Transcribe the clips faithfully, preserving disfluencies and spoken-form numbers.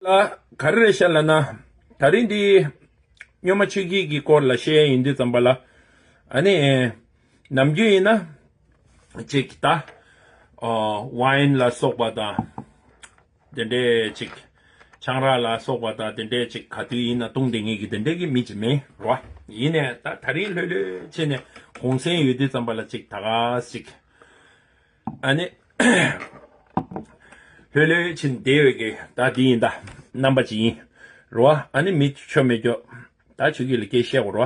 ལ་ག་རེ་རེད་ཤག་ལབ་ན། ད་རིང་འདི་སྨྱོན་མ་ཆོས་སྐྱིད་ཀྱི་སྐོར་ལ་བཤད་ཡ་ཡིན་དུས་ཙམ་པ་ལ། ཨ་ནི་ནམ་རྒྱུན་ཡིན་ན་ཅིག་ད་ཝའིན་ལ་སོགས་པ་དང་དེ་འདྲས་ཅིག་ཆང་རག་ལ་སོགས་པ་དང་དེ་འདྲས་ཅིག་ག་དུས་ཡིན་ན་བཏུང་བསྡད་མཁན་གྱི་དེ་འདྲས་ཀྱི་མི་ཅིག་མིན་རོ། ཡིན་ནའི་ད་ད་རིང་ལྷོད་ལྷོད་བྱས་ནས་གུང་སེང་ཡོད་དུས་ཙམ་པ་ལ་ཅིག་ད་ག་ཅིག་ཨ་ནི་ལྷོད་ལྷོད་ཕྱིན་བསྡད་ཡོད་ཀྱི་ད་འདི་ཡིན། ད་རྣམ་པ་ཅིག་ཡིན་རོ། ཨ་ནི་མི་ཆོ་མེད་ཀྱོ། ད་ཆོས་སྐྱིད་ལ་སྐད་བཤད་གོ་རོ།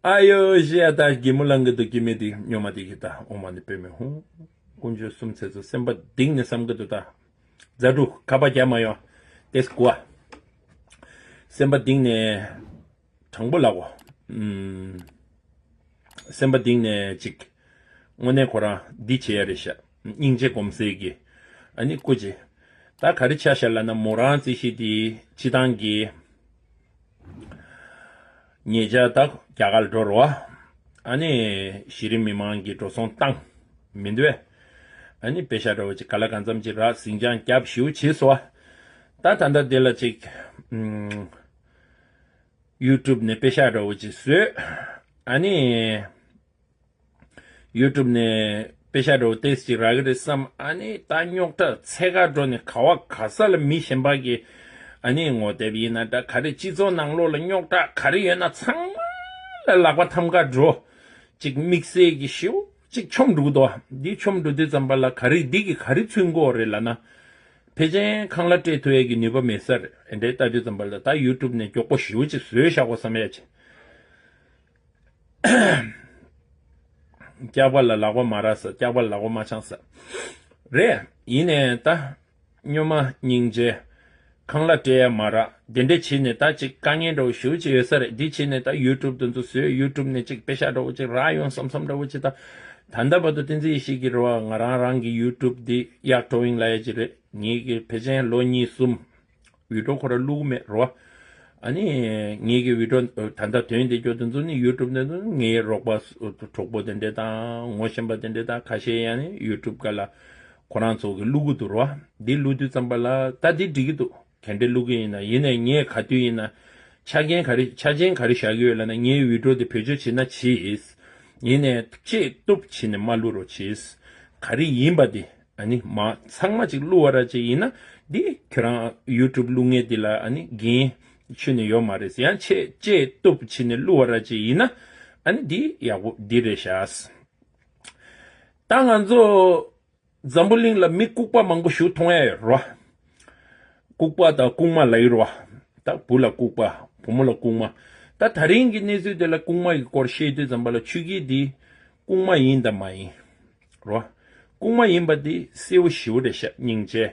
ཨ་ཡོ་ཤེ་ཡ། ད་གད་མོ་ལངས་གི་འདུག་གི། མི་འདི་སྨྱོན་མ་འདི་གི་ད་ཨོ་མ་ནི་པེ་མེ་ཧུང་། དཀོན་མཆོག་གསུམ་ཚེ་ཚོ་སེམས་པ་གཏིང་ནས་བསམ་གི་འདུག་ད་རྫ་གྲུ་ཁ་པ་རྒྱག་མ་ཡོང་། ཏེས་གོ་ཨ། སེམས་པ་གཏིང་ནས་དྲང་པོ་ལབ་གོ། ཨུམ། སེམས་པ་གཏིང་ནས་ཅིག་དངོས་གནས་ཁོ་རང་འདི་བྱེད་ཡ་རེད་ཤག་སྙིང་རྗེ་སྒོམ་སེལ་གྱི། ཨ་ནི་སྐུ་མཁྱེན། ད་ག་རེ་ཆགས་ཤག་ལབ་ན་མོ་རང་རྩིས་གཞི་དེ་སྤྱི་བཏང་གི་ཉེ་ཆར་ད་རྒྱ་གར་འགྲོ་རོ། ཨ་ནི་གཞི་རིམ་མི་མང་གི་འགྲོ་སོང་བཏང་མི་འདུག་བས། ཨ་ནི་པེ་ཤ་འདྲ་བོ་ཅིག་ག་ལ་གང་འཚམ་ཅིག་རག་ཟིང་ཆ་རྒྱབ་ཞེ་པོ་བྱས་སོང་བ། ད་ད་ལྟ་དེ་ལ་ཅིག་ཨུམ། ཡུ་ཊུབ་ནས་པེ་ཤ་འདྲ་བོ་ཅིག་བཟོས། ཨ་ནི་ཡུ་ཊུབ་ནས་པེ་ཤ་འདྲ་བོ་ཏོག་ཙམ་ཅིག་རག་གི་རེད་བསམ། ཨ་ནི་ད་རྙོག་དྲ་འཚེ་ག་འགྲོ་ནས་ག་བ་ག་ས་ལ་མི་གཞན་པ་གི་ཨ་ནི་ངོ་དེབ་ཡིན་ན་འདྲ་ག་རེ་སྤྱི་ཚོགས་ནང་ལོགས་ལ་རྙོག་དྲ་ག་རེ་ཡོད་ན་ཚང་མ་ལ་ལག་པ་འཐམ་ག་འགྲོ། ཅིག་དམིགས་བསལ་གྱི་ཞེ་པོ་ཅིག་མཆོང་འགྲོ་གི་འདུག་འདི་མཆོང་འགྲོ་དུས་ཙམ་པ་ལ་ག་རེ་འདི་གི་ག་རེ་མཚོན་གྱི་ཡོད་རེད་ལབ་ན། ཕལ་ཆེར་ཁང་གླ་སྤྲད་ཐུབ་ཡས་ཀྱི་ནུས་པ་མེད་ས་རེད། ཨེ་འདྲས་ལྟ་དུས་ཙམ་པ་ལ་ད་ཡུ་ཊུབ་ནས་མགྱོགས་པོ་ཞེ་པོ་ཅིག་བཟོས་བཞག་གོ་བསམ་ཡས་ཅིག་སྐྱག་པ་ལ་ལག་པ་མ་རག་ས། སྐྱག་པ་ལ་ལག་པ་མ་འཆང་ས་རེད། ཡིན་ནའི་ད་སྨྱོན་མ་སྙིང་རྗེ། ཁང་གླ་སྤྲད་ཡ་མ་རག་དེ་འདྲས་བྱས་ནས་ད་ཅིག་དཀའ་ངལ་འདྲ་བོ་ཞེ་པོ་ཅིག་ཡོད་ས་རེད། འདི་བྱས་ནས་ད་ཡུ་ཊུབ་དེ་ཚོ་བཟོས། ཡུ་ཊུབ་ནས་ཅིག་པེ་ཤ་འདྲ་བོ་ཅིག་རག་ཡོང་བསམ་བསམ་འདྲ་བོ་ཅིག་ད་ད་ལྟ་བར་དུ་བསྟན་འཛིན་ཡེ་ཤེས་ཀྱི་རེད་བ། ང་རང་རང་གི་ཡུ་ཊུབ་འདི་གཡག་ཊོ་ཝིང་ལབ་ཡ་ཅིག་རེད། ངེད་ཀྱི་ཕལ་ཆེར་ལོ་གཉིས་གསུམ་བི་ཌིའོ་ཁོ་ར་བླུག་མེད་རོ། ཨ་ནི་ངེད་ཀྱི་བི་ཌིའོ་ད་ལྟ་ཐོན་བསྡད་རྒྱུ་དེ་ཚོ་ནི་ཡུ་ཊུབ་དེ་ཚོ་ངའི་རོགས་པ་གྲོགས་པོ་དེ་འདྲས་དང་ངོ་ཤེས་པ་དེ་འདྲས་དང་ཁ་ཤས་ཡང་ནི་ཡུ་ཊུབ་སྒང་ལ་ཁོ་རང་ཚོ་གི་བླུག་གི་འདུག་རོ། འདི་བླུག་དུས་ཙམ་པ་ལ་ད་འདི་འགྲིག་གི་འདུག་ག་འདྲས་བླུག་གི་ཡིན་ན། ཡིན་ནའི་ངས་ག་དུས་ཡིན་ན་ཆ་རྐྱེན་ག་རེ་ཆ་རྐྱེན་ག་རེ་བཞག་གི་ཡོད་ལབ་ན། ངའི་བི་ཌིའོ་དེ་བེད་སྤྱོད་བྱེད་ན་བྱེད། ཡིན་ནའི་ཆེས་སྟོབས་བྱས་ནས་མ་བླུག་རོགས་བྱེད། ག་རེ་ཡིན་པ་དེ་ཨ་ནི་མ་ཚང་མ་ཅིག་བླུག་པ་ར་ཅིག་ཡིན་ན་འདི་ཁྱོད་རང་ཡུ་ཊུབ་བླུག་མཁན་དེ་ལ་ཨ་ནི་འགན་ཁྱོན་ནས་ཡོད་མ་རེད། ཡང་ཆེས་ཆེས་སྟོབས་བྱས་ནས་བླུག་པ་ར་ཅིག་ཡིན་ན་ཨ་ནི་འདི་ཡག་པོ་འདི་རེད་ཤག་ད་ང་ཚོ་འཛམ་བུ་གླིང་ལ་མི་ལྐུགས་པ་མང་པོ་ཞིག་མཐོང་ཡ་ཡོད་རོ། ལྐུགས་པ་དང་ལྐུགས་མ་ལབ་ཀྱི་རོ། ད་བུ་ལ་ལྐུགས་པ་བུ་མོ་ལ་ལྐུགས་མ། ད་ད་རིང་གི་གནས་ཚུལ་དེ་ལ་ལྐུགས་མ་ཡི་སྐོར་བཤད་དུས་ཙམ་པ་ལ་ཆོས་སྐྱིད་འདི་ལྐུགས་མ་ཡིན་དང་མ་ཡིན་རོ། ལྐུགས་མ་ཡིན་པ་འདི་གསལ་པོ་ཞེ་པོ་རེད་ཤག་སྙིང་རྗེ།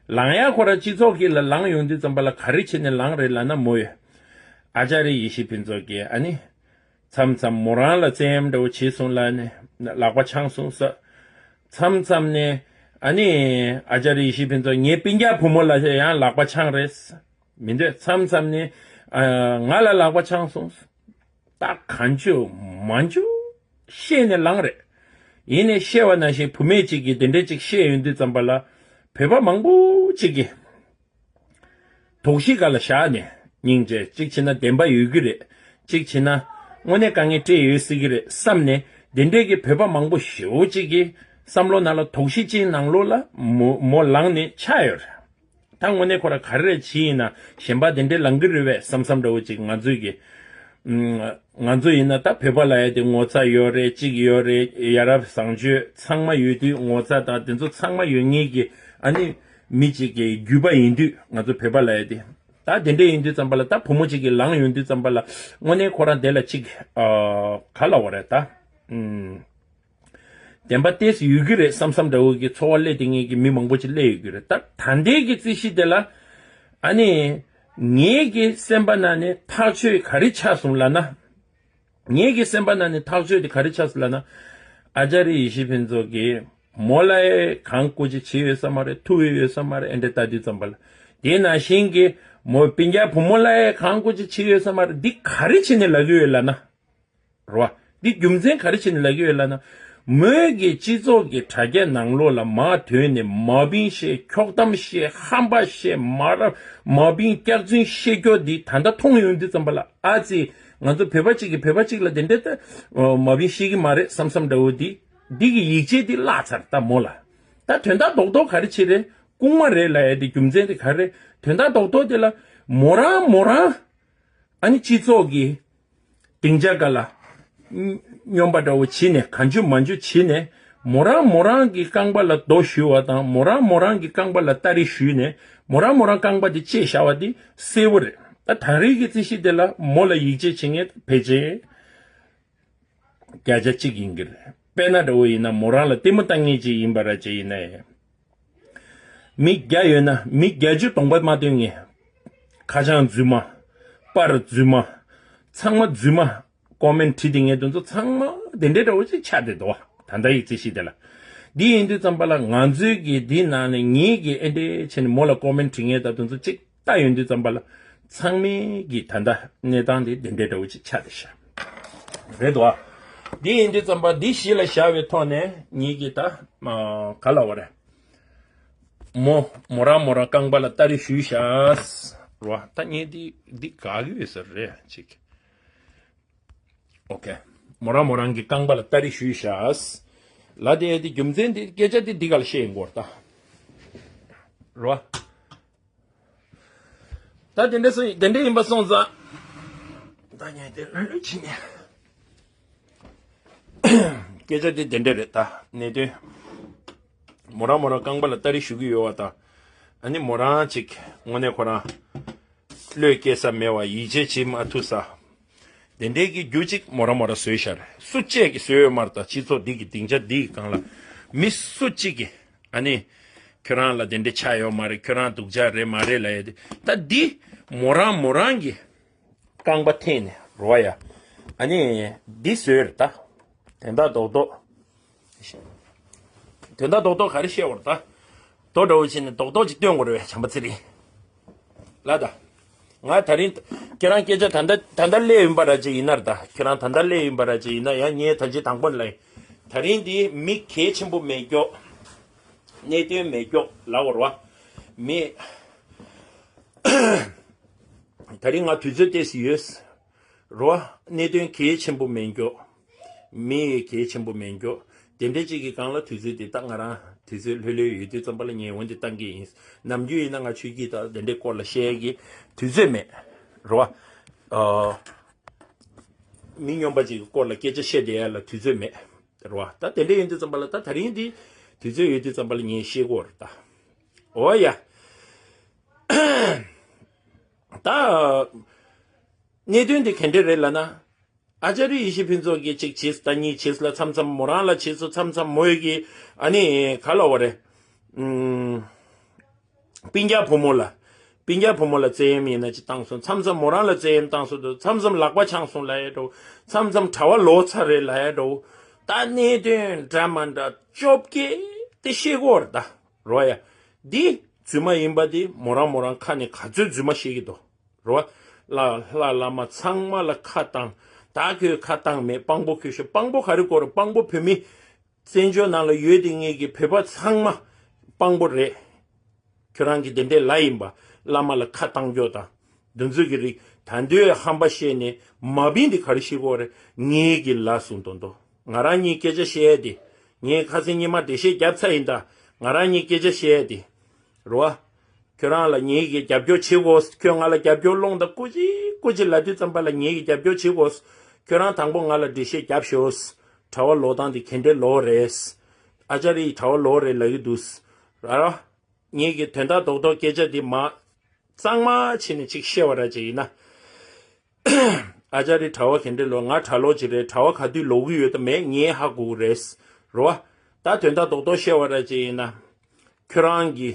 ལངས་ཡ་ཁོ་ར་སྤྱི་ཚོགས་ཀྱི་ལ་ལངས་ཡོང་དུས་ཙམ་པ་ལ་ག་རེ་བྱས་ནས་ལངས་རེད་ལབ་ན་མོ་ཡོད། ཨ་ཅཱ་རི་ཡེ་ཤེས་ཕུན་ཚོགས་ཀྱིས་ཨ་ནི། མཚམས་མཚམས་མོ་རང་ལ་བཙན་གཡེམ་འདྲ་བོ་བྱས་སོང་ལབ་ནས་ལག་པ་འཆང་སོང་ཟེར། མཚམས་མཚམས་ནས་ཨ་ནི་ཨ་ཅཱ་རི་ཡེ་ཤེས་ཕུན་ཚོགས་ངའི་སྤུན་ཀྱག་བུ་མོ་ལ་ཡང་ལག་པ་འཆང་རེད། མི་འདོད་མཚམས་མཚམས་ནས་ཨ་ང་ལ་ལག་པ་འཆང་སོང་ཟེར། ད་གང་བྱུང་མང་བྱུང་བཤད་ནས་ལངས་རེད། ཡིན་ནའི་བཤད་པ་ནང་བཞིན་བུད་མེད་ཅིག་གིས་དེ་འདྲས་ཅིག་བཤད་ཡོང་དུས་ཙམ་པ་ལ་བོད་པ་མང་པོ་ཅིག་གིས། དོགས་གཞི་སྒང་ལ་བཞག་ནས་སྙིང་རྗེ་གཅིག་བྱས་ན་བདེན་པ་ཡོད་ཀྱི་རེད། གཅིག་བྱས་ན་དངོས་གནས་དཀའ་ངལ་འཕྲད་ཡོད་སྲིད་ཀྱི་རེད་བསམ་ནས་དེ་འདྲས་ཀྱི་བོད་པ་མང་པོ་ཞེ་པོ་ཅིག་གི་བསམ་བློ་ནང་ལ་དོགས་གཞི་ཅིག་ནང་ལོགས་ལ་མོ་མོ་ལངས་ནས་ཆགས་ཡོད་རེད། ད་དངོས་གནས་ཁོ་ར་ག་རེ་བྱས་ཡིན་ན་གཞན་པ་དེ་འདྲས་ལངས་ཀྱི་རེད་པས་བསམ་བསམ་འདྲ་བོ་ཅིག་ང་ཚོས་ཀྱི། ང་ཚོ་ཡིན་ན་ད་བོད་པ་ལབ་ཡ་དེ་ངོ་ཚ་ཡོད་རེད། གཅིག་ཡོད་རེད། ཡ་རབས་བཟང་སྤྱོད་ཚང་མ་ཡོད་དུས་ངོ་ཚ་དང་དེ་ཚོ་ཚང་མ་ཡོད་མཁན་གྱི་ཨ་ནི་མི་གཅིག་གི་རྒྱུད་པ་ཡིན་དུས་ང་ཚོ་བོད་པ་ལབ་ཡ་དེ་ད་དེ་འདྲས་ཡིན་དུས་ཙམ་པ་ལ་ད་བུ་མོ་གཅིག་གིས་ལངས་ཡོང་དུས་ཙམ་པ་ལ་དངོས་གནས་ཁོ་རང་དེ་ལ་གཅིག་ཨ་ག་ལབ་དགོས་རེད་ད། ཨུམ། བདེན་པ་ཏོག་ཙམ་ཡོད་ཀྱི་རེད་བསམ་བསམ་འདྲ་བོ་གི་ཚོར་བ་སླེབས་བསྡད་མཁན་གྱི་མི་མང་པོ་ཅིག་སླེབས་ཡོད་ཀྱི་རེད། ད་ད་ལྟའི་གི་རྩིས་གཞི་དེ་ལ་ཨ་ནི་ངེད་ཀྱི་སེམས་པ་ནང་ནས་ཐག་ཆོད་ག་རེ་ཆགས་སོང་ལབ་ན། ངེད་ཀྱི་སེམས་པ་ནང་ནས་ཐག་ཆོད་དེ་ག་རེ་ཆགས་སོང་ལབ་ན། ཨ་ཅཱ་རི་ཡེ་ཤེས་ཕུན་ཚོགས་ཀྱིས་མོ་ལ་ཡང་གང་དགོས་ཅིག་བྱས་ཡོད་ས་མ་རེད། ཐུབ་ཡོད་ཡོད་ས་མ་རེད། ཨེ་འདྲས་ལྟ་དུས་ཙམ་པ་ལ་དེ་ནང་བཞིན་གྱི་མོའི་སྤུན་ཀྱག་བུ་མོ་ལ་ཡང་གང་དགོས་ཅིག་བྱས་ཡོད་ས་མ་རེད། འདི་ག་རེ་བྱས་ནས་ལབ་ཀྱི་ཡོད་ལབ་ན། རོ། འདི་རྒྱུ་མཚན་ག་རེ་བྱས་ནས་ལབ་ཀྱི་ཡོད་ལབ་ན། མོས་ཀྱི་སྤྱི་ཚོགས་ཀྱི་དྲ་རྒྱ་ནང་ལོགས་ལ་མར་ཐོན་ནས་མ་བིན་བཤད། འཁྱོག་གཏམ་བཤད། ཧམ་པ་བཤད། མ་རབས་མ་བིན་སྐྱག་རྫུན་བཤད་རྒྱུ་འདི་ད་ལྟ་མཐོང་ཡོང་དུས་ཙམ་པ་ལ། ཨ་ཙི། ང་ཚོ་བོད་པ་གཅིག་གིས་བོད་པ་གཅིག་ལ་དེ་འདྲ་ད་མ་བིན་བཤད་ཀྱི་མ་རེད་བསམ་བསམ་འདྲ་བོ་འདི། འདི་གི་ཡིག་ཆ་འདི་བརླག་ཚར་ད་མོ་ལ། ད་དོན་དག་རྡོག་རྡོག་ག་རེ་བྱེད་རེད། རྐུན་མ་རེད་ལབ་ཡ་དེ་རྒྱུ་མཚན་དེ་ག་རེ་རེད། དོན་དག་རྡོག་རྡོག་དེ་ལ་མོ་རང་མོ་རང་ཨ་ནི་སྤྱི་ཚོགས་ཀྱི་སྡིངས་ཆ་སྒང་ལ་སྨྱོན་པ་འདྲ་བོ་བྱེད་ནས། གང་བྱུང་མང་བྱུང་བྱེད་ནས། མོ་རང་མོ་རང་གི་རྐང་པ་ལ་རྡོ་གཞུ་བ་དང་། མོ་རང་མོ་རང་གི་རྐང་པ་ལ་སྟ་རེ་གཞུས་ནས། མོ་རང་མོ་རང་རྐང་པ་དེ་བཅད་བཞག་པ་དེ་གསལ་བོ་རེད། ད་ད་རེས་ཀྱི་རྩིས་གཞི་དེ་ལ་མོ་ལ་ཡིད་ཆེས་བྱེད་མཁན་ཕལ་ཆེར་བརྒྱ་ཆ་གཅིག་ཡིན་གྱི་རེད། དཔེར་ན་འདྲ་བོ་ཡིན་ན། མོ་རང་ལ་ལྟད་མོ་ལྟ་མཁན་ཅིག་ཡིན་པ་ར་ཅིག་ཡིན་ན་ཡང་། མི་བརྒྱ་ཡོད་ན་མི་བརྒྱད་ཅུ་གདོང་པ་མ་སྟོན་མཁན། ཁ་བྱང་རྫུན་མ། པར་རྫུན་མ། ཚང་མ་རྫུན་མ། ཀོ་མེན་བྲིས་དེ་ངས་དེ་ཚོ་ཚང་མ་དེ་འདྲའི་འདྲ་བོ་ཅིག་ཆགས་བསྡད་འདུག་བ། ད་ལྟ་ཡི་རྩིས་གཞི་དེ་ལ། འདི་ཡིན་དུས་ཙམ་པ་ལ་ང་ཚོའི་གི་འདི་ནང་ནས་ངེད་ཀྱི་ཨེ་འདྲའི་བྱས་ནས་མོ་ལ་ཀོ་མེན་བྲིས་མཁན་དང་དེ་ཚོ་ཅིག་ལྟ་ཡོང་དུས་ཙམ་པ་ལ། ཚང་མའི་གི་ད་ལྟ་གནས་སྟངས་དེ་དེ་འདྲའི་འདྲ་བོ་ཅིག་ཆགས་བསྡད་ཤག་རེད་འདུག་བ། འདི་ཡིན་དུས་ཙམ་པ་འདི་གཞི་ལ་བཞག་པའི་ཐོག་ནས་ངེད་ཀྱི་ད་ག་ལབ་དགོས་རེད། མོ་མོ་རང་མོ་རང་རྐང་པ་ལ་སྟ་རེ་གཞུས་ཤག་རེད་བ། ད་ངས་འདི་འདི་དགའ་གི་ཡོད་ས་རེད་ཅིག་ཨོ་ཁེ། མོ་རང་མོ་རང་གི་རྐང་པ་ལ་སྟ་རེ་གཞུས་ཤག་ལབ་དེ། དེ་རྒྱུ་མཚན་དེ་སྐད་ཆ་དེ་འདི་ག་ལ་བཤད་ཡོང་གི་ཡོད་རེད་ད། རེད་བ། ད་དེ་འདྲ་སོང་དེ་འདྲ་ཡིན་པ་སོང་ཙང་། ད་ངས་དེ་ལོས་ལོས་བྱེད་ཉན། སྐད་ཆ་དེ་དེ་འདྲ་རེད་ད། གནད་དོན། མོ་རང་མོ་རང་རྐང་པ་ལ་སྟ་རེ་གཞུ་གི་ཡོད་བ་དང་། ཨ་ནི་མོ་རང་ཅིག་དངོས་གནས་ཁོ་རང་བློས་སྐྱེ་ས་མེད་བ། ཡིད་ཆེས་བྱེད་མ་ཐུབ་ས། དེ་འདྲའི་གི་རྒྱུ་གཅིག་མོ་རང་མོ་རང་བཟོས་ཤར། སུ་གཅིག་གིས་བཟོས་ཡོད་མ་རེད་ད། སྤྱི་ཚོགས་འདི་གི་སྡིངས་ཆ་འདི་གི་སྒང་ལ་མི་སུ་གཅིག་གིས་ཨ་ནི་ཁྱོད་རང་ལ་དེ་འདྲ་ཆགས་ཡོད་མ་རེད། ཁྱོད་རང་སྡུག་ཅག་རེད་མ་རེད་ལབ་ཡ་དེ། ད་འདི་མོ་རང་མོ་རང་གི་རྐང་པ་འཐེན་ནས་རོ་ཡ། ཨ་ནི་འདི་བཟོས་རེད་ད། དོན་དག་རྡོག་རྡོག་དོན་དག་རྡོག་རྡོག་ག་རེ་བཤད་པ་རེད་ད། རྡོག་འདྲ་བོ་བྱས་ནས་རྡོག་རྡོག་ཅིག་སྟོན་དགོས་རེད་བས་བྱམས་པ་ཚེ་རིང་། ལ་ད། ང་ད་རིང་། ཁྱེད་རང་སྐད་ཆ་ད་ལྟ་ད་ལྟ་སླེབས་ཡིན་པ་ར་ཅིག་ཡིན་ན་ར་ད། ཁྱེད་རང་ད་ལྟ་སླེབས་ཡིན་པ་ར་ཅིག་ཡིན་ན་ཡང་ངས་ད་ཅི་དང་པོ་ལ་ཡིན། ད་རིང་འདི་མི་གལ་ཆེན་པོ་མེད་མགྱོགས། གནད་དོན་མེད་མགྱོགས་ལབ་དགོས་རེད་བ། མི། ད་རིང་ང་དུས་ཚོད་ཏོག་ཙམ་ཡོད། རོ། གནད་དོན་གལ་ཆེན་པོ་མེད་མགྱོགས། མི་ཡི་གལ་ཆེན་པོ་མེད་མགྱོགས། དེ་འདྲ་ཅིག་གི་སྒང་ལ་དུས་ཚོད་དེ་ད་ང་རང་དུས་ཚོད་ལྷོད་ལྷོད་ཡོད་དུས་ཙམ་པ་ལ་ངས་འོན་ཏེ་བཏང་གི་ཡིན། ནམ་རྒྱུན་ཡིན་ན་ང་ཆོས་སྐྱིད་དང་དེ་འདྲའི་སྐོར་ལ་བཤད་ཡ་གི་དུས་ཚོད་མེད། རོ། ཨ། མི་སྨྱོན་པ་ཅིག་གི་སྐོར་ལ་སྐད་ཆ་བཤད་བསྡད་ཡ་ལ་དུས་ཚོད་མེད། རོ། ད་དེ་འདྲ་ཡིན་དུས་ཙམ་པ་ལ་ད་ད་རིང་འདི་དུས་ཚོད་ཡོད་དུས་ཙམ་པ་ལ་ངས་བཤད་དགོས་རེད་ད། འོ་ཡ། ད། གནད་དོན་དེ་ག་འདྲ་རེད་ལབ་ན། ཨ་ཅཱ་རི་ཡེ་ཤེས་ཕུན་ཚོགས་ཀྱིས་གཅིག་བྱས། ད་གཉིས་བྱས་ལ། མཚམས་མཚམས་མོ་རང་ལ་བྱས་སོ། མཚམས་མཚམས་མོ་ཡི་གི་ཨ་ནི་ག་ལབ་དགོས་རེད། ཨུམ། སྤུན་ཀྱག་བུ་མོ་ལ། སྤུན་ཀྱག་བུ་མོ་ལ་བཙན་གཡེམ་ཡིན་ན་ཅིག་བཏང་སོང་། མཚམས་མཚམས་མོ་རང་ལ་བཙན་གཡེམ་བཏང་སོང་། མཚམས་མཚམས་ལག་པ་འཆང་སོང་ལབ་ཡ་འདྲ་བོ། མཚམས་མཚམས་གྲྭ་པ་ལོག་ཚར་རེད་ལབ་ཡ་འདྲ་བོ། ད་གནད་དོན་འདྲ་མ་འདྲ་བཅོ་བརྒྱད་དེ་བཤད་དགོས་རེད་ད། རོ་ཡ། འདི་རྫུན་མ་ཡིན་པ་འདི་མོ་རང་མོ་རང་ཁ་ནས་ག་ཚོད་རྫུན་མ་བཤད་ཀྱི་འདུག་རོ། ལ་ལྷ་བླ་མ་ཚང་མ་ལ་ཁ་བཏང་། ད་ཁོས་ཁ་བཏང་མེད། དཔང་པོ་ཁོས་ཤོད། དཔང་པོ་ག་རེ་དགོས་རེད། དཔང་པོ་བོད་མི་བཙན་བྱོལ་ནང་ལ་ཡོད་དེ་ངེད་ཀྱི་བོད་པ་ཚང་མ་དཔང་པོ་རེད། ཁྱོད་རང་གི་དེ་འདྲའི་ལ་ཡིན་པ། བླ་མ་ལ་ཁ་བཏང་རྒྱུ་དང་། འདི་ཚོ་གི་རིགས་ད་འདོད་ཧམ་པ་བཤད་ནས་མ་བིན་དེ་ག་རེ་བཤད་དགོས་རེད། ངེད་ཀྱི་ལ་གསུང་དོན་དུ་ང་རང་གཉིས་སྐད་ཆ་བཤད་ཡ་དེ། ངས་ཁ་སང་ཉི་མ་འགྲེལ་བཤད་བརྒྱབ་ཚར་ཡིན་ད། ང་རང་གཉིས་སྐད་ཆ་བཤད་ཡ་དེ། རེད་བ། ཁྱོད་རང་ལ་ངེད་ཀྱིས་རྒྱབ་སྐྱོར་བྱེད་དགོས། ཁྱོད་ང་ལ་རྒྱབ་སྐྱོར་སློང་དང་སྐུ་མཁྱེན་སྐུ་མཁྱེན་ལབ་དུས་ཙམ་པ་ལ་ངེད་ཀྱིས་རྒྱབ་སྐྱོར་བྱེད་དགོས། ཁྱོད་རང་དང་པོ་ང་ལ་འགྲེལ་བཤད་རྒྱབ་ཤོག་གྲྭ་པ་ལོག་སྟངས་དེ་ག་འདྲའི་ལོག་རེད། ཨ་ཅཱ་རི་ཡི་གྲྭ་པ་ལོག་རེད་ལབ་ཀྱི་འདུག་ར་ར། ངེད་ཀྱིས་དོན་དག་རྡོག་རྡོག་སྐད་ཆ་འདི་མ་གཙང་མ་བྱས་ནས་ཅིག་བཤད་པ་ར་ཅིག་ཡིན་ན། ཨ་ཅཱ་རི་གྲྭ་པ་ག་འདྲ་ལོག་ང་གྲྭ་ལོག་ཅིག་རེད། གྲྭ་པ་ག་དུས་ལོག་གི་ཡོད་དམ་མེད་ངས་ཧ་གོ་གི་རེད། རེད་བ། ད་དོན་དག་རྡོག་རྡོག་བཤད་པ་ར་ཅིག་ཡིན་ན། ཁྱོད་རང་གི་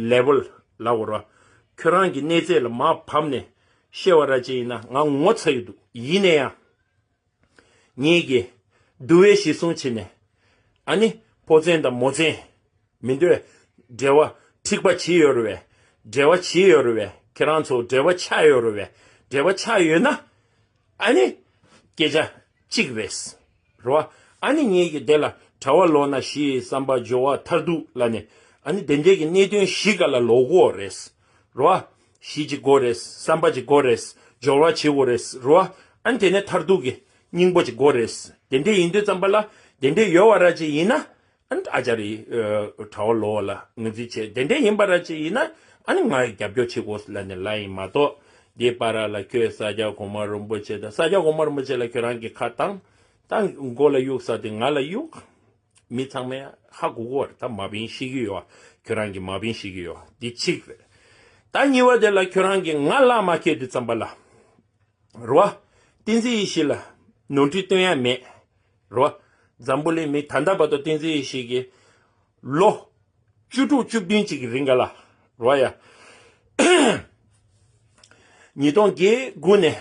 ལེ་ཝལ་ལབ་དགོས་རེད་བ། ཁྱོད་རང་གི་གནས་ཚད་ལ་མར་བབས་ནས་བཤད་པ་ར་ཅིག་ཡིན་ན་ང་ངོ་ཚ་གི་འདུག་ཡིན་ན་ཡང་། ངེད་ཀྱིས་འདུལ་བའི་གཞི་བཟུང་བྱས་ནས། ཨ་ནི་ཕོ་མཚན་དང་མོ་མཚན་མི་འདོད། འབྲེལ་བ་འཁྲིག་པ་བྱས་ཡོད་རེད་བས། འབྲེལ་བ་བྱས་ཡོད་རེད་བས། ཁྱེད་རང་ཚོ་འབྲེལ་བ་ཆགས་ཡོད་རེད་བས། འབྲེལ་བ་ཆགས་ཡོད་ན། ཨ་ནི་སྐད་ཆ་གཅིག་རེད། རེད་བ། ཨ་ནི་ངེད་ཀྱིས་དེ་ལ་ གྲྭ་བ་ལོག་ན་གཞི་ཡི་བསམ་པ། སྦྱོར་བ་མཐར་ཐུག་ལ་ནི། ཨ་ནི་དེ་འདྲའི་གི་གནད་དོན་བཞི་ག་ལ་ལོག་དགོས་རེད། རོ། གཞི་གཅིག་དགོས་རེད། བསམ་པ་གཅིག་དགོས་རེད། སྦྱོར་བ་བྱེད་དགོས་རེད། རོ། ཨ་ནི་དེ་ནས་མཐར་ཐུག་གི་སྙིང་པོ་གཅིག་དགོས་རེད། དེ་འདྲའི་ཡིན་དུས་ཙམ་པ་ལ་དེ་འདྲའི་ཡོད་བ་ར་ཅིག་ཡིན་ན། ཨ་ནི་ཨ་ཅར་ཡི་གྲྭ་བ་ལོག་ལ་ངོས་འཛིན་བྱེད། དེ་འདྲའི་ཡིན་པ་ར་ཅིག་ཡིན་ན། ཨ་ནི་ང་ཡི་རྒྱབ་སྐྱོར་བྱེད་དགོས་ལ་ནི་ལ་ཡིན་མ་གཏོགས། འདི་པ་ར་ལ་ཁྱོད་ས་སྐྱ་གོང་མ་རིན་པོ་ཆེ་དང་། ས་སྐྱ་གོང་མ་རིན་པོ་ཆེ་ལ་ཁྱོད་རང་གི་ཁ་བཏང་། ད་མགོ་ལ་གཡུག་ས་དེ་ང་ལ་གཡུག་མི་ཚང་མས་ཧ་གོ་གོ་བར་ད་མ་བིན་ཤེས་ཀྱི་ཡོད། ཁྱོད་རང་གིས་མ་བིན་ཤེས་ཀྱི་ཡོད། འདི་གཅིག་རེད། ད་གཉིས་པ་དེ་ལ་ཁྱོད་རང་གིས་ང་ལ་མ་ཁེལ་དུས་ཙམ་པ་ལ། རོ། བསྟན་འཛིན་ཡེ་ཤེས་ལ་ནོར་འཁྲུལ་སྟོན་ཡ་མེད། རོ། འཛམ་བུ་གླིང་མི་ད་ལྟ་བར་དུ་བསྟན་འཛིན་ཡེ་ཤེས་ཀྱི་ལོ་བཅུ་དྲུག་བཅུ་བདུན་ཅིག་གི་རིང་ག་ལ། རོ་ཡ། ཉིས་སྟོང་བརྒྱད་དགུ་ནས།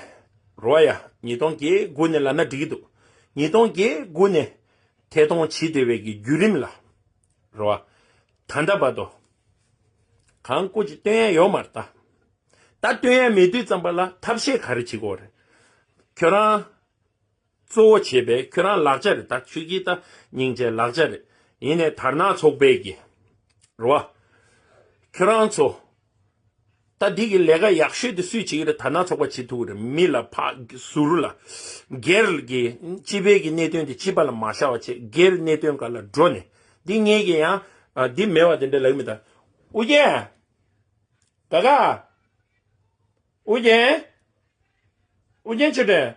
རོ་ཡ། ཉིས་སྟོང་བརྒྱད་དགུ་ནས་ལབ་ན་འགྲིག་གི་འདུག་ཉིས་སྟོང་བརྒྱད་དགུ་ནས་ཐད་གཏོང་བྱེད་བསྡད་པའི་གི་བརྒྱུད་རིམ་ལ། རོ། ད་ལྟ་བར་དུ་གང་སྐུ་ཅིག་སྟོན་ཡ་ཡོད་མ་རེད་ད། ད་སྟོན་ཡ་མེད་དུས་ཙམ་པ་ལ་ཐབས་ཤེས་ག་རེ་བྱེད་དགོས་རེད། ཁྱོད་རང་གཙོ་བོ་བྱས་པའི་ཁྱོད་རང་ལག་ཆ་རེད་ད། ཆུ་སྐྱིད་ད་སྙིང་རྗེ་ལག་ཆ་རེད། ཡིན་ནའི་དར་ནག་ཚོགས་པའི་གི། རོ། ཁྱོད་རང་ཚོ། ད་འདི་གི་ལས་ཀ་ཡག་ཤོས་དེ་སུས་བྱེད་ཀྱི་རེད། དར་ནག་ཚོགས་པ་བྱེད་ཐུབ་ཀྱི་རེད། མི་ལ་ཕ་ཟུར་ལ། སྒེར་གྱི་སྤྱི་པའི་གི་གནད་དོན་དེ་སྤྱི་པ་ལ་མ་བཞག་པ་བྱེད། སྒེར་གནད་དོན་སྒང་ལ་འགྲོ་ནས། འདི་ངེད་ཀྱི་ཡང་། ཨ། འདི་མེད་པ་དེ་འདྲ་ལབ་མི་ད། ཨུ་རྒྱན། ག་ག་ཨུ་རྒྱན། ཨུ་རྒྱན་ཆོས་སྒྲོན།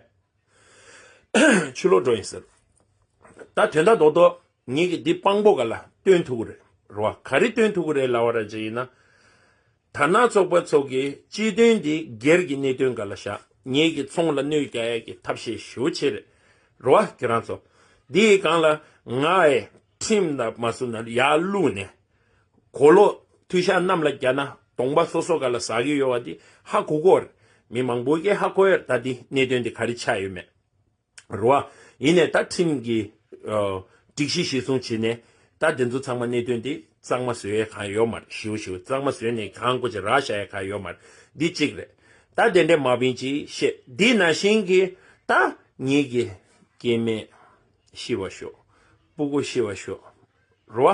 ཕྱི་ལོགས་འགྲོ་ཡིན་ཟེར། ད་དོན་དག་རྡོག་རྡོག་ངེད་ཀྱིས་འདི་དཔང་པོ་ག་ལ་སྟོན་ཐུབ་ཀྱི་རེད། རོ། ག་རེ་སྟོན་ཐུབ་ཀྱི་རེད་ལབ་པ་ར་ཅིག་ཡིན་ན། དར་ནག་ཚོགས་པ་ཚོ་གི་སྤྱི་དོན་འདི་སྒེར་གྱི་གནད་དོན་སྒང་ལ་བཞག་ངེད་ཀྱི་ཚོང་ལ་གནོད་རྒྱག་ཡས་ཀྱི་ཐབས་ཤེས་ཞེ་པོ་ཅིག་རེད། རོ། ཁྱེད་རང་ཚོ། འདིའི་སྒང་ལ་ང་ཡི་ཁྲིམས་དང་མ་སུ་ན་ཡར་བླུགས་ནས། གོ་ལོག་མཐུད་ཤག་གནམ་ལ་བརྒྱབ་ན་གདོང་པ་སོ་སོ་སྒང་ལ་ཟག་གི་ཡོད་པ་འདི་ཧ་གོ་གོ་རེད། མི་མང་པོ་གིས་ཧ་གོ་ཡོད་རེད། ད་འདི་གནད་དོན་འདི་ག་རེ་ཆགས་ཡོད་མེད། རོ། ཡིན་ནའི་ད་ཁྲིམས་ཀྱི། ཨ། སྒྲིག་གཞི་གཞིར་བཟུང་བྱས་ནས། ད་འདི་ཚོ་ཚང་མ་གནད་དོན་འདི་གཙང་མ་བཟོ་ཡས་གང་ཡོད་མ་རེད། ཞེ་པོ་ཞེ་པོ་གཙང་མ་བཟོས་ནས་གང་དགོས་ཅིག་རག་བཞག་ཡས་གང་ཡོད་མ་རེད། འདི་གཅིག་རེད། ད་དེ་འདྲའི་མ་བིན་ཅིག་བཤད། འདི་ནང་བཞིན་གྱི་ད་ངེད་ཀྱི་སྐྱེ་དམན་ཤི་བ་ཤོག་སྤུ་གུ་ཤི་བ་ཤོག་རོ།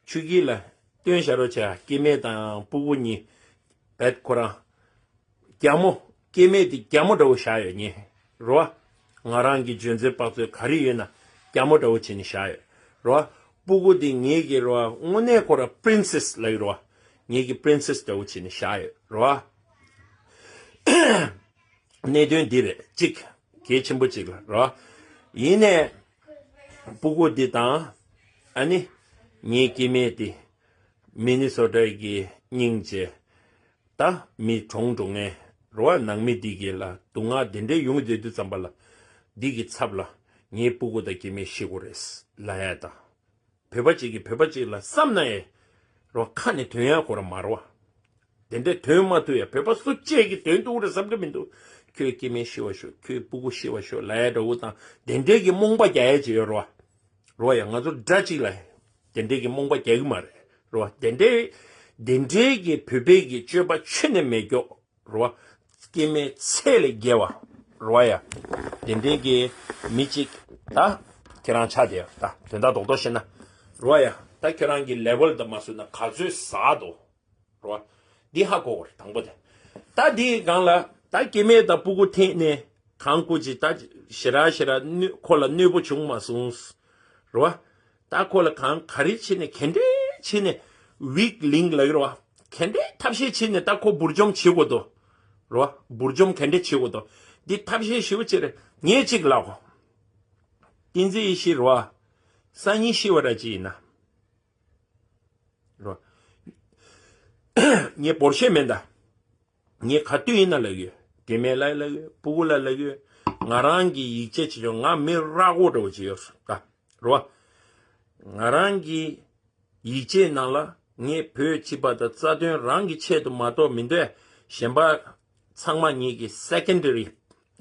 ཆུ་སྐྱིད་ལ་སྟོན་བཞག་རོགས་བྱས། སྐྱེ་དམན་དང་སྤུ་གུ་གཉིས། བེད་ཁོ་རང་། རྒྱ་མོ། སྐྱེ་དམན་དེ་རྒྱ་མོ་འདྲ་བོ་བཞག་ཡོད་ངས། རོ། ང་རང་གི་འཇོན་ཚོད་དཔག་ཚོད་ག་རེ་ཡོད་ན་རྒྱ་མོ་འདྲ་བོ་བྱས་ནས་བཞག་ཡོད། རོ། སྤུ་གུ་དེ་ངེད་ཀྱི་རོ། དངོས་གནས་ཁོ་ར་པི་རིན་སེ་སི་ལབ་ཀྱི་རོ། ངེད་ཀྱི་པི་རིན་སེ་སི་འདྲ་བོ་བྱས་ནས་བཞག་ཡོད། རོ། གནད་དོན་འདི་རེད། གཅིག་གལ་ཆེན་པོ་གཅིག་ལ་རོ། ཡིན་ནའི་སྤུ་གུ་འདི་དང་། ཨ་ནི་ངའི་སྐྱེ་དམན་དེ་མི་ནི་སོ་ཊ་གི་སྙིང་རྗེ། ད་མི་གྲོངས་འགྲོ་མཁན་རོ། ནང་མི་འདི་གི་ལ་སྡུག་བསྔལ་འདི་འདྲའི་ཡོང་གི་བསྡད་དུས་ཙམ་པ་ལ། འདི་གི་ཚབ་ལ་ངའི་སྤུ་གུ་དང་སྐྱེ་དམན་ཤི་དགོས་རེད་ལབ་ཡ་དང་། བོད་པ་གཅིག་གིས་བོད་པ་གཅིག་ལ་བསམ་ན་ཡང་རོ། ཁ་ནས་ཐོན་ཡ་ཁོ་རང་མ་རེད་པ། དེ་འདྲའི་ཐོན་མ་ཐུབ་ཡ། བོད་པ་སུ་གཅིག་གིས་ཐོན་ཐུབ་རེད་བསམ་གི་མི་འདུག་ཁྱོད་སྐྱེ་དམན་ཤི་བ་ཤོག་ཁྱོད་སྤུ་གུ་ཤི་བ་ཤོག་ལབ་ཡ་འདྲ་བོ་དང་། དེ་འདྲའི་གི་རྨོངས་པ་རྒྱག་ཡ་ཅིག་ཡོད་རེད་པ། རོ། ཡ། ང་ཚོ་དགྲ་གཅིག་ལ་དེ་འདྲའི་གི་རྨོངས་པ་རྒྱག་གི་མ་རེད། རོ། དེ་འདྲའི་དེ་འདྲའི་གི་བོད་པའི་གི་སྤྱོད་པ་ཁྱོན་ནས་མེད་མཁན། རོ། སྐྱེ་དམན་ཚད་ལས་བརྒལ་བ། རོ། ཡ། དེ་འདྲའི་གི་མི་གཅིག་ད་ཁྱེད་རང་ཆགས་བསྡད་ཡ། ད་དོན་དག་རྡོག་རྡོག་བཤད་ན། རོ། ཡ། ད་ཁྱེད་རང་གི་ལེ་ཝལ་དང་མ་བཟོས་ན་ག་ཚོད་ཟག་འདུག་རོ། འདི་ཧ་གོ་དགོས་རེད། དང་པོ་དེ། ད་འདིའི་སྒང་ལ་ད་སྐྱེ་དམན་དང་སྤུ་གུ་འཐེན་ནས་གང་དགོས་ཅིག་ད་ཞེ་དྲག་ཞེ་དྲག་གནོད། ཁོ་ལ་གནོད་པོ་བྱུང་མ་སོང་། རོ། ད་ཁོ་ལ་གང་ག་རེ་བྱས་ནས། ག་འདྲས་བྱས་ནས་ཝིག་ལིང་ལབ་ཀྱི་རེད་པ། ག་འདྲས་ཐབས་ཤེས་བྱས་ནས་ད་ཁོ་འབུར་འཇོམས་བྱེད་དགོས་འདུག་རོ། འབུར་འཇོམས་ག་འདྲས་བྱེད་དགོས་འདུག་འདི་ཐབས་ཤེས་ཞེ་པོ་ཅིག་རེད། ངས་གཅིག་ལབ་གོ། བསྟན་འཛིན་ཡེ་ཤེས་རོ། སང་ཉིན་ཤི་བ་ར་ཅིག་ཡིན་ན། རོ། ངས་བོར་ཤེས་མེད་ད། ངས་ག་དུས་ཡིན་ན་ལབ་ཡོད། སྐྱེ་དམན་ལ་ལབ་ཡོད། སྤུ་གུ་ལ་ལབ་ཡོད། ང་རང་གི་ཡིད་ཆེས་བྱེད་ཆོག་ང་མི་རག་གོ་འདྲ་བོ་ཅིག་ཡོད་ད། རོ། ང་རང་གི་ཡིད་ཆེས་ནང་ལ་ངས་བོད་སྤྱི་པ་དང་རྩ་དོན་རང་གི་ཆེད་དུ་མ་གཏོགས་མི་འདོད། གཞན་པ་ཚང་མ་ངེད་ཀྱི་སེ་ཀེན་ཌ་རི།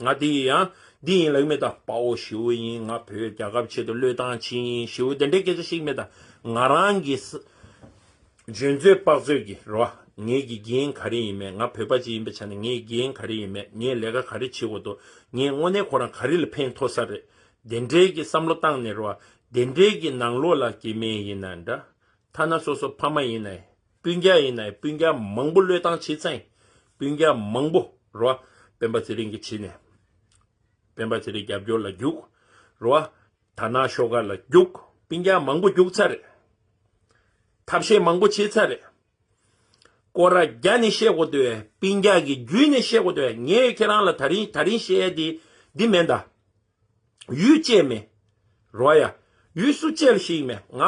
ང་དེ་ཡང་འདི་ཡིན་ལབ་མེད་ད། དཔའ་བོ་ཞེ་པོ་ཡིན། ང་བོད་རྒྱལ་ཁབ་ཆེད་དུ་བློས་བཏང་བྱེད་ཡིན་ཞེ་པོ་དེ་འདྲའི་སྐད་ཆ་བཤད་མེད་ད། ང་རང་གི་ས་འཇོན་ཚོད་དཔག་ཚོད་ཀྱི་རོ། ངེད་ཀྱི་འགན་ག་རེ་ཡིན་མེད། ང་བོད་པ་ཅིག་ཡིན་པའི་ཆ་ནས་ངའི་འགན་ག་རེ་ཡིན་མེད། ངས་ལས་ཀ་ག་རེ་བྱེད་དགོས་འདུག་ངས་དངོས་གནས་ཁོ་རང་ག་རེ་ལ་ཕན་ཐོགས་ས་རེད། དེ་འདྲའི་གི་བསམ་བློ་བཏང་ནས་རོ། དེ་འདྲའི་གི་ནང་ལོགས་ལ་སྐྱེ་དམན་ཡིན་ན་འདྲ། ཐ་ན་སོ་སོ་ཕ་མ་ཡིན་ན་ཡང་སྤུན་ཀྱག་ཡིན་ན་ཡང་སྤུན་ཀྱག་མང་པོ་བློས་བཏང་བྱས་ཚར་ཡིན། སྤུན་ཀྱག་མང་པོ་རོ། སྤེན་པ་ཚེ་རིང་གི་བྱས་ནས། སྤེན་པ་ཚེ་རིང་རྒྱབ་སྐྱོར་ལ་རྒྱུགས། རོ། དར་ནག་ཤོག་ཁག་ལ་རྒྱུགས། སྤུན་ཀྱག་མང་པོ་རྒྱུགས་ཚར་རེད། ཐབས་ཤེས་མང་པོ་བྱས་ཚར་རེད། སྐོར་ར་རྒྱག་ནས་བཤད་དགོས་འདུག་བས། སྤུན་ཀྱག་གི་བརྒྱུད་ནས་བཤད་དགོས་འདུག་བས། ངས་ཁྱེད་རང་ལ་ད་རིང་ད་རིང་བཤད་ཡ་དེ་འདི་མིན་ད། ཡུས་བཅད་མེད། རོ་ཡ། ཡུས་སུ་བཅད་ལ་ཞིག་མེད། ང་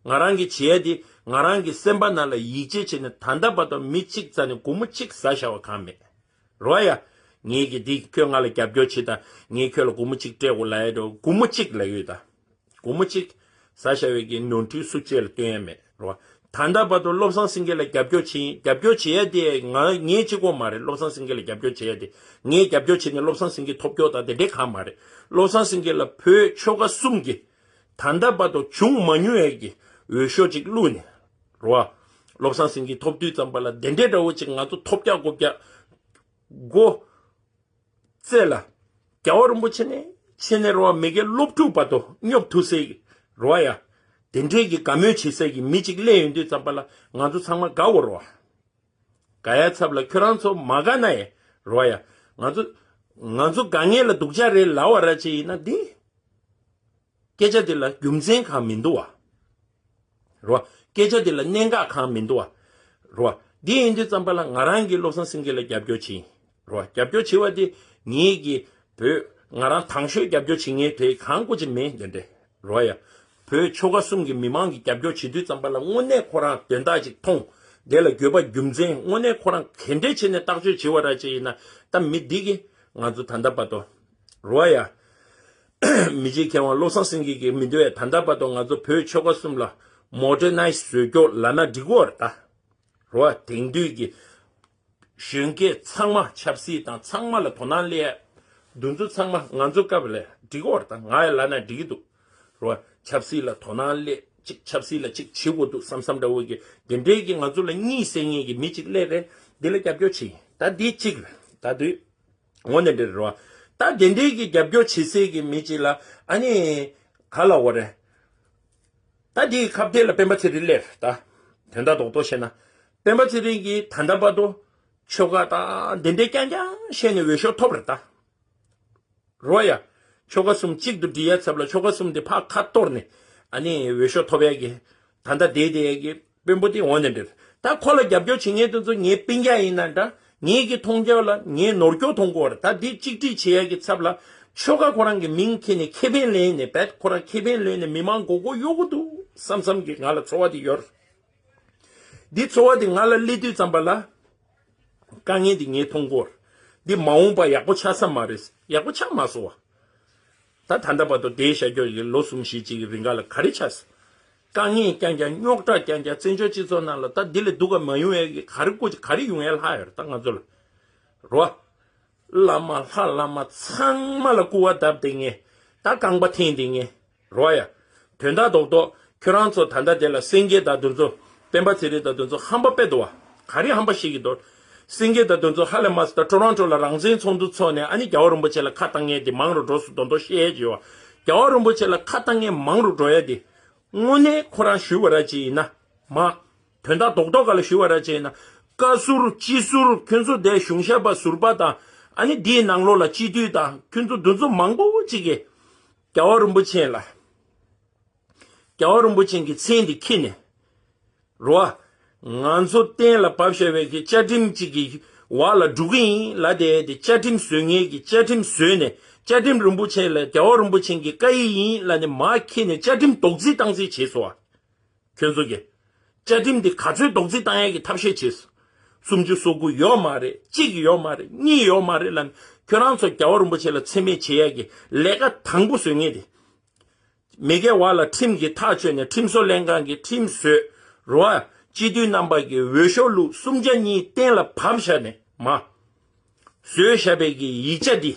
ང་རང་གི་བྱེད་ཡ་དེ་ང་རང་གི་སེམས་པ་ནང་ལ་ཡིད་ཆེས་བྱས་ནས་ད་ལྟ་བར་དུ་མི་གཅིག་རྩ་ནས་སྒོར་མོ་གཅིག་ཟ་བཞག་པ་གང་མེད། རོ་ཡ། ངས་ཀྱི་འདི་ཁྱོད་ང་ལ་རྒྱབ་སྐྱོར་བྱེད་དང་། ངས་ཁྱོད་ལ་སྒོར་མོ་གཅིག་སྤྲད་དགོས་ལབ་ཡ་འགྲོ། སྒོར་མོ་གཅིག་ལབ་ཡོད་ད། སྒོར་མོ་གཅིག་ཟ་བཞག་པའི་གི་ནོར་འཁྲུལ་སུ་གཅིག་ལ་སྟོན་ཡ་མེད་རོ། ད་ལྟ་བར་དུ་བློ་བཟང་སེང་གེ་ལ་རྒྱབ་སྐྱོར་བྱེད་རྒྱབ་སྐྱོར་བྱེད་ཡ་དེ་ང་ངས་གཅིག་པོ་མ་རེད། བློ་བཟང་སེང་གེ་ལ་རྒྱབ་སྐྱོར་བྱེད་ཡ་དེ། ངས་རྒྱབ་སྐྱོར་བྱེད་ནས་བློ་བཟང་སེང་གེ་ཐོབ་སྐྱོར་དང་དེ་འདྲའི་གང་མ་རེད། བློ་བཟང་སེང་གེ་ལ་བོད་ཆོལ་ཁ་གསུམ་གྱི་ད་ལྟ་བར་དུ་བྱུང་མ་མྱོང་ཡ་གི་འོས་ཤོག་ཅིག་བླུགས་ནས་རོ། བློ་བཟང་སེང་གེ་ཐོབ་དུས་ཙམ་པ་ལ་དེ་འདྲའི་འདྲ་བོ་ཅིག་ང་ཚོ་ཐོབ་རྒྱག་དགོས་རྒྱག་དགོས། རྩེ་ལ། རྒྱལ་བ་རིན་པོ་ཆེ་ནས་ཆེ་ནས་རོ་བ་མི་སྒེར་སློབ་ཕྲུག་བར་དུ་སྙོབ་ཐུབ་སའི་རོ་བ་ཡ། དེ་འདྲའི་གི་དགའ་མོས་བྱེད་སའི་གི་མི་གཅིག་སླེབས་ཡོང་དུས་ཙམ་པ་ལ་ང་ཚོ་ཚང་མ་དགའ་བོ་རོ་བ། དགའ་ཡ་ཚབ་ལ་ཁྱོད་རང་ཚོ་མ་དགའ་ན་ཡ་རོ་བ་ཡ། ང་ཚོ་ང་ཚོ་དགའ་ངེས་ལ་སྡུག་ཅག་རེད་ལབ་པ་ར་ཅིག་ཡིན་ན་འདི། སྐད་ཆ་དེ་ལ་རྒྱུ་མཚན་གང་མི་འདུག་བ། རོ། སྐད་ཆ་དེ་ལ་གནད་འགག་གང་མི་འདུག་བ། རོ། འདི་ཡིན་དུས་ཙམ་པ་ལ་ང་རང་གིས་བློ་བཟང་སེང་གེ་ལ་རྒྱབ་སྐྱོར་བྱེད་ཡིན། རོ། རྒྱབ་སྐྱོར་བྱེད་པ་དེ་ངེད་ཀྱི་བོད་ང་རང་དང་ཤོས་རྒྱབ་སྐྱོར་བྱེད་མཁན་དེ་གང་དགོས་ཀྱི་མེད་འདི་འདྲས་རོ་ཡ། བོད་ཆོལ་ཁ་གསུམ་གྱི་མི་མང་གིས་རྒྱབ་སྐྱོར་བྱེད་དུས་ཙམ་པ་ལ་དངོས་གནས་ཁོ་རང་དོན་དག་ཅིག་མཐོང་། དེ་ལ་དགོས་པ་རྒྱུ་མཚན་དངོས་གནས་ཁོ་རང་ག་འདྲས་བྱས་ནས་བརྟག་དཔྱད་བྱེད་པ་ར་ཅིག་ཡིན་ན་ད་མི་འདི་གིས་ང་ཚོ་ད་ལྟ་བར་དུ་རོ་ཡ། མི་རྗེ་མཁས་དབང་བློ་བཟང་སེང་གེ་གིས་མི་འདོད་པའི་ད་ལྟ་བར་དུ་ང་ཚོ་བོད་ཆོལ་ཁ་གསུམ་ལ་མོ་ཌར་ནའི་ཛི་བཟོས་སྐྱོག་ལབ་ན་འགྲིག་གོ་རེད་ད། རོ་དེང་དུས་ཀྱི་གཞོན་སྐྱེས་ཚང་མ་ཆབ་སྲིད་དང་ཚང་མ་ལ་དོ་སྣང་སླེབས། འདི་ཚོ་ཚང་མ་ང་ཚོ་སྐབས་ལ་འགྲིག་གོ་རེད་ད། ང་ཡ་ལབ་ན་འགྲིག་གི་འདུག། རོ་ཆབ་སྲིད་ལ་དོ་སྣང་སླེབས། ཅིག་ཆབ་སྲིད་ལ་ཅིག་བྱེད་དགོས་འདུག་བསམ་བསམ་འདྲ་བོ་གི་དེ་འདྲའི་གི་ང་ཚོ་ལ་གཉིད་སད་མཁན་གི་མི་ཅིག་སླེབས་རེད། འདི་ལ་རྒྱབ་སྐྱོར་བྱེད་ཡིན་ད། འདི་གཅིག་རེད་ད་དུས། འོ་ནི་འདྲ་རེད་བ། ད་དེ་འདྲའི་གི་རྒྱབ་སྐྱོར་བྱེད་སའི་གི་མི་གཅིག་ལ་ཨ་ནི་ག་ལ་འོ་རེད། ད་དེའི་ཁ་གཏད་ལ་སྤེན་པ་ཚེ་རིང་སླེབས་རེད་ད། དོན་དག་རྡོག་རྡོག་བཤད་ན། སྤེན་པ་ཚེ་རིང་གིས་ད་ལྟ་བར་དུ་ཆོལ་ཁ་དང་དེ་འདྲའི་རྐྱང་རྐྱང་བཤད་ནས་འོས་ཤོག་ཐོབ་རེད་ད། རོ་ཡ། ཆོལ་ཁ་གསུམ་གཅིག་ཏུ་སྒྲིལ་ཡ་ཚབ་ལ་ཆོལ་ཁ་གསུམ་དེ་ཕར་ཁ་གཏོར་ནས་ཨ་ནི་འོས་ཤོག་ཐོབ་ཡ་གི་ད་ལྟ་བསྡད་བསྡད་ཡ་གི་དཔོན་པོ་དེ་འོང་ནས་འདིར། ད་ཁོ་ལ་རྒྱབ་སྐྱོར་བྱེད་མཁན་དེ་ཚོ་ངའི་སྤུན་ཀྱག་ཡིན་ན་འདྲ། ངེད་ཀྱི་མཐོང་རྒྱ་ལ་ངའི་ནོར་སྐྱོར་མཐོང་གོ་བར་ད་འདི་གཅིག་སྒྲིལ་བྱེད་ཡ་གི་ཚབ་ལ་ཆོལ་ཁ་ཁོ་རང་གི་མིང་ཁྱེར་ནས་ཁེ་ཕན་ལེན་ནས་བེད་ཁོ་རང་ཁེ་ཕན་ལོན་ནས་མི་མང་མགོ་སྐོར་གཡོག་གི་འདུག་བསམ་བསམ་གྱི་ང་ལ་ཚོར་བ་དེ་ཡོད། འདི་ཚོར་བ་དེ་ང་ལ་སླེབས་དུས་ཙམ་པ་ལ་དཀའ་ངལ་དེ་ངས་མཐོང་གོ་བར་འདི་མ་འོངས་པ་ཡག་པོ་ཆགས་ས་མ་རེད། ཡག་པོ་ཆགས་མ་སོང་བ། ད་ད་ལྟ་བར་དུ་བསྡད་བཞག་རྒྱུ་ཡི་ལོ་གསུམ་བཞི་ཅིག་གི་རིང་ག་ལ་ག་རེ་ཆགས། དཀའ་ངལ་རྐྱང་རྐྱང་རྙོག་དྲ་རྐྱང་རྐྱང་བཙན་བྱོལ་སྤྱི་ཚོགས་ནང་ལ་ད་འདི་ལས་སྡུག་ག་མ་ཡོང་བའི་གི་ག་རེ་དགོས་ཀྱི་ག་རེ་ཡོང་ཡ་ལྷག་ཡོད་རེད་ད་ང་ཚོ་ལ། རོ། བླ་མ་ལྷ་བླ་མ་ཚང་མ་ལ་སྐུར་བ་བཏབ་བསྡད་མཁན། ད་རྐང་པ་འཐེན་བསྡད་མཁན། རོ་ཡ། དོན་དག་རྡོག་རྡོག་ཁྱོད་རང་ཚོ་ད་ལྟ་དེ་ལ་སེང་གེ་དང་དེ་ཚོ་སྤེན་པ་ཚེ་རིང་དང་དེ་ཚོ་ཧམ་པ་དཔེ་འདུག་བ། ག་རེ་ཧམ་པ་བཤད་ཀྱི་འདུག་སེང་གེ་དང་དེ་ཚོ་ཧ་ལས་མ་སོང་ད་ཊོ་རོན་ཊོ་ལ་རང་བཙན་ཚོགས་འདུ་ཚོགས་ནས་ཨ་ནི་རྒྱལ་བ་རིན་པོ་ཆེ་ལ་ཁ་བཏང་མཁན་དེ་མང་རུ་འགྲོ་སོང་མདོག་མདོག་བཤད་ཡས་ཀྱི་ཡོད་བ། རྒྱལ་བ་རིན་པོ་ཆེ་ལ་ཁ་བཏང་མཁན་མང་རུ་འགྲོ་ཡ་དེ། དངོས་གནས་ཁོ་རང་ཞུས་པ་ར་ཅིག་ཡིན་ན། མ། དོན་དག་རྡོག་རྡོག་ག་ལ་ཞུས་པ་ར་ཅིག་ཡིན་ན། བཀའ་ཟུར་སྤྱི་ཟུར་ཁྱོད་ཚོ་དེ་གཞུང་ཞབས་པ་ཟུར་པ་དང་ཨ་ནི་དེའི་ནང་ལོགས་ལ་སྤྱི་འཐུས་དང་ཁྱོད་ཚོ་འདི་ཚོ་མང་པོ་ཅིག་གིས་རྒྱལ་བ་རིན་པོ་ཆེ་ལ། རྒྱལ་བ་རིན་པོ་ཆེ་གི་མཚན་དེ་ཁྱེར་ནས། རོ། ང་ཚོ་གཏན་ལ་ཕབ་བཞག་པའི་གི་བཅའ་ཁྲིམས་གཅིག་གི་འོག་ལ་འགྲོ་གི་ཡིན་ལབ་བསྡད་དེ་བཅའ་ཁྲིམས་བཟོ་མཁན་གྱི་བཅའ་ཁྲིམས་བཟོས་ནས་བཅའ་ཁྲིམས་རིན་པོ་ཆེ་ལ་རྒྱལ་བ་རིན་པོ་ཆེ་གི་བཀའ་ཡིག་ཡིན་ལབ་ནས་མར་ཁྱེར་ནས་བཅའ་ཁྲིམས་རྡོག་རྫིས་བཏང་རྩིས་བྱས་སོང་བ། ཁྱོད་ཚོ་གིས། བཅའ་ཁྲིམས་འདི་ག་ཚོད་རྡོག་རྫིས་བཏང་ཡག་གི་ཐབས་ཤེས་བྱས་སོང་། སུམ་ཅུ་སོ་དགུ་ཡོད་མ་རེད། གཅིག་ཡོད་མ་རེད། གཉིས་ཡོད་མ་རེད་ལབ་ནས་ཁྱོད་རང་ཚོ་རྒྱལ་བ་རིན་པོ་ཆེ་ལ་མཚན་སྨད་བྱེད་ཡག་གི་ལས་ཀ་དང་པོ་བཟོ་མཁན་དེ། མི་སྒེར་བར་ལ་ཁྲིམས་ཀྱི་ཐག་གཅོད་ནས་ཁྲིམས་བཟོ་ལྷན་ཁང་གིས་ཁྲིམས་བཟོས། རོ། སྤྱི་འཐུས་རྣམ་པ་གིས་འོས་ཤོག་བླུགས། གསུམ་ཆ་གཉིས་གཏན་ལ་ཕབ་བཞག་ནས་མ། བཟོས་བཞག་པའི་གི་ཡིག་ཆ་འདི།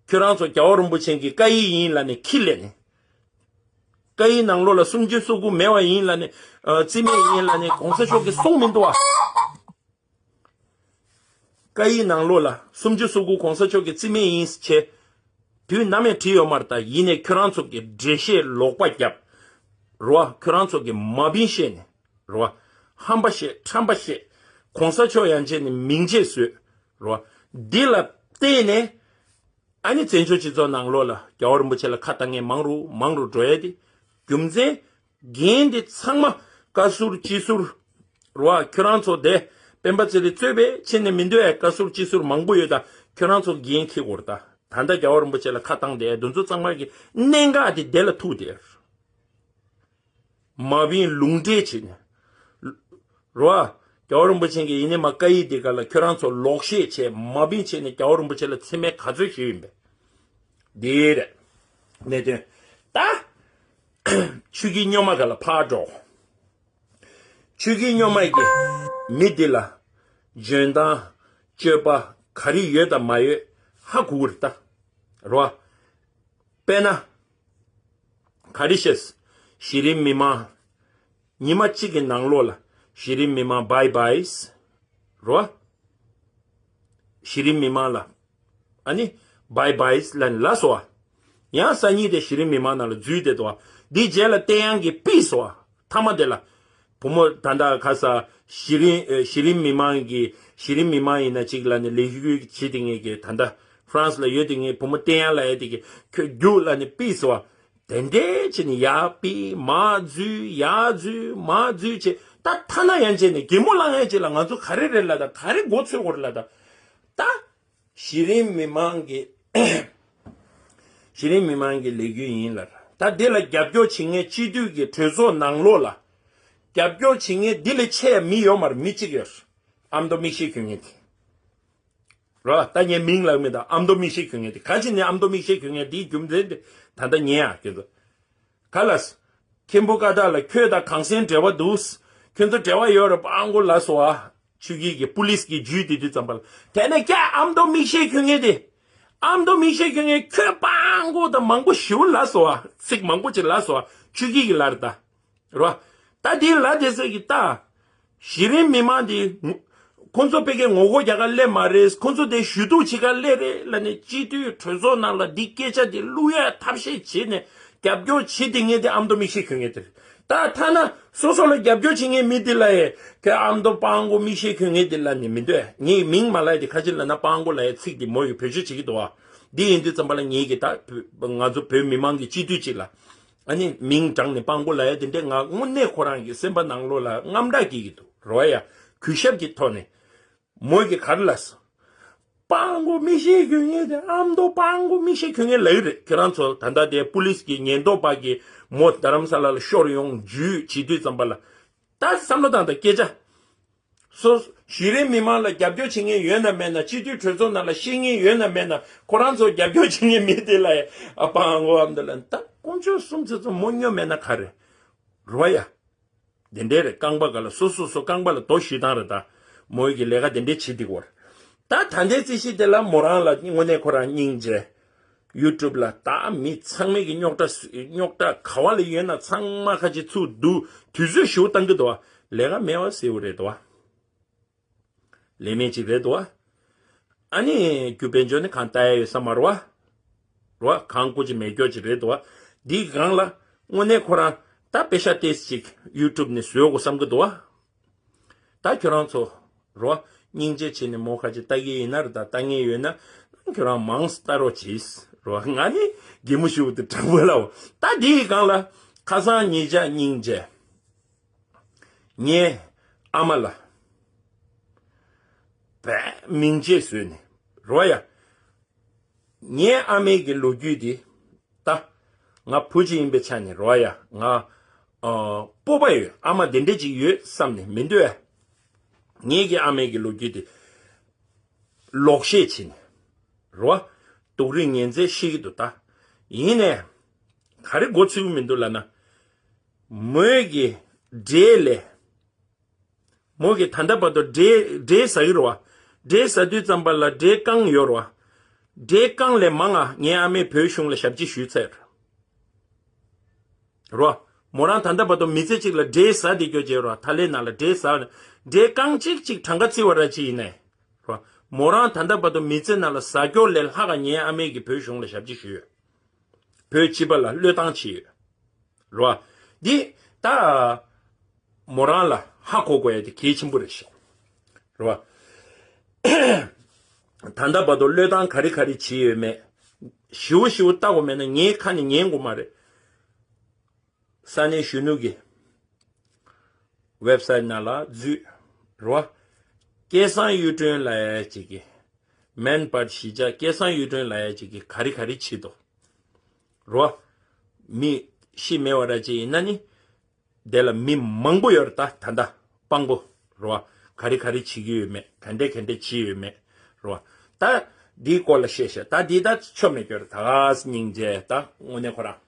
ཁྱོད་རང་ཚོ་རྒྱལ་བ་རིན་པོ་ཆེ་གི་བཀའ་ཡིག་ཡིན་ལབ་ནས་ཁྱི་ལས་ནས། བཀའ་ཡིག་ནང་ལོགས་ལ་སུམ་ཅུ་སོ་དགུ་མེད་པ་ཡིན་ལབ་ནས། ཨ། རྩིས་མེད་ཡིན་ལབ་ནས་གོང་ས་མཆོག་གིས་གསུངས་མི་འདུག་བ། བཀའ་ཡིག་ནང་ལོགས་ལ་སུམ་ཅུ་སོ་དགུ་གོང་ས་མཆོག་གིས་རྩིས་མེད་ཡིན་བྱས། དུས་ནམ་ཡང་བྲིས་ཡོད་མ་རེད། ད་ཡིན་ནའི་ཁྱོད་རང་ཚོ་གི་འགྲེལ་བཤད་ལོག་པ་བརྒྱབ། རེད་བ། ཁྱོད་རང་ཚོ་གི་མ་བིན་བཤད་ནས། རེད་བ། ཧམ་པ་བཤད། ཁྲམ་པ་བཤད། གོང་ས་མཆོག་ཡན་ཆད་ནས་མིང་ཆད་བཟོས། རེད་བ། འདི་ལ་བརྟེན་ནས་ཨ་ནི་བཙན་བྱོལ་སྤྱི་ཚོགས་ནང་ལོགས་ལ་རྒྱལ་བ་རིན་པོ་ཆེ་ལ་ཁ་བཏང་མཁན་མང་རུ་མང་རུ་འགྲོ་ཡ་དེ་རྒྱུ་མཚན། འགན་དེ་ཚང་མ་བཀའ་ཟུར་སྤྱི་ཟུར། རེད་བ། ཁྱོད་རང་ཚོ་དེ་སྤེན་པ་ཚེ་རིང་གཙོས་པའི་ཕྱི་ནས་མི་འདོད་ཡ་བཀའ་ཟུར་སྤྱི་ཟུར་མང་པོ་ཡོད། ད་ཁྱོད་རང་ཚོ་འགན་འཁྱེར་དགོས་རེད། ད་ད་ལྟ་རྒྱལ་བ་རིན་པོ་ཆེ་ལ་ཁ་བཏང་དེ་འདི་ཚོ་ཚང་མ་གི་གནད་འགག་དེ་དེ་ལ་ཐུག་དེ། མ་བིན་ལུང་འདྲེན་བྱེད་ནས། རེད་བ། རྒྱལ་བ་རིན་པོ་ཆེ་གིས་ཡིན་ནའི་མ་བཀའ་ཡིག་དེ་ག་ལ་ཁྱོད་རང་ཚོ་ལོག་བཤད་བྱས་མ་བིན་བྱས་ནས་རྒྱལ་བ་རིན་པོ་ཆེ་ལ་མཚན་སྨད་ག་ཚོད་ཞུས་ཡིན་པས། འདི་རེད། གནད་དོན། ད་ཆོས་ཀྱི་སྨྱོན་མ་ག་ལ་ཕར་འགྲོ། ཆོས་ཀྱི་སྨྱོན་མ་གིས་མི་འདི་ལ་འཇོན་ཐང་སྤྱོད་པ་ག་རེ་ཡོད་དང་མ་ཡོད་ཧ་གོ་གི་རེད་ད། རེད་བ། དཔེར་ན། ག་རེ་བཤད། གཞི་རིམ་མི་མང་། ཉི་མ་གཅིག་གི་ནང་ལོགས་ལ་གཞི་རིམ་མི་མང་བྷའི་བྷའིས། རེད་བ། གཞི་རིམ་མི་མང་ལ། ཨ་ནི། བྷའི་བྷའིས་ལ་ནི་ལ་སོ་བ། ཡང་སང་ཉིན་དེ་གཞི་རིམ་མི་མང་ནང་ལ་འཛུལ་བསྡད་དོ་བ། འདི་རྗེས་ལ་བསྟན་ཡང་གི་པིས་སོ་བ། ཐ་མ་དེ་ལ། བུ་མོ་ད་ལྟ་ཁ་ས་གཞི་རིམ་ཨེ་གཞི་རིམ་མི་མང་གི་གཞི་རིམ་མི་མང་ཡིན་ན་གཅིག་ལ་ནི་ལས་འགུལ་བྱེད་དེ་ངེས་ཀྱི་ད་ལྟ་ཧྥ་རན་སི་ལ་ཡོད་དེ་ངེས་བུ་མོ་བསྟན་ཡང་ལ་ཡོད་དེ་གི་ཁྱོད་རྒྱུགས་ལ་ནི་པིས་སོ་བ། དེ་འདྲའི་ཆེ་ནི་ཡར་པི་མར་འཛུལ་ཡར་འཛུལ་མར་འཛུལ་བྱེད། ད་ཐ་ན་ཡང་བྱས་ནས་གད་མོ་ལངས་ཡང་བྱེད་ལ་ང་ཚོ་ག་རེ་རེད་ལ་ད་ག་རེ་མགོ་ཚོས་དགོས་རེད་ལ་ད། ད་གཞི་རིམ་མི་མང་གི་གཞི་རིམ་མི་མང་གི་ལས་འགུལ་ཡིན་ལ། ད་འདི་ལ་རྒྱབ་སྐྱོར་བྱེད་མཁན་སྤྱི་འཐུས་ཀྱི་གྲོས་ཚོགས་ནང་ལོགས་ལ་རྒྱབ་སྐྱོར་བྱེད་མཁན་འདི་ལས་ཆེ་མི་ཡོད་མ་རེད། མི་གཅིག་ཡོད། ཨ་མདོ་མིག་ཤེལ་གྱོན་མཁན་དེ། རོ། ད་ངས་མིང་ལབ་མེད་ད། ཨ་མདོ་མིག་ཤེལ་གྱོན་མཁན་དེ་ག་ཅི་ནས་ཨ་མདོ་མིག་ཤེལ་གྱོན་མཁན་དེའི་རྒྱུ་མཚན་དེ་ད་ལྟ་ཉན་ཡ་ཁྱོད་ཚོ། ག་ལ། མཁན་པོ་ཀ་དག་ལ་ཁྱོད་དང་གངས་སེང་འབྲེལ་བ་འདུག་ཁྱོད་ཚོ་འབྲེལ་བ་ཡོད་རེད་པ་ཨང་གོ་ལ་སོ་ཨ། ཆུ་སྐྱིད་ཀྱི་པུ་ལིས་ཀྱི་ཇུས་དེ་དུས་ཙམ་པ་ལ། དེ་ནས་ཀྱ་ཨ་མདོ་མིག་ཤེལ་གྱོན་མཁན་དེ། ཨ་མདོ་མིག་ཤེལ་གྱོན་མཁན་ཁྱོད་པ་ཨང་གོ་དང་མང་པོ་ཞིག་ལ་སོ་ཨ། ཚིག་མང་པོ་ཅིག་ལ་སོ་ཨ། ཆུ་སྐྱིད་ཀྱི་ལ་རེད་ད། རོ། ད་དེའི་ལ་དེ་ཟེར་གི་ད། གཞི་རིམ་མི་མང་དེ། ཁོང་ཚོ་དཔེ་ཀའི་ངོ་རྒོལ་རྒྱག་ག་སླེབས་མ་རེད། ཁོང་ཚོ་དེ་ཞུ་གཏུག་བྱེད་ག་སླེབས་རེད་ལ་ནི་སྤྱི་འཐུས་གྲོས་ཚོགས་ནང་ལ་འདི་སྐད་ཆ་དེ་བླུག་ཡ་ཐབས་ཤེས་བྱེད་ནས་རྒྱབ་སྐྱོར་བྱེད་དེ་ངས་དེ་ཨ་མདོ་མིག་ཤེལ་གྱོན་མཁན་དེ་རེད། ད་ཐ་ན་སོ་སོ་ལ་རྒྱབ་སྐྱོར་བྱེད་མཁན་མི་དེ་ལ་ཡ་ཁྱོད་ཨ་མདོ་པ་ཨང་གོ་མིག་ཤེལ་གྱོན་མཁན་དེ་ལ་ནི་མི་འདོད། ངས་མིང་མ་ལབ་ཡ་དེ་ཁ་ཅིག་ལ་ན་པ་ཨང་གོ་ལབ་ཡ་ཚིག་དེ་མོ་ཡི་བེད་སྤྱོད་བྱེད་ཀྱི་འདུག་ཨ། འདི་ཡིན་དུས་ཙམ་པ་ལ་ངེད་ཀྱི་ད་ང་ཚོ་བོད་མི་མང་གི་སྤྱི་འཐུས་གཅིག་ལ། ཨ་ནི་མིང་དྲངས་ནས་སྤང་པོ་ལབ་ཡ་དེ་འདྲས་ང་དངོས་གནས་ཁོ་རང་གི་སེམས་པ་ནང་ལོགས་ལ་དངངས་སྐྲག་སྐྱེ་གི་འདུག་རོ་ཡ། གུས་ཞབས་ཀྱི་ཐོག་ནས་མོས་ཀྱི་ག་རེ་ལབ་སོང་། སྤང་པོ་མིག་ཤེལ་གྱོན་མཁན་དེ་ཨ་མདོ་སྤང་པོ་མིག་ཤེལ་གྱོན་མཁན་ལབ་ཡོད་རེད། ཁྱེད་རང་ཚོ་ད་ལྟ་དེ་པུ་ལིས་ཀྱི་ཉེན་རྟོག་པ་གིས་མོ་རྡ་རམ་ས་ལ་ལ་ཤོར་ཡོང་ཇུས་བྱེད་དུས་ཙམ་པ་ལ་ད་བསམ་བློ་བཏང་དང་སྐད་ཆ། སོ། གཞི་རིམ་མི་མང་ལ་རྒྱབ་སྐྱོར་བྱེད་མཁན་ཡོད་ན་མེད་ན། སྤྱི་འཐུས་གྲོས་ཚོགས་ནང་ལ་བཤད་མཁན་ཡོད་ན་མེད་ན། ཁོ་རང་ཚོ་རྒྱབ་སྐྱོར་བྱེད་མཁན་མི་དེ་ལ་ཡ་ཨ་པང་ངོ་ཨ་མདོ་ལ་ད་དཀོན་མཆོག་གསུམ་ཚེ་ཚོ་མོ་སྨྱོ་མེད་ན་ག་རེ། རོ་ཡ། དེ་འདྲའི་རེད། རྐང་པ་ག་ལ་སོ་སོ་སོ་རྐང་པ་ལ་རྡོ་གཞུས་བཏང་རེད་ད། མོ་ཡི་གི་ལས་ཀ་དེ་འདྲའི་བྱེད་འདི་གོ་རེད། ད་ད་ལྟའི་རྩིས་གཞི་དེ་ལ་མོ་རང་ལ་དངོས་གནས་ཁོ་རང་སྙིང་རྗེ། ཡུ་ཊུབ་ལ་ད་མི་ཚང་མས་ཀྱི་རྙོག་དྲ་རྙོག་དྲ་ག་བ་ལ་ཡོད་ན་ཚང་མ་ཁ་ཅིག་ཚུར་བསྡུ་དུས་ཚོད་ཞུ་བཏང་གི་འདུག་བ། ལས་ཀ་མེད་པ་ཟེར་བ་རེད་འདུག་བ། ལས་མེད་ཅིག་རེད་འདུག་བ། ཨ་ནི་རྒྱུ་དཔལ་འབྱོར་ནི་གང་ལྟ་ཡ་ཡོད་ས་མ་རེད་བ། རེད་བ། གང་བཀོལ་ཅིག་མེད་སྐྱོ་ཅིག་རེད་འདུག་བ། འདིའི་སྒང་ལ་དངོས་གནས་ཁོ་རང་ད་པེ་ཤ་ཏེས་ཅིག་ཡུ་ཊུབ་ནས་བཟོས་དགོས་བསམ་གི་འདུག་བ། ད་ཁྱོད་རང་ཚོ་རོ། སྙིང་རྗེ་བྱས་ནས་མོ་ཁ་ཅིག་ལྟ་གི་ཡིན་ན་རེད། ད་ལྟ་ངེས་ཡོད་ན་ཁྱོད་རང་མང་ཙམ་ལྟ་རོགས་གྱིས་རོ། ང་ནི་གད་མོ་ཞུ་དེ་དྲང་པོ་ལའོ། ད་འདིའི་སྒང་ལ་ཁ་སང་ཉེ་ཆར་སྙིང་རྗེ་ངའི་ཨ་མ་ལ་བས་མིང་ཆད་བཟོས་ནས་རོ་ཡ། ངའི་ཨ་མའི་གི་ལོ་རྒྱུས་དེ། ད། ང་བུ་གཅིག་ཡིན་པའི་ཆ་ནས་རོ་ཡ། ང་། ཨ། སྤོབས་པ་ཡོད། ཨ་མ་དེ་འདྲ་ཅིག་ཡོད་བསམ་ནས་མི་འདོད་ཨ། ངེད་ཀྱི་ཨ་མའི་གི་ལོ་རྒྱུས་དེ། ལོག་བཤད་བྱས་ནས། རོ། སྡུག་རུས་ངན་ཚད་ཤེས་ཀྱི་འདུག་ད། ཡིན་ནས། ག་རེ་མགོ་ཚོས་ཀྱི་མི་འདུག་ལབ་ན། མོས་ཀྱི་འབྲས་ལས། མོ་གིས་ད་ལྟ་བར་དུ་འབྲས་འབྲས་ཟ་གི་རེད་བ། འབྲས་ཟ་དུས་ཙམ་པ་ལ་འབྲས་རྐང་ཡོད་རེད་བ། འབྲས་རྐང་ལས་མང་ང་ངའི་ཨ་མས་བོད་གཞུང་ལ་ཞབས་ཕྱི་ཞུས་ཚར་རེད་བ། མོ་རང་ད་ལྟ་བར་དུ་མི་ཚེ་གཅིག་ལ་འབྲས་ཟ་བསྡད་རྒྱུ་བྱས་རེད་བ། ཐ་ལེ་ནང་ལ་འབྲས་ཟ་ནས་འབྲས་རྐང་གཅིག་གཅིག་གྲངས་ཀ་བརྩི་བ་ར་ཅིག་ཡིན་ནའི་རེད་བ། མོ་རང་ད་ལྟ་བར་དུ་མི་ཚེ་ནང་ལ་ཟ་སྐྱོར་ལས་ལྷག་ག་ངའི་ཨ་མས་ཀྱི་བོད་གཞུང་ལ་ཞབས་ཕྱི་ཞུས་ཡོད། བོད་སྤྱི་པ་ལ་བློས་བཏང་བྱས་ཡོད། རེད་བ། འདི་ད་མོ་རང་ལ་ཧ་གོ་དགོས་ཡ་དེ་གལ་ཆེན་པོ་རེད་ཤག། རེད་བ། ད་ལྟ་བར་དུ་བློས་བཏང་ག་རེ་ག་རེ་བྱས་ཡོད་མེད། ཞིའུ་ཞིའུ་ལྟ་དགོས་མེད་ན་ངའི་ཁ་ནས་ཉན་དགོས་མ་རེད། ས་གནས་གཞོན་ནུ་གི་ཝེབ་སའིཊ་ནང་ལ་འཛུལ། རེད་བ། སྐལ་བཟང་གཡུ་སྒྲོན་ལབ་ཡ་ཅིག་གི། སྨན་པ་གཞིས་ཆགས་སྐལ་བཟང་གཡུ་སྒྲོན་ལབ་ཡ་ཅིག་གི་ག་རེ་ག་རེ་བྱེད་དོ། རེད་བ། མི་ཤི་མེད་པ་ར་ཅིག་ཡིན་ན་ནི། དེ་ལ་མི་མང་པོ་ཡོད་རེད་ད་ད་ལྟ་དཔང་པོ། རེད་བ། ག་རེ་ག་རེ་བྱེད་ཀྱི་ཡོད་མེད་ག་འདྲས་ག་འདྲས་བྱེད་ཡོད་མེད། རེད་བ། ད་འདིའི་སྐོར་ལ་བཤད་ཤག། ད་འདི་ད་ཆོ་མེད་སྐྱོར་ད་ག་སྙིང་རྗེ་ད་དངོས་གནས་ཁོ་རང་།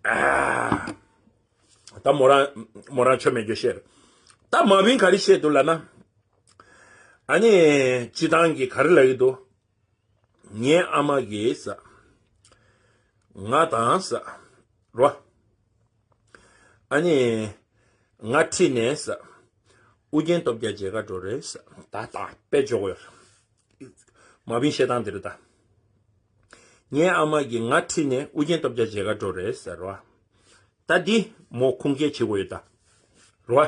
ཨ། ད་མོ་རང་མོ་རང་ཆོ་མེད་རྒྱུ་བཤད། ད་མ་བིན་ག་རེ་བཤད་འདུག་ལབ་ན། ཨ་ནི་སྤྱི་བཏང་གི་ག་རེ་ལབ་ཀྱི་འདུག། ངའི་ཨ་མ་གིས་ས། ང་དང་ས། རོ། ཨ་ནི། ང་ཁྲིད་ནས་ས། ཨུ་རྒྱན་སྟོབས་རྒྱལ་མཇལ་ཁ་འགྲོ་རེད་ས། ད་ད་དཔེ་འཇོག་ཡོད། མ་བིན་བཤད་སྟངས་དེ་རེད་ད། ངའི་ཨ་མ་གིས་ང་ཁྲིད་ནས་ཨུ་རྒྱན་སྟོབས་རྒྱལ་མཇལ་ཁ་འགྲོ་རེད་ཟེར་རོ། ད་འདི་མོ་ཁུངས་སྐྱེལ་བྱེད་དགོས་ཡོད་ད། རོ།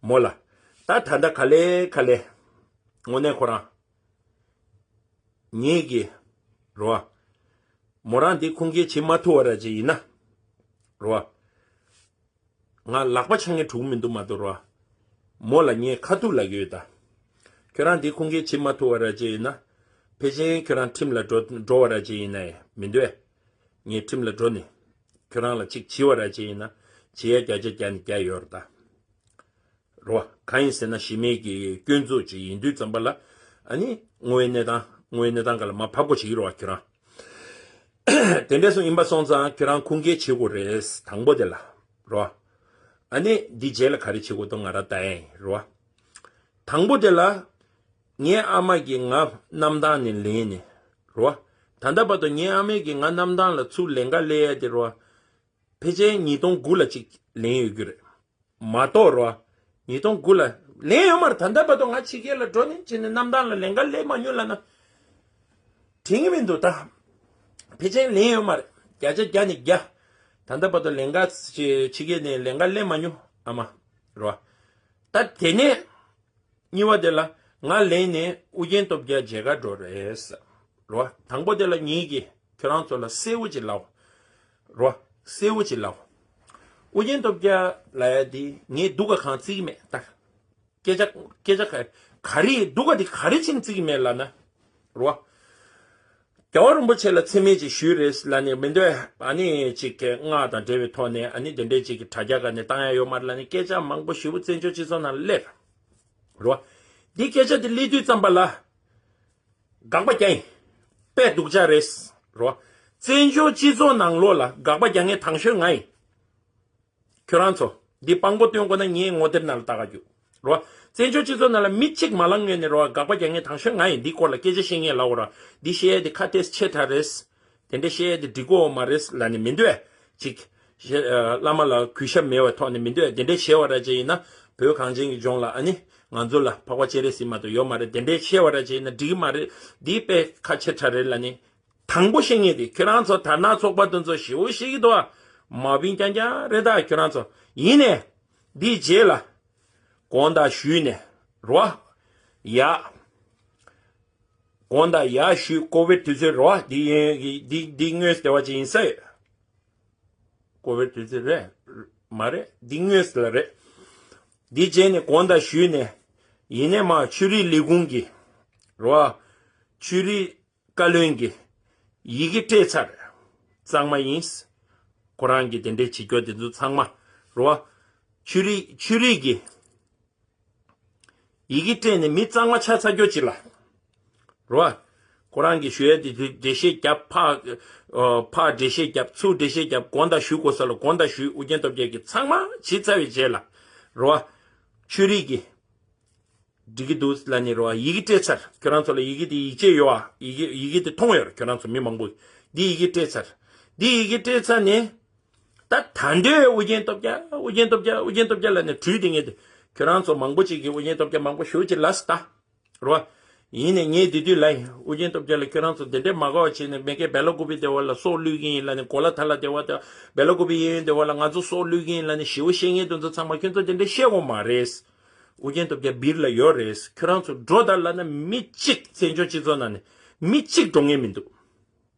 མོ་ལ། ད་ད་ད་ག་ལེ་ག་ལེ། དངོས་གནས་ཁོ་རང་། ངེད་ཀྱི། རོ། མོ་རང་འདི་ཁུངས་སྐྱེལ་བྱེད་མ་ཐུབ་པ་ར་ཅིག་ཡིན་ན། རོ། ང་ལག་པ་འཆང་ངེ་གྲུག་མི་འདུག་མ་གཏོགས་རོ། མོ་ལ་ངས་ཁ་ཐུག་ལབ་ཀྱི་ཡོད་ད། ཁྱོད་རང་འདི་ཁུངས་སྐྱེལ་བྱེད་མ་ཐུབ་པ་ར་ཅིག་ཡིན་ན། ཕལ་ཆེར་ཁྱོད་རང་ཁྲིམས་ལ་འགྲོ་འགྲོ་བ་ར་ཅིག་ཡིན་ནའི་མི་འདོད། ངས་ཁྲིམས་ལ་འགྲོ་ནས། ཁྱོད་རང་ལ་ཅིག་བྱིས་པ་ར་ཅིག་ཡིན་ན། བྱིས་ཡ་བརྒྱ་ཆ་བརྒྱ་ནས་བརྒྱ་ཡོད་རེད་ད། རོ། གང་ཡིན་ཟེར་ན་གཞི་མེད་ཀྱི་སྐྱོན་འཛུགས་ཅིག་ཡིན་དུས་ཙམ་པ་ལ། ཨ་ནི་དངོས་ཡོད་གནས་སྟངས་དངོས་ཡོད་གནས་སྟངས་སྒང་ལ་མར་ཕབ་སྒོ་བྱེད་ཀྱི་རེད་བ་ཁྱོད་རང་། དེ་འདྲས་སོང་ཡིན་པ་སོང་ཙང་ཁྱོད་རང་ཁུངས་སྐྱེལ་བྱེད་དགོས་རེད་དང་པོ་དེ་ལ། རོ། ཨ་ནི་འདི་རྗེས་ལ་ག་རེ་བྱེད་དགོས་འདུག་ང་རང་ལྟ་ཡ་ཡིན་རོ། དང་པོ་དེ་ལ། ངའི་ཨ་མ་གིས་ང་གནམ་ཐང་ནས་ལེན་ནས། རོ། ད་ལྟ་བར་དུ་ངའི་ཨ་མས་ཀྱིས་ང་གནམ་ཐང་ལ་ཚུར་ལེན་ག་སླེབས་ཡ་དེ་རོ། ཕལ་ཆེར་ཉིས་སྟོང་དགུ་ལ་གཅིག་ལེན་ཡོད་རྒྱུ་རེད། མ་གཏོགས་རོ། ཉིས་སྟོང་དགུ་ལ་ལེན་ཡོད་མ་རེད། ད་ལྟ་བར་དུ་ང་ཕྱི་རྒྱལ་ལ་འགྲོ་ནས་ཕྱིན་ནས་གནམ་ཐང་ལ་ལེན་ག་སླེབས་མ་མྱོང་ལབ་ན། དྲན་གྱི་མི་འདུག་ད། ཕལ་ཆེར་ལེན་ཡོད་མ་རེད། བརྒྱ་ཆ་བརྒྱ་ནས་བརྒྱ། ད་ལྟ་བར་དུ་ལེན་ག་ཕྱི་རྒྱལ་ནས་ལེན་ག་སླེབས་མ་མྱོང་ཨ་མ། རོ། ད་དེ་ནས། གཉིས་པ་དེ་ལ་ང་ལེན་ནས་ཨུ་རྒྱན་སྟོབས་རྒྱལ་མཇལ་ཁ་འགྲོ་རེད་ཟེར། རོ། དང་པོ་དེ་ལ་ངེད་ཀྱིས་ཁྱོད་རང་ཚོ་ལ་གསལ་བོ་ཅིག་ལབ། རོ། གསལ་བོ་ཅིག་ལབ། ཨུ་རྒྱན་སྟོབས་རྒྱལ་ལབ་ཡ་དེ་ངས་སྡུག་ག་གང་བརྩི་གི་མེད་ད། སྐད་ཆ་སྐད་ཆ་ག་ག་རེ་སྡུག་ག་དེ་ག་རེ་བྱས་ནས་བརྩི་གི་མེད་ལབ་ན། རོ། རྒྱལ་བ་རིན་པོ་ཆེ་ལ་མཚན་སྨད་ཅིག་ཞུས་རེད་ལབ་ནས་མི་འདོད། ཨ་ནི་ཅིག་གི་སྔགས་དང་འབྲེལ་བའི་ཐོག་ནས་ཨ་ནི་དེ་འདྲའི་ཅིག་གི་དྲ་རྒྱ་སྒང་ནས་བཏང་ཡ་ཡོད་མ་རེད་ལབ་ནས་སྐད་ཆ་མང་པོ་ཞེ་པོ་བཙན་བྱོལ་སྤྱི་ཚོགས་ནང་ལ་སླེབས། རོ། འདི་སྐད་ཆ་འདི་སླེབས་དུས་ཙམ་པ་ལ། དགག་པ་རྒྱག་ཡིན། དཔེ་སྡུག་ཅག་རེད། རོ། བཙན་བྱོལ་སྤྱི་ཚོགས་ནང་ལོགས་ལ་དགག་པ་རྒྱག་མཁན་དང་ཤོས་ང་ཡིན། ཁྱོད་རང་ཚོ། འདི་དཔང་པོ་སྟོན་དགོས་ན་ངའི་ངོ་དེབ་ནང་ལ་ལྟ་ག་རྒྱུགས། རོ། བཙན་བྱོལ་སྤྱི་ཚོགས་ནང་ལ་མི་གཅིག་མ་ལངས་སྔོན་ནས་རོ་དགག་པ་རྒྱག་མཁན་དང་ཤོས་ང་ཡིན། འདི་སྐོར་ལ་སྐད་ཆ་བཤད་མཁན་ལབ་དགོས་ར། འདི་བཤད་ཡ་འདི་ཁ་ཏོག་ཙམ་ཆེ་དྲགས་རེད། དེ་འདྲ་བཤད་ཡ་འདི་འགྲིག་གི་ཡོད་མ་རེད་ལབ་ནས་མི་འདོད། ཅིག་བླ་མ་ལ་གུས་ཞབས་མེད་པའི་ཐོག་ནས་མི་འདོད། དེ་འདྲ་བཤད་པ་ར་ཅིག་ཡིན་ན་བོད་གངས་ཅན་གྱི་ལྗོངས་ལ་ཨ་ནི་ང་ཚོ་ལ་འཕགས་པ་སྤྱན་རས་གཟིགས་མ་གཏོགས་ཡོད་མ་རེད། དེ་འདྲ་བཤད་པ་ར་ཅིག་ཡིན་ན་འགྲིག་གི་མ་རེད། འདི་དཔེ་ཁ་ཆེ་དྲགས་རེད་ལབ་ནས། དང་པོ་བཤད་མཁན་དེ་ཁྱོད་རང་ཚོ་དར་ནག་ཚོགས་པ་དེ་ཚོ་ཞེ་པོ་ཤེས་ཀྱི་འདུག་ཨ། མ་བིན་རྐྱང་རྐྱང་རེད་ད་ཁྱོད་རང་ཚོ། ཡིན་ནས། འདིའི་རྗེས་ལ། དགོངས་དག་ཞུས་ནས། རོ། ཡ། དགོངས་དག་ཡ་ཞུས་ཀོ་བིད་དུས་ཚོད་རོ། འདི་ཡིན་འདི་འདི་དངོས་བདེ་བ་ཅིག་ཡིན་ས་ཡོད། ཀོ་བིད་དུས་ཚོད་རེད། མ་རེད་འདི་དངོས་ལ་རེད། འདི་རྗེས་ནས་དགོངས་དག་ཞུས་ནས། ཡིན་ནས་མ་ཆོས་རིག་ལས་ཁུངས་ཀྱི། རོ། ཆོས་རིག་བཀའ་བློན་གྱིས་ཡི་གེ་སྤྲད་ཚར། གཙང་མ་ཡིན། ཁོ་རང་གིས་དེ་འདྲའི་བྱེད་སྐྱོ་དེ་ཚོ་ཚང་མ་རོ། ཆོས་རིག་ཆོས་རིག་གིས་ཡི་གེ་སྤྲད་ནས་མི་གཙང་མ་ཆགས་ཚར་སྐྱོ་ཅིག་ལ། རོ། ཁོ་རང་གིས་ཞུ་ཡ་དེ་འགྲེལ་བཤད་རྒྱབ། ཕར་ཕར་འགྲེལ་བཤད་རྒྱབ། ཚུར་འགྲེལ་བཤད་རྒྱབ། དགོངས་དག་ཞུ་དགོས་ས་ལ་དགོངས་དག་ཞུས། ཨུ་རྒྱན་སྟོབས་རྒྱལ་གྱིས་ཚང་མ་བྱས་ཚར་བའི་རྗེས་ལ། རོ། ཆོས་རིག་གིས། འགྲིག་གི་འདུག་ལབ་ནས་རོ། ཡི་གེ་སྤྲད་ཚར། ཁྱོད་རང་ཚོ་ལ་ཡི་གེ་དེ་ཡིག་ཆ་ཡོད་ཨ། ཡི་གེ་ཡི་གེ་དེ་མཐོང་ཡོད་རེད་ཁྱོད་རང་ཚོ་མི་མང་པོ། འདི་ཡི་གེ་སྤྲད་ཚར། འདི་ཡི་གེ་སྤྲད་ཚར་ནས། ད་ད་འདོད་ཨུ་རྒྱན་སྟོབས་རྒྱལ་ཨུ་རྒྱན་སྟོབས་རྒྱལ་ཨུ་རྒྱན་སྟོབས་རྒྱལ་ལབ་ནས་བྲུས་དེ་ངས་དེ། ཁྱོད་རང་ཚོ་མང་པོ་ཅིག་གིས་ཨུ་རྒྱན་སྟོབས་རྒྱལ་མང་པོ་ཞེ་པོ་ཅིག་ལབ་སོང་ད། རོ། ཡིན་ནའི་ངས་དེ་དུས་ལབ་ཡིན། ཨུ་རྒྱན་སྟོབས་རྒྱལ་ལ་ཁྱོད་རང་ཚོ་དེ་འདྲའི་མ་དགའ་བ་བྱས་ནས་མ་གིར་སྦེ་ལ་ཀུ་པི་སྡེ་བ་ལ་སྲོག་བླུ་གི་ཡིན་ལབ་ནས། གོ་ལ་ཐ་ལ་སྡེ་བ་དང་སྦེ་ལ་ཀུ་པི་གཡས་གཡོན་སྡེ་བ་ལ་ང་ཚོ་སྲོག་བླུ་གི་ཡིན་ལབ་ནས་ཞེ་པོ་བཤད་མཁན་དེ་ཚོ་ཚང་མ་ཁྱོད་ཚོ་དེ་འདྲ་བཤད་དགོས་མ་རེད། ཨུ་རྒྱན་སྟོབས་རྒྱལ་སྦིར་ལ་ཡོད་རེད། ཁྱོད་རང་ཚོ་འགྲོ་དང་ལབ་ན་མི་གཅིག་བཙན་བྱོལ་སྤྱི་ཚོགས་ནང་ནས་མི་གཅིག་འགྲོ་མཁན་མི་འདུག།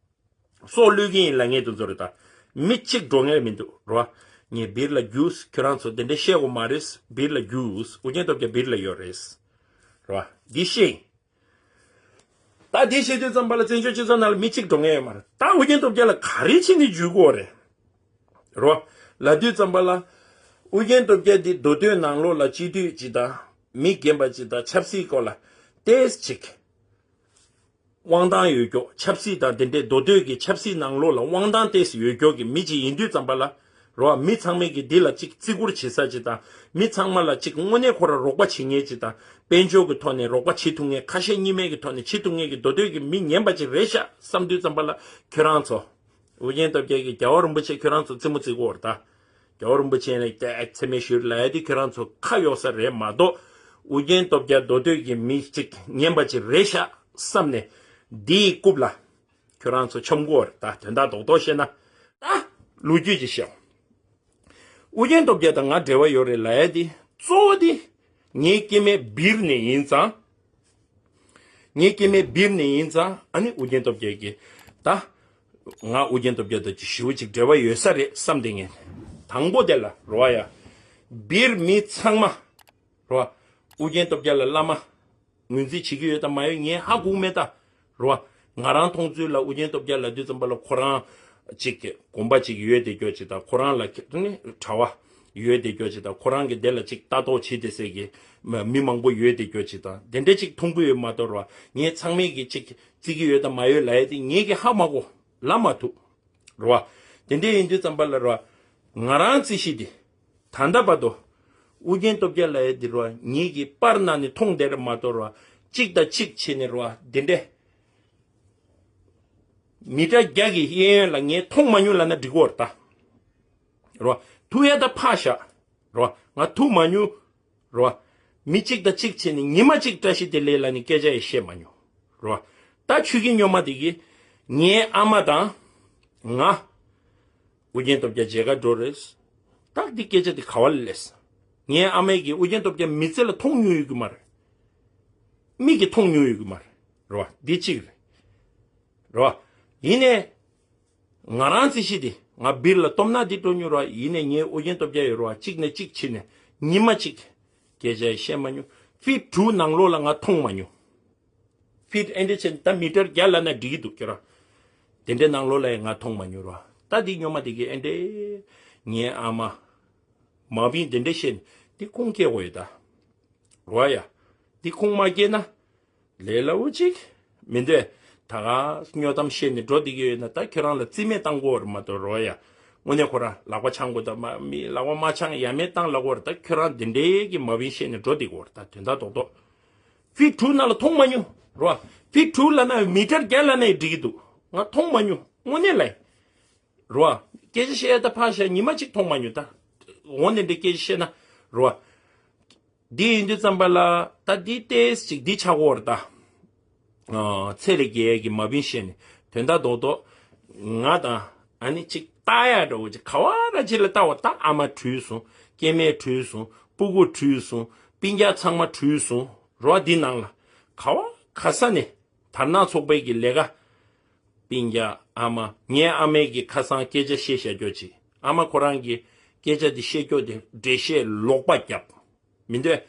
སྲོག་བླུ་གི་ཡིན་ལབ་མཁན་དེ་ཚོ་རེད་ད། མི་གཅིག་འགྲོ་མཁན་མི་འདུག་རོ། ངས་སྦིར་ལ་རྒྱུགས། ཁྱོད་རང་ཚོ་དེ་འདྲ་བཤད་དགོས་མ་རེད། སྦིར་ལ་རྒྱུགས། ཨུ་རྒྱན་སྟོབས་རྒྱལ་སྦིར་ལ་ཡོད་རེད། རོ། འདི་ཤེས། ད་འདི་ཤེས་དུས་ཙམ་པ་ལ་བཙན་བྱོལ་སྤྱི་ཚོགས་ནང་ལ་མི་གཅིག་འགྲོ་མཁན་ཡོད་མ་རེད། ད་ཨུ་རྒྱན་སྟོབས་རྒྱལ་ལ་ག་རེ་བྱས་ནས་འཇུས་དགོས་རེད། རོ། ལབ་དུས་ཙམ་པ་ལ། ཨུ་རྒྱན་སྟོབས་རྒྱལ་འདི་མདོ་སྟོད་ནང་ལོགས་ལ་སྤྱི་འཐུས་ཅིག་དང་། མི་རྒན་པ་ཅིག་དང་ཆབ་སྲིད་སྐོར་ལ་ཏོག་ཙམ་ཅིག་དབང་ཐང་ཡོད་རྒྱུ། ཆབ་སྲིད་དང་དེ་འདྲའི་མདོ་སྟོད་ཀྱི་ཆབ་སྲིད་ནང་ལོགས་ལ་དབང་ཐང་ཏོག་ཙམ་ཡོད་རྒྱུ་གི་མི་ཅིག་ཡིན་དུས་ཙམ་པ་ལ། རོ། མི་ཚང་མས་ཀྱི་འདི་ལ་ཅིག་བརྩི་བཀུར་བྱེད་ས་ཅིག་དང་། མི་ཚང་མ་ལ་ཅིག་དངོས་གནས་ཁོ་ར་རོགས་པ་བྱེད་མཁན་ཅིག་དང་། དཔལ་འབྱོར་གྱི་ཐོག་ནས་རོགས་པ་བྱེད་ཐུབ་མཁན། ཁ་ཞེ་གཉིས་མེད་ཀྱི་ཐོག་ནས་བྱེད་ཐུབ་མཁན་གྱི་མདོ་སྟོད་ཀྱི་མི་ངན་པ་ཅིག་རེད་ཤག་བསམ་དུས་ཙམ་པ་ལ། ཁྱོད་རང་ཚོ། ཨུ་རྒྱན་སྟོབས་རྒྱལ་གྱིས་རྒྱལ་བ་རིན་པོ་ཆེ་ཁྱོད་རང་ཚོ་རྩེད་མོ་རྩེ་གི་ཡོད་རེད་ད། རྒྱལ་བ་རིན་པོ་ཆེ་ལ་ཏོག་ཙམ་མེད་ཞུ་ལབ་ཡ་དེ་ཁྱོད་རང་ཚོ་ཁ་གཡོག་ས་རེད་མ་གཏོགས། ཨུ་རྒྱན་སྟོབས་རྒྱལ་མདོ་སྟོད་ཀྱི་མི་གཅིག་ངན་པ་ཅིག་རེད་ཤག་བསམ་ནས། འདིའི་རྐུབ་ལ་ཁྱོད་རང་ཚོ་འཆམ་གི་ཡོད་རེད་ད། དོན་དག་རྡོག་རྡོག་བཤད་ན། ད་ལོ་རྒྱུས་ཅིག་བཤད། ཨུ་རྒྱན་སྟོབས་རྒྱལ་དང་ང་འབྲེལ་བ་ཡོད་རེད་ལབ་ཡ་དེ་གཙོ་བོ་དེ་ངའི་སྐྱེ་དམན་སྦིར་ནས་ཡིན་ཙང་། ངའི་སྐྱེ་དམན་སྦིར་ནས་ཡིན་ཙང་། ཨ་ནི་ཨུ་རྒྱན་སྟོབས་རྒྱལ་གྱིས་ད། ང་ཨུ་རྒྱན་སྟོབས་རྒྱལ་དང་ཅིག་ཞེ་པོ་ཅིག་འབྲེལ་བ་ཡོད་ས་རེད་བསམ་དེ་ངས། དང་པོ་དེ་ལ་རོ་ཡ། སྦིར་མི་ཚང་མ་རོ། ཨུ་རྒྱན་སྟོབས་རྒྱལ་ལ་བླ་མ་ངོས་འཛིན་བྱེད་ཀྱི་ཡོད་དམ་མ་ཡོད་ངས་ཧ་གོ་གི་མེད་ད། རོ། ང་རང་མཐོང་ཚུལ་ལ་ཨུ་རྒྱན་སྟོབས་རྒྱལ་ལབ་དུས་ཙམ་པ་ལ་ཁོ་རང་ཅིག་གོམ་པ་ཅིག་ཡོད་བསྡད་རྒྱུ་ཅིག་དང་། ཁོ་རང་ལ་ནི་གྲྭ་པ་ཡོད་བསྡད་རྒྱུ་ཅིག་དང་། ཁོ་རང་གི་དེ་ལ་ཅིག་ལྟ་རྟོག་བྱེད་བསྡད་སའི་གི་མི་མང་པོ་ཡོད་བསྡད་རྒྱུ་ཅིག་དང་། དེ་འདྲ་ཅིག་མཐོང་གི་ཡོད་མ་གཏོགས་རོ། ངས་ཚང་མས་གི་ཅིག་བརྩི་གི་ཡོད་དམ་མ་ཡོད་ལབ་ཡ་དེ་ངས་གི་ཧ་མ་གོ། ལབ་མ་ཐུབ། རོ། དེ་འདྲ་ཡིན་དུས་ཙམ་པ་ལ་རོ། ང་རང་རྩིས་གཞི་དེ། ད་ལྟ་བར་དུ། ཨུ་རྒྱན་སྟོབས་རྒྱལ་ལབ་ཡ་དེ་རོ། ངེད་ཀྱི་པར་ནང་ནས་མཐོང་བསྡད་རེད་མ་གཏོགས་རོ། གཅིག་དང་གཅིག་བྱས་ནས་རོ། དེ་འདྲ། མི་ཊར་བརྒྱ་གི་གཡས་གཡོན་ལ་ངས་མཐོང་མ་མྱོང་ལབ་ན་འགྲིག་གི་ཡོད་རེད་ད། རོ། ཐུག་ཡ་ད་ཕར་བཞག། རོ། ང་ཐུག་མ་མྱོང་། རོ། མི་གཅིག་དང་གཅིག་བྱས་ནས་ཉི་མ་གཅིག་བཀྲ་ཤིས་བདེ་ལེགས་ལབ་ནས་སྐད་ཆ་ཡང་བཤད་མ་མྱོང་། རོ། ད་ཆོས་ཀྱི་སྨྱོན་མ་དེ་གིས་ངའི་ཨ་མ་དང་། ང་། ཨུ་རྒྱན་སྟོབས་རྒྱལ་མཇལ་ཁ་འགྲོ་རེད། ད་འདི་སྐད་ཆ་འདི་ག་བ་ལ་སླེབས། ངའི་ཨ་མས་ཀྱིས་ཨུ་རྒྱན་སྟོབས་རྒྱལ་མི་ཚེ་ལ་མཐོང་མྱོང་ཡོད་ཀྱི་མ་རེད། མིག་གིས་མཐོང་མྱོང་ཡོད་ཀྱི་མ་རེད། རོ། འདི་གཅིག་རེད། རོ། ཡིན་ནའི། ང་རང་རྩིས་གཞི་དེ་ང་སྦིར་ལ་སྟོབས་ན་འདི་སྤྲོ་མྱོང་རོ། ཡིན་ནའི་ངའི་ཨུ་རྒྱན་སྟོབས་རྒྱལ་ཡོད་རོ། གཅིག་ནས་གཅིག་བྱས་ནས་ཉི་མ་གཅིག་སྐད་ཆ་ཡང་བཤད་མ་མྱོང་། ཕིཊ་དྲུག་ནང་ལོགས་ལ་ང་མཐོང་མ་མྱོང་། ཕིཊ་ཨེ་འདྲ་བྱས་ནས་ད་མི་ཊར་བརྒྱ་ལབ་ན་འགྲིག་གི་འདུག་ཁྱོད་རང་། དེ་འདྲའི་ནང་ལོགས་ལ་ཡང་ང་མཐོང་མ་མྱོང་རོ། ད་འདི་སྨྱོན་མ་དེ་གིས་ཨེ་འདྲ། ངའི་ཨ་མ། མ་བིན་དེ་འདྲ་བཤད་ནས་འདི་ཁུངས་སྐྱེལ་དགོས་ཡོད་ད། རོ་ཡ། འདི་ཁུངས་མ་སྐྱེལ་ན། ལས་སླ་བོ་ཅིག་མི་འདུག་ད་ག་སྨྱོ་གཏམ་བཤད་ནས་འགྲོ་བསྡད་ཀྱི་ཡོད་ན་ད་ཁྱོད་རང་ལ་རྩིས་མེད་བཏང་དགོས་རེད་མ་གཏོགས་རོ་ཡ། དངོས་གནས་ཁོ་རང་ལག་པ་འཆང་དགོས་ད་མ་མི་ལག་པ་མ་འཆང་ཡ་མེད་བཏང་ལབ་དགོས་རེད། ད་ཁྱོད་རང་འདི་འདྲའི་གི་མ་བིན་བཤད་ནས་འགྲོ་བསྡད་དགོས་རེད། ད་དོན་དག་རྡོག་རྡོག་ཕིཊ་དྲུག་ནང་ལ་མཐོང་མ་མྱོང་རོ། ཕིཊ་དྲུག་ལབ་ན་མི་ཊར་བརྒྱ་ལབ་ན་ཡང་འགྲིག་གི་འདུག་ང་མཐོང་མ་མྱོང་དངོས་གནས་ལ། རོ། སྐད་ཆ་བཤད་ཡ་ད་ཕར་བཞག་ཉི་མ་གཅིག་མཐོང་མ་མྱོང་ད། འོ་ནས་འདི་སྐད་ཆ་བཤད་ན། རོ། འདི་ཡིན་དུས་ཙམ་པ་ལ་ད་འདི་ཏོག་ཙམ་ཅིག་འདི་ཆགས་ཀྱི་ཡོད་རེད་ད། ཨ། ཚད་ལས་བརྒལ་ཡ་གི་མ་བིན་བཤད་ནས་དོན་དག་རྡོག་རྡོག་ང་དང་ཨ་ནི་ཅིག་ལྟ་ཡ་འདྲ་བོ་ཅིག་ག་བ་ར་ཅིག་ལ་ལྟ་བ་ད་ཨ་མ་བྲོས་སོང་། སྐྱེ་དམན་བྲོས་སོང་། སྤུ་གུ་བྲོས་སོང་། སྤུན་ཀྱག་ཚང་མ་བྲོས་སོང་། རོ། འདི་ནང་ལ་ག་བ་ག་ས་ནས་དར་ནག་ཚོགས་པའི་གི་ལས་ཀ་སྤུན་ཀྱག་ཨ་མ། ངའི་ཨ་མས་ཀྱིས་ཁ་སང་སྐད་ཆ་བཤད་བཞག་རྒྱུ་ཅིག་ཨ་མ་ཁོ་རང་གིས་སྐད་ཆ་འདི་བཤད་རྒྱུ་དེ་འགྲེལ་བཤད་ལོག་པ་བརྒྱབ། མི་འདོད།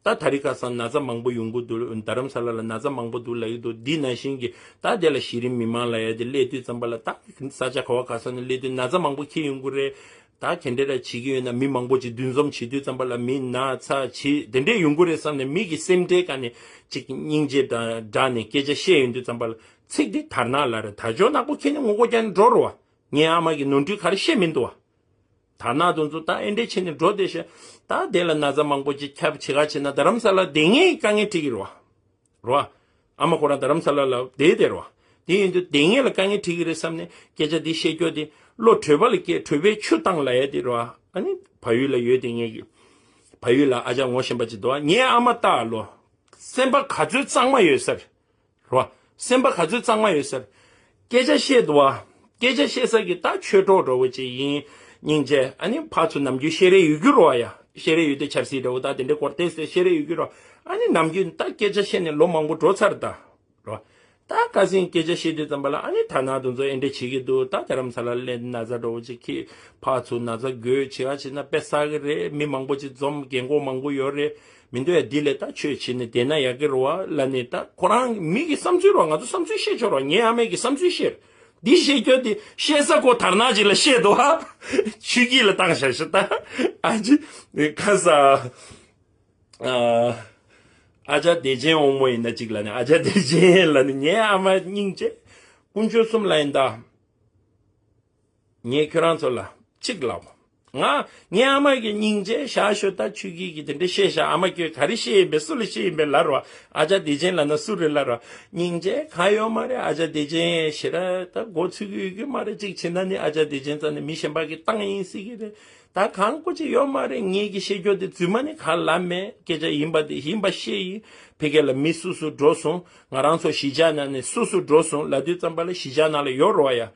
ད་དེ་རིང་ཁ་སང་ན་ཚ་མང་པོ་ཡོང་གི་འདུག་རྡ་རམ་ས་ལ་ལ་ན་ཚ་མང་པོ་འདུག་ལབ་ཀྱི་འདུག་འདི་ནང་བཞིན་གྱི་ད་དེ་ལ་གཞི་རིམ་མི་མང་ལབ་ཡ་དེ་སླེབས་དུས་ཙམ་པ་ལ་ད་ས་ཆ་ག་བ་ག་ས་ནས་སླེབས་དུས་ན་ཚ་མང་པོ་འཁྱེར་ཡོང་གི་རེད། ད་ག་འདྲ་ར་བྱེད་ཀྱི་ཡོད་ན་མི་མང་པོ་ཅིག་འདུ་འཛོམས་བྱེད་དུས་ཙམ་པ་ལ་མི་ན་ཚ་བྱེད་དེ་འདྲས་ཡོང་གི་རེད་བསམ་ནས་མི་གི་སེམས་ཁྲལ་ག་ནས་ཅིག་སྙིང་རྗེ་དང་སྦྲགས་ནས་སྐད་ཆ་བཤད་ཡོང་དུས་ཙམ་པ་ལ་ཚིག་འདི་དར་ནག་ལབ་རེད། དར་ལྕོག་ནག་པོ་ཁྱེར་ནས་ངོ་རྒོལ་རྒྱག་ནས་འགྲོ་རོ་བ། ངའི་ཨ་མ་གི་ནོར་འཁྲུལ་ག་རེ་བཤད་མི་འདུག་བ། དར་ནག་དེ་ཚོ་ད་ཨེ་འདྲས་བྱས་ནས་འགྲོ་བསྡད་ཤག་ད་དེ་ལ་ན་ཚ་མང་པོ་ཅིག་ཁྱབ་བྱེད་ག་བྱེད་ན་རྡ་རམ་ས་ལ་བསྡད་མཁན་གྱི་དཀའ་ངལ་འཕྲད་ཀྱི་རེད་བ། རོ། ཨ་མ་ཁོ་རང་རྡ་རམ་ས་ལ་ལ་བསྡད་དེ་རོ། དེ་ཡིན་དུས་བསྡད་མཁན་ལ་དཀའ་ངལ་འཕྲད་ཀྱི་རེད་བསམ་ནས་སྐད་ཆ་འདི་བཤད་རྒྱུ་དེ་བློ་གྲོས་པ་ལ་སྐྱེ་གྲོས་པས་ཆུ་བཏང་ལབ་ཡ་དེ་རོ། ཨ་ནི་བལ་ཡུལ་ལ་ཡོད་དེ་ངེད་ཀྱི་ བལ་ཡུལ་ལ་ཨ་ཅག་ངོ་ཤེས་པ་ཅིག་འདུག་བ། ངའི་ཨ་མ་ལྟ་ལོ། སེམས་པ་ག་ཚོད་གཙང་མ་ཡོད་ས་རེད། རོ། སེམས་པ་ག་ཚོད་གཙང་མ་ཡོད་ས་རེད། སྐད་ཆ་བཤད་འདུག་བ། སྐད་ཆ་བཤད་ས་གི་ད་ཆོས་གྲོགས་འདྲ་བོ་ཅིག་ཡིན། སྙིང་རྗེ། ཨ་ནི་ཕར་ཚུར་ནམ་རྒྱུན་བཤད་རེས་ཡོད་རྒྱུ་རོ་བ་ཡ། བཤད་རེས་ཡོད་དུས་ཆབ་སྲིད་འདྲ་བོ་ད་དེ་འདྲའི་སྐོར་ཏོག་ཙམ་བཤད་རེས་ཡོད་རྒྱུ་རོ། ཨ་ནི་ནམ་རྒྱུན་ད་སྐད་ཆ་བཤད་ནས་ལོ་མང་པོ་འགྲོ་ཚར་ད། རོ། ད་ཁ་སང་སྐད་ཆ་བཤད་དུས་ཙམ་པ་ལ་ཨ་ནི་ཐ་ན་དེ་ཚོ་ཨེ་འདྲ་བྱེད་ཀྱི་འདུག་ད་རྡ་རམ་ས་ལ་སླེབས་ན་ཚ་འདྲ་བོ་ཅིག་ཁྱེར། ཕར་ཚུར་ན་ཚ་འགོས་བྱེད་ཨ་བྱེད་ན་དཔེ་བསགས་ཀྱི་རེད། མི་མང་པོ་ཅིག་འཛོམས། རྒན་གོག་མང་པོ་ཡོད་རེད། མི་འདུག་ཡ། འདི་ལས་ད་ཆོས་བྱེད་ནས་བསྡད་ན་ཡག་གི་རེད་བ་ལབ་ནས། ད་ཁོ་རང་མི་གི་བསམ་ཚུལ་རོ། ང་ཚོ་བསམ་ཚུལ་བཤད་ཆོག་རོ། ངའི་ཨ་མས་གི་བསམ་ཚུལ་བཤད། འདི་བཤད་རྒྱུ་དེ་བཤད་ས་ཁོ་དར་ནག་ཅིག་ལ་བཤད་འདུག་ཨ། ཆོས་སྐྱིད་ལ་བཏང་བཞག་ཤག་ད་ཨ་ཅེ་ཁ་ས། ཨ་ཅག་བདེ་ཆེན་དབང་མོ་ཡིན་ན་གཅིག་ལབ་ནས། ཨ་ཅག་བདེ་ཆེན་ལབ་ནས། ངའི་ཨ་མ་སྙིང་རྗེ། དཀོན་མཆོག་གསུམ་ལ་ཡིན་ད། ངས་ཁྱོད་རང་ཚོ་ལ་གཅིག་ལབ། ང་ངའི་ཨ་མ་གི་སྙིང་རྗེ་བཞག་ཤོག་ད་ཆོས་སྐྱིད་ཀྱིས་དེ་འདྲ་བཤད་ཤག་ཨ་མ་ཁྱོད་ག་རེ་བཤད་ཡིན་པས། སུ་ལ་བཤད་ཡིན་པས་ལབ་རོགས། ཨ་ཅག་བདེ་ཆེན་ལབ་ན་སུ་རེད་ལབ་རོགས། སྙིང་རྗེ་གང་ཡོད་མ་རེད། ཨ་ཅག་བདེ་ཆེན་ཞེ་དྲག་ད་མགོ་ཚོད་ཀྱི་ཡོད་ཀྱི་མ་རེད། གཅིག་བྱས་ན་ནི་ཨ་ཅག་བདེ་ཆེན་རྩ་ནས་མི་གཞན་པ་གིས་བཏང་ཡིན་སྲིད་ཀྱི་རེད། ད་གང་གོ་ཅིག་ཡོད་མ་རེད། ངེད་ཀྱིས་བཤད་རྒྱུ་དེ་རྫུན་མ་ནི་གང་ལབ་མེད། སྐད་ཆ་ཡིན་པ་དེ་ཡིན་པ་བཤད་ཡིན། ཕ་གི་ལ་མི་སུ་སུ་འགྲོ་སོང་། ང་རང་ཚོ་གཞིས་ཆགས་ནང་ནས་སུ་སུ་འགྲོ་སོང་ལབ་དུས་ཙམ་པ་ལ་གཞིས་ཆགས་ནང་ལ་ཡོད་རོ་ཡ།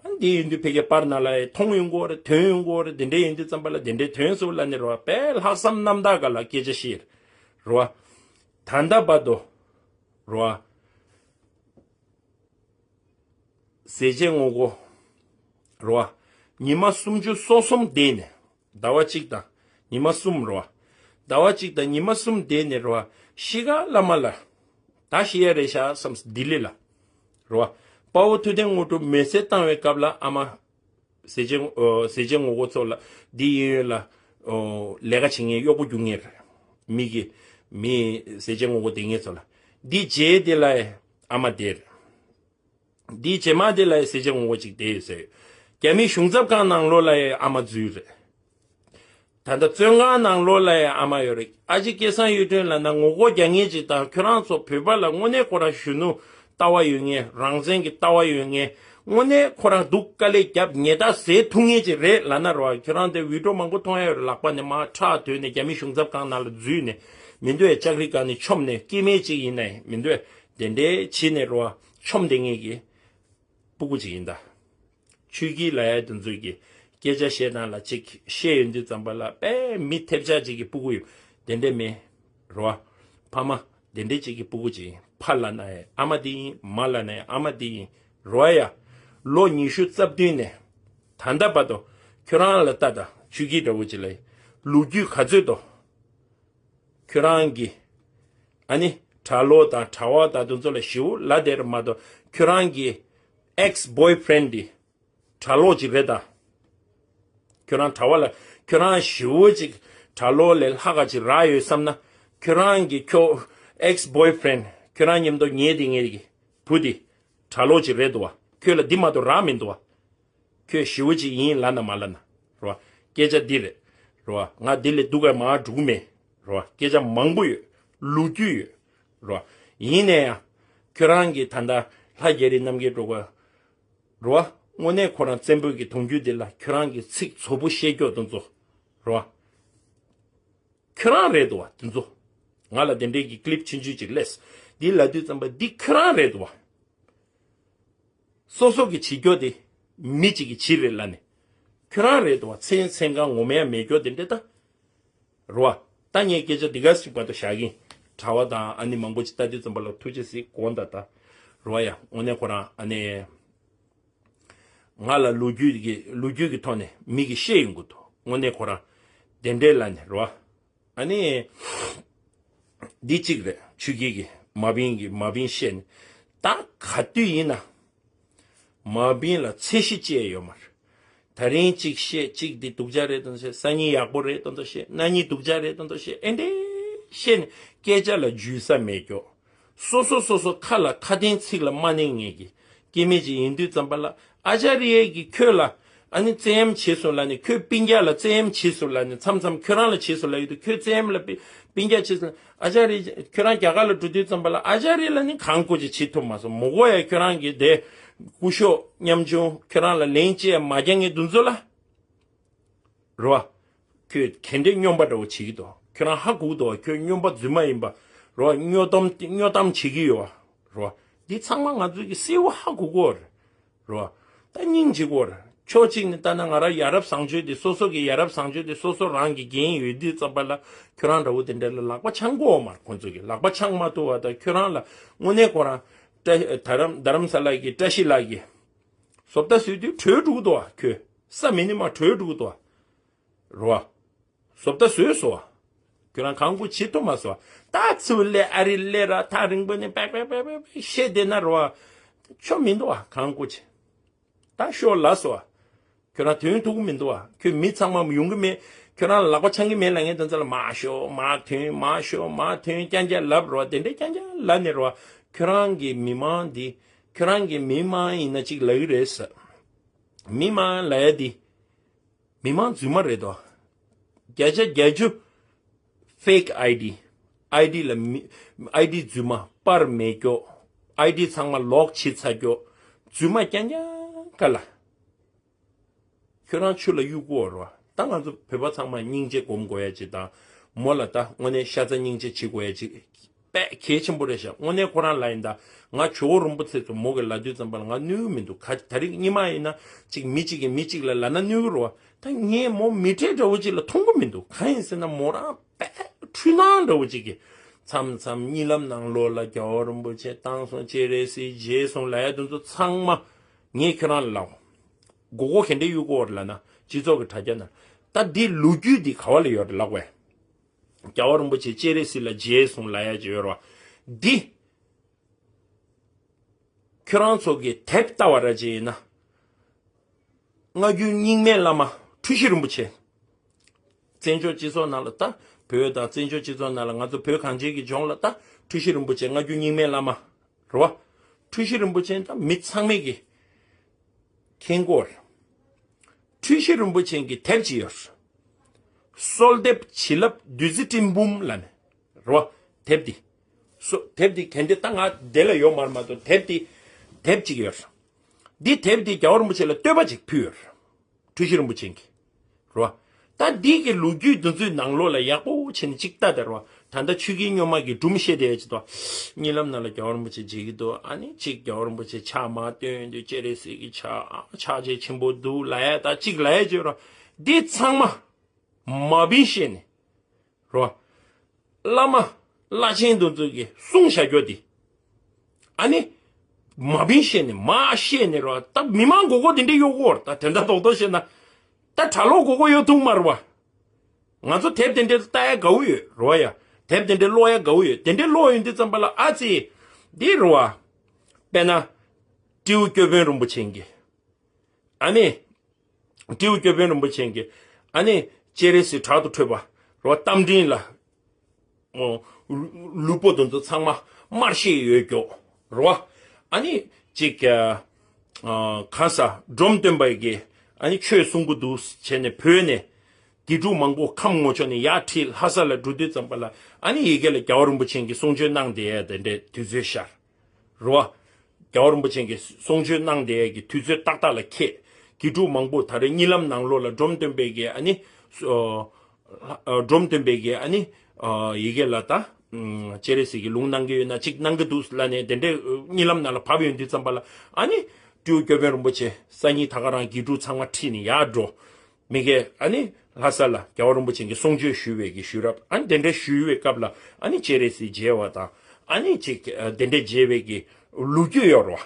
ཨ་འདི་ཡིན་དུས་ཕ་གི་པར་ནང་ལ་མཐོང་ཡོང་གི་རེད། ཐོན་ཡོང་གི་རེད། དེ་འདྲ་ཡིན་དུས་ཙམ་པ་ལ་དེ་འདྲ་ཐོན་སོང་ལབ་ནས་རོ། དཔེ་ལྷག་བསམ་རྣམ་དག་ག་ལ་སྐད་ཆ་བཤད་རོ། ད་ལྟ་བར་དུ་རོ། ཟས་བཅད་ངོ་རྒོལ་རོ། ཉི་མ་སུམ་ཅུ་སོ་གསུམ་བསྡད་ནས། ཟླ་བ་གཅིག་དང་ཉི་མ་གསུམ་རོ། ཟླ་བ་གཅིག་དང་ཉི་མ་གསུམ་བསྡད་ནས་རོ། གཤིས་ཀ་བླ་མ་ལ་ད་ཤི་ཡ་རེད་ཤག་བསམ། ལྡི་ལི་ལ་རོ། དཔའ་བོ་ཐུབ་བསྟན་དངོས་གྲུབ་མེ་སྲེག་བཏང་བའི་སྐབས་ལ་ཨ་མ་ཟས་བཅད་ཨོ། ཟས་བཅད་ངོ་རྒོལ་ཚོ་ལ་འདི་གཡས་གཡོན་ལ་ཨོ། ལས་ཀ་བྱེད་མཁན་གཡོག་པོ་རྒྱུག་མཁན་རེད། མི་གི་མི་ཟས་བཅད་ངོ་རྒོལ་དེ་ངེད་ཚོ་ལ་འདི་རྗེས་དེ་ལ་ཨ་མ་དེར། འདིའི་རྗེས་མ་དེ་ལ་ཟས་བཅད་ངོ་རྒོལ་ཅིག་དེ་ཡོད་ཟེར། རྒྱ་མི་གཞུང་ཚབ་ཁང་ནང་ལོགས་ལ་ཡང་ཨ་མ་འཛུལ་རེད། ད་ལྟ་བཙོན་ཁང་ནང་ལོགས་ལ་ཡང་ཨ་མ་ཡོད་རེད། ཨ་ཅེ་སྐལ་བཟང་གཡུ་སྒྲོན་ལབ་ན་ངོ་རྒོལ་རྒྱག་མཁན་ཅིག་དང་། ཁྱོད་རང་ཚོ་བོད་པ་ལ་དངོས་གནས་ཁོ་རང་གཞོན་ནུ་ལྟ་བ་ཡོད་མཁན། རང་བཙན་གྱི་ལྟ་བ་ཡོད་མཁན། དངོས་གནས་ཁོ་རང་སྡུག་དཀའ་ལས་བརྒྱབ་ཉེས་དག་ཟས་ཐུབ་མཁན་ཅིག་རེད་ལབ་ན་རོ། ཁྱོད་རང་དེ་བི་ཌི་ཡོ་མང་པོ་མཐོང་ཡ་ཡོད་རེད། ལག་པ་ནས་མར་ཁྲག་བཏོན་ནས་རྒྱ་མི་གཞུང་ཚབ་ཁང་ནང་ལ་འཛུལ་ནས། མི་འདུག་ཡ། ལྕགས་རི་སྒང་ནས་མཆོངས་ནས། སྐྱེ་དམན་ཅིག་ཡིན་ནའི་མི་འདུག་ཡ། དེ་འདྲའི་བྱས་ནས་རོ། མཆོངས་བསྡད་མཁན་གྱི་སྤུ་གུ་ཅིག་ཡིན་ད། ཆོས་སྐྱིད་ལབ་ཡ་དེ་ཚོ་གི་སྐད་ཆ་བཤད་སྟངས་ལ་ཅིག་བཤད་ཡོང་དུས་ཙམ་པ་ལ་དཔེ་མི་ཐེབས་ཆག་ཅིག་གི་སྤུ་གུ་ཡོད། དེ་འདྲ་མེད་རོ། ཕ་མ་དེ་འདྲ་ཅིག་གི་སྤུ་གུ་ཅིག་ཡིན། ཕ་ལབ་ན་ཡང་ཨ་མ་དེ་ཡིན། མ་ལབ་ན་ཡང་ཨ་མ་དེ་ཡིན་རོ་ཡ། ལོ་ཉི་ཤུ་རྩ་བདུན་ནས་ད་ལྟ་བར་དུ་ཁྱོད་རང་ལ་ལྟ་ད། ཆོས་སྐྱིད་འདྲ་བོ་ཅིག་ལ་ཡིན། ལོ་རྒྱུས་ག་ཚོད་དོ། ཁྱོད་རང་གི་ཨ་ནི་གྲྭ་ལོག་དང་གྲྭ་བ་དང་དེ་ཚོ་ལ་ཞེ་པོ་ལབ་བསྡད་རེད་མ་གཏོགས། ཁྱོད་རང་གི་ཨེགས་བྷོའི་ཕི་རེན་འདི་གྲྭ་ལོག་ཅིག་རེད་ད། ཁྱོད་རང་གྲྭ་བ་ལ་ཁྱོད་རང་ཞེ་པོ་ཅིག་གྲྭ་ལོག་ལས་ལྷག་ག་ཅིག་རག་ཡོད་བསམ་ན། ཁྱོད་རང་གི་ཁྱོ་ཨེགས་བྷོའི་ཕི་རེན་ཁྱོད་རང་མཉམ་དུ་ཉལ་བསྡད་མཁན་གྱི་བུ་འདི་གྲྭ་ལོག་ཅིག་རེད་འདུག་བ། ཁྱོད་ལ་འདི་མ་གཏོགས་རག་མི་འདུག་བ། ཁྱོད་ཞེ་པོ་ཅིག་ཡིན་ལབ་ན་མ་ལབ་ན་རོ། སྐད་ཆ་འདི་རེད་རོ། ང་འདི་ལས་སྡུག་ག་མར་འགྲོ་གི་མེད་རོ། སྐད་ཆ་མང་པོ་ཡོད། ལོ་རྒྱུས་ཡོད་རོ། ཡིན་ན་ཡང་ཁྱོད་རང་གིས་ད་ལྟ་ལྷ་རྒྱ་རི་རྣམ་རྒྱལ་སྒྲོལ་དཀར་རོ། དངོས་གནས་ཁོ་རང་བཙན་པོའི་གི་གདུང་རྒྱུད་འདི་ལ་ཁྱོད་རང་གིས་ཚིག་ཚོགས་པོ་བཤད་རྒྱུ་དེ་ཚོ་རོ། ཁྱོད་རང་རེད་འདུག་བ་དེ་ཚོ། ང་ལ་དེ་འདྲའི་གི་ཀི་ལིབ་ཆུང་ཆུང་ཅིག་སླེབས། འདི་ལབ་དུས་ཙམ་པ་འདི་ཁྱོད་རང་རེད་འདུག་བ། སོ་སོ་གི་བྱེད་རྒྱུ་དེ་མི་གཅིག་གི་བྱེད་རེད་ལབ་ནས། ཁྱོད་རང་རེད་འདུག་བ། མཚན་མཚན་གང་ངོ་མ་ཡང་མེད་རྒྱུ་དེ་འདྲ་ད། རོ་བ། ད་ངས་སྐད་ཆ་འདི་ག་ཞིག་བར་དུ་བཞག་གིན། གྲྭ་བ་དང་ཨ་ནི་མང་པོ་ཅིག་ལྟ་དུས་ཙམ་པ་ལ་ཐུགས་རྗེ་གཟིགས་དགོངས་དག་ད། རོ་བ་ཡ། དངོས་གནས་ཁོ་རང་ཨ་ནི། ང་ལ་ལོ་རྒྱུས་ཀྱི་ལོ་རྒྱུས་ཀྱི་ཐོག་ནས་མི་གིས་བཤད་ཡོང་གི་འདུག་དངོས་གནས་ཁོ་རང་དེ་འདྲའི་ལ་ནས་རོ། ཨ་ནི། འདི་གཅིག་རེད། ཆོས་སྐྱིད་ཀྱིས་མ་བིན་གྱིས་མ་བིན་བཤད་ནས། ད་ག་དུས་ཡིན་ན། མ་བིན་ལ་ཚད་གཞི་བཅད་ཡོད་མ་རེད། ད་རིང་གཅིག་བཤད་གཅིག་འདི་སྡུག་ཅག་རེད་དང་བཤད། སང་ཉིན་ཡག་པོ་རེད་དང་བཤད། གནངས་ཉིན་སྡུག་ཅག་རེད་དང་བཤད། ཨེ་འདྲའི་བཤད་ནས་སྐད་ཆ་ལ་འཇུས་ས་མེད་ཀྱོག་སོ་སོ་སོ་སོ་ཁ་ལ་ཁ་དན་ཚིག་ལ་མ་གནས་ངེས་ཀྱི་སྐྱེ་དམན་ཅིག་ཡིན་དུས་ཙམ་པ་ལ། ཨ་ཅཱ་རི་ཡ་གིས་ཁྱོད་ལ་ཨ་ནི་བཙན་གཡེམ་བྱས་སོང་ལབ་ནས། ཁྱོད་སྤུན་ཀྱག་ལ་བཙན་གཡེམ་བྱས་སོང་ལབ་ནས། མཚམས་མཚམས་ཁྱོད་རང་ལ་བྱས་སོང་ལབ་ཡོད་དུས། ཁྱོད་བཙན་གཡེམ་ལ་སྤུན་སྤུན་ཀྱག་བྱས་སོང་། ཨ་ཅཱ་རི་ཁྱོད་རང་རྒྱ་གར་ལ་འགྲོ་དུས་ཙམ་པ་ལ་ཨ་ཅཱ་རི་ལ་ནི་གང་དགོས་ཅིག་བྱེད་ཐུབ་མ་སོང་། མོ་གོ་ཡ་ཁྱོད་རང་གི་དེ་སྐུ་ཞབས་ཉམ་ཆུང་ཁྱོད་རང་ལ་ལན་ཅི་ཡང་མ་རྒྱག་མཁན་དེ་ཚོ་ལ། རོ། ཁྱོད་ག་འདྲའི་སྨྱོན་པ་འདྲ་བོ་བྱེད་ཀྱི་འདུག་ཁྱོད་རང་ཧ་གོ་གི་འདུག་བ། ཁྱོད་སྨྱོན་པ་རྫུན་མ་ཡིན་པ་རེད་བ། སྨྱོ་གཏམ་སྨྱོ་གཏམ་བྱེད་ཀྱི་ཡོད་བ་རེད་བ། འདི་ཚང་མ་ང་ཚོས་ཀྱི་གསལ་བོ་ཧ་གོ་གི་ཡོད་རེད་བ། ད་སྙིང་རྗེ་གི་ཡོད་རེད། ཕྱོགས་གཅིག་ནས་ལྟ་ན་ང་རང་ཡ་རབས་བཟང་སྤྱོད་དེ་སོ་སོ་གི་ཡ་རབས་བཟང་སྤྱོད་དེ་སོ་སོ་རང་གི་འགན་ཡོད་དུས་ཙམ་པ་ལ་ཁྱོད་རང་འདྲ་བོ་དེ་འདྲ་ལ་ལག་པ་འཆང་གི་ཡོད་མ་རེད། ཁོང་ཚོ་གི་ལག་པ་འཆང་མ་ཐུབ་པ་དང་ཁྱོད་རང་ལ་དངོས་གནས་ཁོ་རང་བཀྲ་རྡ་རམ་རྡ་རམ་ས་ལ་གི་བཀྲ་ཤིས་ལགས་ཀྱི་བཟོ་ལྟ་བཟོས་དུས་བྲོས་འགྲོ་གི་འདུག་བ། ཁྱོད་ས་མི་ནི་མ་བྲོས་འགྲོ་གི་འདུག་བ་རེད་བ། བཟོ་ལྟ་བཟོས་སོང་བ། ཁྱོད་རང་གང་དགོས་བྱེད་ཐུབ་མ་སོང་བ། ད་ཚུར་སླེབས་ཨ་རི་སླེབས་ར་ཐག་རིང་པོ་ནས་པེག་པེག་པེག་པེག་པེག་བཤད་བསྡད་ན་རེད་བ། ཆོ་མི་འདུག་བ། གང་དགོས་བྱེད། ད་ཤོག་ལབ་སོང་བ། ཁྱོད་རང་ཐོན་ཐུབ་ཀྱི་མི་འདུག་བ། ཁྱོད་མི་ཚང་མ་ཡོང་གི་མེད། ཁྱོད་རང་ལག་པ་འཆང་གི་མེད་ལབ་མཁན་དེ་ཚོ་ལ་མར་ཤོག་མར་ཐོན་མར་ཤོག་མར་ཐོན་རྐྱང་རྐྱང་ལབ་རེད་བ། དེ་འདྲས་རྐྱང་རྐྱང་ལབ་ནས་རེད་བ། ཁྱོད་རང་གི་མི་མང་འདི་ཁྱོད་རང་གི་མི་མང་ཡིན་ན་གཅིག་ལབ་ཀྱི་རེད་ཟེར། མི་མང་ལབ་ཡ་འདི། མི་མང་རྫུན་མ་རེད་དོ། བརྒྱ་ཆ་བརྒྱད་ཅུ་ཕེག་ཨའི་ཌི། ཨའི་ཌི་ལ་མི་ཨའི་ཌི་རྫུན་མ་པར་མེད་སྐྱོ། ཨའི་ཌི་ཚང་མ་ལོག་བྱེད་ཚར་སྐྱོ། རྫུན་མ་རྐྱང་རྐྱང་ག་ལ། ཁྱོད་རང་ཆུ་ལ་གཡུག་གོ་རོ། ད་ང་ཚོ་བོད་པ་ཚང་མ་སྙིང་རྗེ་སྒོམ་དགོས་ཡ་ཅིག་དང་། མོ་ལ་ད་དངོས་གནས་ཤ་ཚ་སྙིང་རྗེ་བྱེད་དགོས་ཡ་ཅིག་དཔེ་གལ་ཆེན་པོ་རེད་ཤག་དངོས་གནས་ཁོ་རང་ལ་ཡིན་ད། ང་ཇོ་བོ་རིན་པོ་ཆེ་ཚོ་མོ་གི་ལབ་དུས་ཙམ་པ་ལ་ང་གནོད་གི་མི་འདུག་ག་ད་རིང་སྙིགས་མ་ཡིན་ན་ཅིག་མི་གཅིག་གིས་མི་གཅིག་ལ་ལབ་ན་གནོད་གི་རེད་བ། ད་ངས་མོ་མི་གྲལ་འདྲ་བོ་ཅིག་ལ་མཐོང་གི་མི་འདུག་གང་ཡིན་ཟེར་ན་མོ་རང་དཔེ་འཁྲུལ་སྣང་འདྲ་བོ་ཅིག་གིས། མཚམས་མཚམས་གཉིད་ལམ་ནང་ལོགས་ལ་རྒྱལ་བ་རིན་པོ་ཆེ་བཏང་སོང་སྤྱན་རས་གཟིགས་མཇལ་སོང་ལབ་ཡ་དེ་ཚོ་ཚང་མ་ངས་ཁྱོད་རང་ལ་ལབ། མགོ་སྐོར་ག་འདྲས་གཡུག་གི་ཡོད་རེད་ལབ་ན་སྤྱི་ཚོགས་ཀྱི་དྲ་རྒྱ་ནང་། ད་འདི་ལོ་རྒྱུས་འདི་ག་བ་ལ་ཡོད་རེད་ལབ་དགོས། རྒྱལ་བ་རིན་པོ་ཆེ་སྤྱན་རས་གཟིགས་ལ་མཇལ་སོང་ལབ་ཡ་ཅིག་ཡོད་རེད་བ། འདི་ཁྱོད་རང་ཚོ་གི་དེབ་ལྟ་བ་ར་ཅིག་ཡིན་ན། སྔ་འགྱུར་རྙིང་མའི་བླ་མ་འཁྲུལ་ཞིག་རིན་པོ་ཆེ། བཙན་བྱོལ་སྤྱི་ཚོགས་ནང་ལ་ད་བོད་དང་བཙན་བྱོལ་སྤྱི་ཚོགས་ནང་ལ་ང་ཚོ་བོད་གངས་ཅན་གྱི་ལྗོངས་ལ་ད་འཁྲུལ་ཞིག་རིན་པོ་ཆེ་སྔ་འགྱུར་རྙིང་མའི་བླ་མ་རེད་བ། འཁྲུལ་ཞིག་རིན་པོ་ཆེ་ད་མི་ཚང་མས་ཀྱི་མཁྱེན་གྱི་ཡོད་རེད། འཁྲུལ་ཞིག་རིན་པོ་ཆེ་གི་དེབ་ཅིག་ཡོད་རེད། གསོལ་འདེབས་བྱིན་རླབས་བདུད་རྩི་སྤྲིན་འབུམ་ལབ་ནས་རེད་བ། དེབ་འདི། སོ་དེབ་འདི་ག་འདྲས་ད་ང་འདི་ལ་ཡོད་མ་རེད་མ་གཏོགས་དེབ་འདི་དེབ་ཅིག་ཡོད་རེད། འདི་དེབ་འདི་རྒྱལ་བ་རིན་པོ་ཆེ་ལ་བསྟོད་པ་ཅིག་ཕུལ་ཡོད་རེད། འཁྲུལ་ཞིག་རིན་པོ་ཆེ་གིས། རེད་བ། ད་འདི་གི་ལོ་རྒྱུས་འདི་ཚོའི་ནང་ལོགས་ལ་ཡག་པོ་བྱས་ནས་ཅིག་ལྟ་དེ་རེད་བ། ད་ལྟ་ཆོས་རྒྱལ་སྨྱོན་མ་གི་སྒྲུང་བཤད་བསྡད་ཡ་ཅིག་འདུག་གཉིད་ལམ་ནང་ལ་རྒྱལ་བ་རིན་པོ་ཆེ་མཇལ་གྱི་འདུག་ཨ་ནི་ཅིག་རྒྱལ་བ་རིན་པོ་ཆེ་ཕྱག་མར་སྟོན་དུས་སྤྱན་རས་གཟིགས་ཀྱི་ཕྱག་ཕྱག་རྗེས་ཆེན་པོ་འདུག་ལབ་ཡ་ད་ཅིག་ལབ་ཡ་ཅིག་རེད་བ། འདི་ཚང་མ་མ་བིན་བཤད་ནས། རོ། བླ་མ་བླ་ཆེན་དེ་ཚོ་གིས་གསུངས་བཞག་རྒྱུ་དེ། ཨ་ནི། མ་བིན་བཤད་ནས་མ་བཤད་ནས་རོ། ད་མི་མང་མགོ་སྐོར་དེ་འདྲས་གཡུག་གོ་ར། ད་དེ་འདྲ་རྡོག་རྡོག་བཤད་ན། ད་གྲྭ་ལོག་མགོ་སྐོར་གཡུག་ཐུབ་མ་རེད་བ། ང་ཚོ་དེབ་དེ་འདྲས་ལྟ་ཡ་དགའ་བོ་ཡོད་རོ་ཡ། དེབ་དེ་འདྲས་ཀློག་ཡ་དགའ་བོ་ཡོད། དེ་འདྲས་ཀློག་ཡོང་དུས་ཙམ་པ་ལ་ཨ་ཙི། འདི་རོ་བ། དཔེར་ན། སྤྲེའུ་སྐྱོ་དཔོན་རིན་པོ་ཆེ་གི། ཨ་ནི། སྤྲེའུ་སྐྱོ་དཔོན་རིན་པོ་ཆེ་གིས། ཨ་ནི། སྤྱན་རས་གཟིགས་དྲག་ཏུ་ཁྲོས་པ། རོ་རྟ་མགྲིན་ལ། ཨོ། ལུས་པོ་དེ་ཚོ་ཚང་མ་དམར་ཤེས་ཡོད་ཀྱོག་རོ། ཨ་ནི། ཅིག་ཨ། ག་ས་འབྲོམ་སྟོན་པ་གིས། ཨ་ནི་ཆོས་གསུང་གི་འདུག་བྱས་ནས་བོས་ནས། དགེ་ཕྲུག་མང་པོ་ཁམས་ངོ་ཕྱོགས་ནས་ཡར་ཁྲིད་ལྷ་ས་ལ་འགྲོ་དུས་ཙམ་པ་ལ། ཨ་ནི་ཡ་གི་ལ་རྒྱལ་བ་རིན་པོ་ཆེ་གིས་གསུང་ཆོས་གནང་བསྡད་ཡ་དེ་འདྲའི་དུས་ཚོད་ཤར། རོ། རྒྱལ་བ་རིན་པོ་ཆེ་གིས་གསུང་ཆོས་གནང་བསྡད་ཡ་གི་དུས་ཚོད་ཏག་ཏག་ལ་ཁེལ། དགེ་ཕྲུག་མང་པོ་ད་རེས་གཉིད་ལམ་ནང་ལོགས་ལ་འབྲོམ་སྟོན་པས་ཀྱིས་ཨ་ནི། ཨ། འབྲོམ་སྟོན་པས་ཀྱིས་ཨ་ནི། ཡ་གི་ལ་ད། སྤྱན་རས་གཟིགས་ཀྱི་ལུང་གནང་གི་ཡོད་ན་ཅིག་གནང་གི་འདུག་ལབ་ནས་དེ་འདྲའི་གཉིད་ལམ་ནང་ལ་བབས་ཡོང་དུས་ཙམ་པ་ལ། ཨ་ནི། སྤྲེའུ་སྐྱོ་དཔོན་རིན་པོ་ཆེ་སང་ཉིན་ད་ག་རང་དགེ་ཕྲུག་ཚང་མ་ཁྲིད་ནས་ཡར་འགྲོ། མི་གེ་ཨ་ནི་ལྷ་ས་ལ་རྒྱལ་བ་རིན་པོ་ཆེ་གི་གསུང་ཆོས་ཞུ་བའི་གི་ཞུས་རབས། ཨ་ནི་དེ་འདྲ་ཞུ་བའི་སྐབས་ལ་ཨ་ནི་སྤྱན་རས་གཟིགས་མཇལ་བ་དང་། ཨ་ནི་ཅིག་དེ་འདྲ་མཇལ་བའི་གི་ལོ་རྒྱུས་ཡོད་རེད་བ།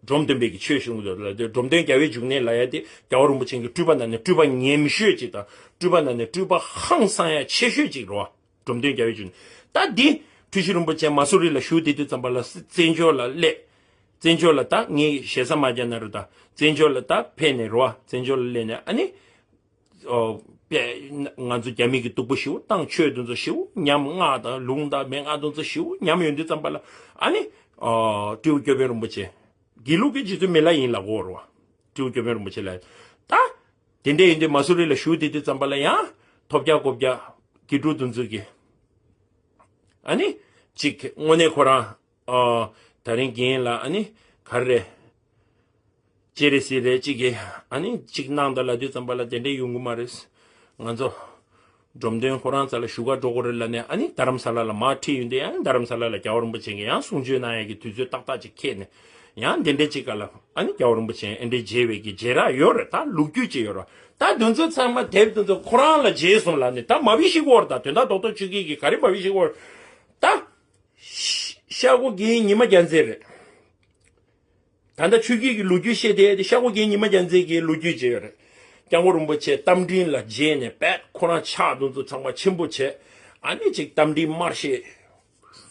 འབྲོམ་སྟོན་པའི་གི་ཆོས་གསུང་གི་འདུག་ལ། འབྲོམ་སྟོན་རྒྱལ་བའི་འབྱུང་གནས་ལབ་ཡ་དེ་རྒྱལ་བ་རིན་པོ་ཆེ་གི་སྤྲུལ་པ་ནང་ནས་སྤྲུལ་པ་ཉམས་ཤོས་ཅིག་དང་། སྤྲུལ་པ་ནང་ནས་སྤྲུལ་པ་ཧང་སང་ཡ་ཆེ་ཤོས་ཅིག་རེད་བ། འབྲོམ་སྟོན་རྒྱལ་བའི་འབྱུང་གནས། ད་འདི་འཁྲུལ་ཞིག་རིན་པོ་ཆེ་མ་སུ་རི་ལ་བཞུགས་བསྡད་དུས་ཙམ་པ་ལ་བཙན་བྱོལ་ལ་སླེབས། བཙན་བྱོལ་ལ་ད་ངས་ཞེ་ས་མ་རྒྱག་ན་རུ། ད་བཙན་བྱོལ་ལ་ད་ཕེབས་ནས་རོ། བཙན་བྱོལ་ལ་སླེབས་ནས་ཨ་ནི། ཨོ། པས། ང་ཚོ་རྒྱ་མི་གི་སྡུག་པོ་ཞེ་པོ་བཏང་། ཆོས་དེ་ཚོ་ཞེ་པོ་ཉམས། སྔགས་དང་ལུང་དང་མན་ངག་དེ་ཚོ་ཞེ་པོ་ཉམས་ཡོང་དུས་ཙམ་པ་ལ་ཨ་ནི། ཨོ། སྤྲེའུ་སྐྱོ་དཔོན་རིན་པོ་ཆེ། དགེ་ལུགས་ཀྱི་རྗེ་བཙུན་མི་ལ་ཡིན་ལབ་དགོས་རེད་བ། སྤྲེའུ་སྐྱོ་དཔོན་རིན་པོ་ཆེ་ལ། ད། དེ་འདྲ་ཡིན་དུས་མ་སུ་རི་ལ་བཞུགས་བསྡད་དུས་ཙམ་པ་ལ་ཡང་ཐོབ་རྒྱག་གོ་རྒྱག་དགེ་ཕྲུག་དེ་ཚོ་གི། ཨ་ནི། ཅིག་དངོས་གནས་ཁོ་རང་། ཨ། ད་རིང་རྒན་ལ་ཨ་ནི་ག་རེ་རེད། སྤྱན་རས་གཟིགས་རེད་ཅིག་གིས་ཨ་ནི་ཅིག་གནང་དང་ལབ་དུས་ཙམ་པ་ལ་དེ་འདྲས་ཡོང་གི་མ་རེད། ང་ཚོ་ འབྲོམ་སྟོན་ཁོ་རང་རྩ་ལ་བཞུགས་སྒར་འགྲོ་དགོས་རེད་ལབ་ནས། ཨ་ནི་རྡ་རམ་ས་ལ་ལ་མར་ཁྲིད་ཡོང་དུས། ཡང་རྡ་རམ་ས་ལ་ལ་རྒྱལ་བ་རིན་པོ་ཆེ་གིས་ཡང་གསུང་ཆོས་གནང་ཡས་ཀྱི་དུས་ཚོད་ཏག་ཏག་ཅིག་ཁེལ་ནས། ཡང་དེ་འདྲའི་ཅིག་སྐབས་ལ་ཨ་ནི་རྒྱལ་བ་རིན་པོ་ཆེ་ཨེ་འདྲའི་མཇལ་བའི་གི་མཇལ་རག་ཡོད་རེད། ད་ལོ་རྒྱུས་ཅིག་ཡོད་རེད། ད་དེ་ཚོ་ཚང་མ་དེབ་དེ་ཚོ་ཁོ་རང་ལ་མཇལ་སོང་ལབ་ནས། ད་མ་བི་ཤི་གོ་ར། ད་དོན་དག་རྡོག་རྡོག་ཆུ་སྐྱིད་ཀྱིས་ག་རེ་མ་བི་ཤི་གོ་ར། ད་ཤ་ཤ་ཁོ་གི་ཉི་མ་རྒྱལ་མཚན་རེད། ད་ལྟ་ཆོས་སྐྱིད་ཀྱི་ལོ་རྒྱུས་བཤད་དེ། དེ་ཤ་ཁོ་གི་ཉི་མ་རྒྱལ་མཚན་གྱི་ལོ་རྒྱུས་བྱས་ཡོད་རེད། སྐྱབས་མགོན་རིན་པོ་ཆེ་རྟ་མགྲིན་ལ་མཇལ་ནས། པད་ཁོ་རང་ཕྱག་དེ་ཚོ་ཚང་མ་ཆེན་པོ་བྱས། ཨ་ནི་ཅིག་རྟ་མགྲིན་དམར་ཤེས།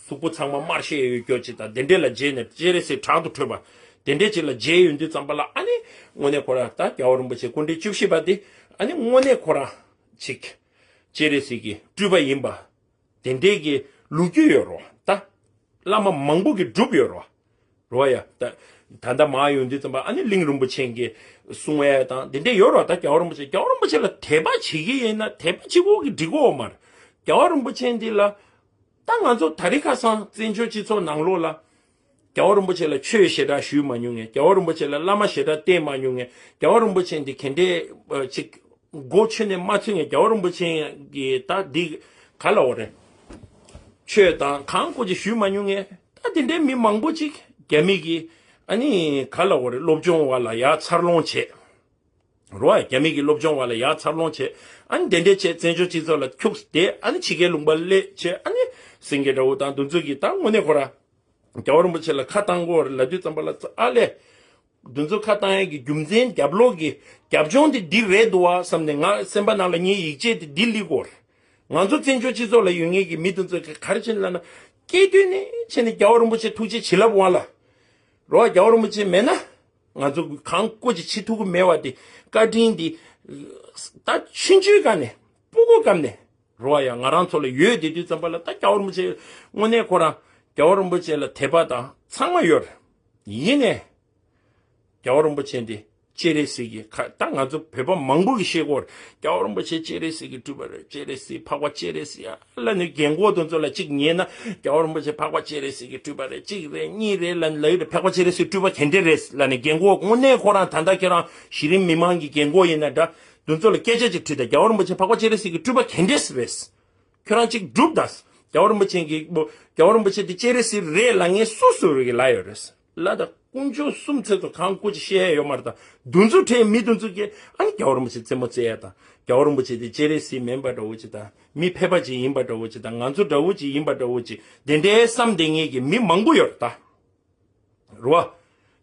གཟུགས་པོ་ཚང་མ་དམར་ཤེས་ཡོད་རྒྱུ་ཅིག་དང་། དེ་འདྲས་ལ་མཇལ་ནས་སྤྱན་རས་གཟིགས་དྲག་ཏུ་ཁྲོས་པ་དེ་འདྲས་ཅིག་ལ་མཇལ་ཡོང་དུས་ཙམ་པ་ལ། ཨ་ནི་དངོས་གནས་ཁོ་རང་ད་རྒྱལ་བ་རིན་པོ་ཆེ་སྐུ་ཕྲེང་བཅུ་བཞི་པ་དེ། ཨ་ནི་དངོས་གནས་ཁོ་རང་ཅིག་སྤྱན་རས་གཟིགས་ཀྱི་སྤྲུལ་པ་ཡིན་པ་དེ་འདྲས་ཀྱི་ལོ་རྒྱུས་ཡོད་རེད་བ། ད་བླ་མ་མང་པོ་གིས་བསྒྲུབས་ཡོད་རེད་བ། རེད་བ་ཡ། ད་ད་ལྟ་མར་ཡོང་དུས་ཙམ་པ། ཨ་ནི་གླིང་རིན་པོ་ཆེ་གིས་གསུང་ཡས་དང་དེ་འདྲས་ཡོད་རེད་བ། ད་རྒྱལ་བ་རིན་པོ་ཆེ། རྒྱལ་བ་རིན་པོ་ཆེ་ལ་དད་པ་བྱེད་ཀྱི་ཡིན་ན་དད་པ་བྱེད་དགོས་ཀྱི་འགྲིག་གོ་མ་རེད། རྒྱལ་བ་རིན་པོ་ཆེ་འདི་ལ། ད་ང་ཚོ་ད་རེས་ཁ་སང་བཙན་བྱོལ་སྤྱི་ཚོགས་ནང་ལོགས་ལ་རྒྱལ་བ་རིན་པོ་ཆེ་ལ་ཆོས་ཞེ་དྲག་ཞུས་མ་མྱོང་མཁན། རྒྱལ་བ་རིན་པོ་ཆེ་ལ་བླ་མ་ཞེ་དྲག་བསྟེན་མ་མྱོང་མཁན། རྒྱལ་བ་རིན་པོ་ཆེ་འདི་ག་འདྲས་ཅིག་མགོ་ཆོད་ནས་མ་ཚུད་མཁན། རྒྱལ་བ་རིན་པོ་ཆེ་གི་ད་འདི་ག་ལབ་དགོས་རེད། ཆོས་དང་གང་བཀོད་ཅིག་ཞུས་མ་མྱོང་མཁན། ད་དེ་འདྲའི་མི་མང་པོ་ཅིག་རྒྱ་མི་གི་ཨ་ནི་ག་ལབ་དགོས་རེད། སློབ་སྦྱོང་བ་ལ་ཡར་འཚར་ལོངས་བྱས། རེད་བ། རྒྱ་མི་གི་སློབ་སྦྱོང་བ་ལ་ཡར་འཚར་ལོངས་བྱས། ཨ་ནི་དེ་འདྲས་བྱས། བཙན་བྱོལ་སྤྱི་ཚོགས་ལ་ཁྱུགས་ཏེ། ཨ་ནི་ཕྱི་རྒྱལ་ལུང་པ་སླེབས་བྱས། ཨ་ནི་སེང་གེ་དགྲ་བོ་དང་དེ་ཚོ་གིས་ད་དངོས་གནས་ཁོ་རང་རྒྱལ་བ་རིན་པོ་ཆེ་ལ་ཁ་བཏང་གི་ཡོད་རེད་ལབ་དུས་ཙམ་པ་ལ། ཨ་ལས། དེ་ཚོ་ཁ་བཏང་ཡས་ཀྱི་རྒྱུ་མཚན། རྒྱབ་ལོགས་ཀྱི་རྒྱབ་ལྗོངས་དེ་འདི་རེད་འདུག་བ་བསམ་ནས། ང་སེམས་པ་ནང་ལ་ངའི་ཡིད་ཆེས་དེ་འདི་སླེབས་ཀྱི་ཡོད་རེད། ང་ཚོ་བཙན་བྱོལ་སྤྱི་ཚོགས་ལ་ཡོད་མཁན་གྱི་མི་དེ་ཚོ་གིས་ག་རེ་བྱས་ནས་ལབ་ན། སྐྱེ་དུས་ནས་བྱས་ནས་རྒྱལ་བ་རིན་པོ་ཆེ་ཐུགས་རྗེ་བྱིན་རླབས་དབང་ལ། རེད་བ། རྒྱལ་བ་རིན་པོ་ཆེ་མེད་ན། ང་ཚོ་གང་བཀོད་ཅིག་བྱེད་ཐུབ་ཀྱི་མེད་པ་དེ། བཀའ་དྲིན་འདི་ད་ཆུང་ཆུང་སྒང་ནས། སྤུ་གུ་སྒང་ནས། རེད་བ་ཡ། ང་རང་ཚོ་ལ་ཡོད་བསྡད་དུས་ཙམ་པ་ལ། ད་རྒྱལ་བ་རིན་པོ་ཆེ་དངོས་གནས་ཁོ་རང་རྒྱལ་བ་རིན་པོ་ཆེ་ལ་དད་པ་དང་ཚང་མ་ཡོད་རེད། ཡིན་ནའི་རྒྱལ་བ་རིན་པོ་ཆེ་འདི་སྤྱན་རས་གཟིགས་ཀྱི་ཁ། ད་ང་ཚོ་བོད་པ་མང་པོ་གིས་བཤད་ཀྱི་ཡོད་རེད། རྒྱལ་བ་རིན་པོ་ཆེ་སྤྱན་རས་གཟིགས་ཀྱི་སྤྲུལ་པ་རེད། སྤྱན་རས་གཟིགས། འཕགས་པ་སྤྱན་རས་གཟིགས་ཡ་ལབ་ནས། རྒན་གོག་དེ་ཚོ་ལ་གཅིག་ཉན་ན། རྒྱལ་བ་རིན་པོ་ཆེ་འཕགས་པ་སྤྱན་རས་གཟིགས་ཀྱི་སྤྲུལ་པ་རེད། གཅིག་རེད། གཉིས་རེད་ལབ་ལབ་ཀྱི་རེད། འཕགས་པ་སྤྱན་རས་གཟིགས་སྤྲུལ་པ་ག་འདྲས་རེད་ལབ་ནས། རྒན་གོག་དངོས་གནས་ཁོ་རང་ད་ལྟ་ཁྱེད་རང་གཞི་རིམ་མི་མང་གི་རྒན་གོག་ཡིན་ན་འདྲ། དེ་ཚོ་ལ་སྐད་ཆ་ཅིག་དྲིས་དང་། རྒྱལ་བ་རིན་པོ་ཆེ་འཕགས་པ་སྤྱན་རས་གཟིགས་ཀྱི་སྤྲུལ་པ་ག་འདྲས་རེད། ཁྱོད་རང་ཅིག་སྒྲུབ་དང་། རྒྱལ་བ་རིན་པོ་ཆེ་གི་རྒྱལ་བ་རིན་པོ་ཆེ་དེ་སྤྱན་རས་གཟིགས་རེད་ལབ་མཁན་སུ་སུ་རེད་ལབ་ཡོད་རེད་ལབ་དང་། དཀོན་མཆོག་གསུམ་ཚེ་ཚོ་གང་བཀོད་ཅིག་བཤད་ཡ་ཡོད་མ་རེད། ད་དེ་ཚོ་འདྲའི་མི་དེ་ཚོ་གིས་ཨ་ནི་རྒྱལ་བ་རིན་པོ་ཆེ་རྩེད་མོ་རྩེ་ཡ་དང་། རྒྱལ་བ་རིན་པོ་ཆེ་དེ་སྤྱན་རས་གཟིགས་མིན་པ་འདྲ་བོ་ཅིག་དང་། མི་ཕལ་པ་ཅིག་ཡིན་པ་འདྲ་བོ་ཅིག་དང་། ང་ཚོ་འདྲ་བོ་ཅིག་ཡིན་པ་འདྲ་བོ་ཅིག་དེ་འདྲའི་བསམ་བསྡད་མཁན་གྱི་མི་མང་པོ་ཡོད་རེད་ད། རེད་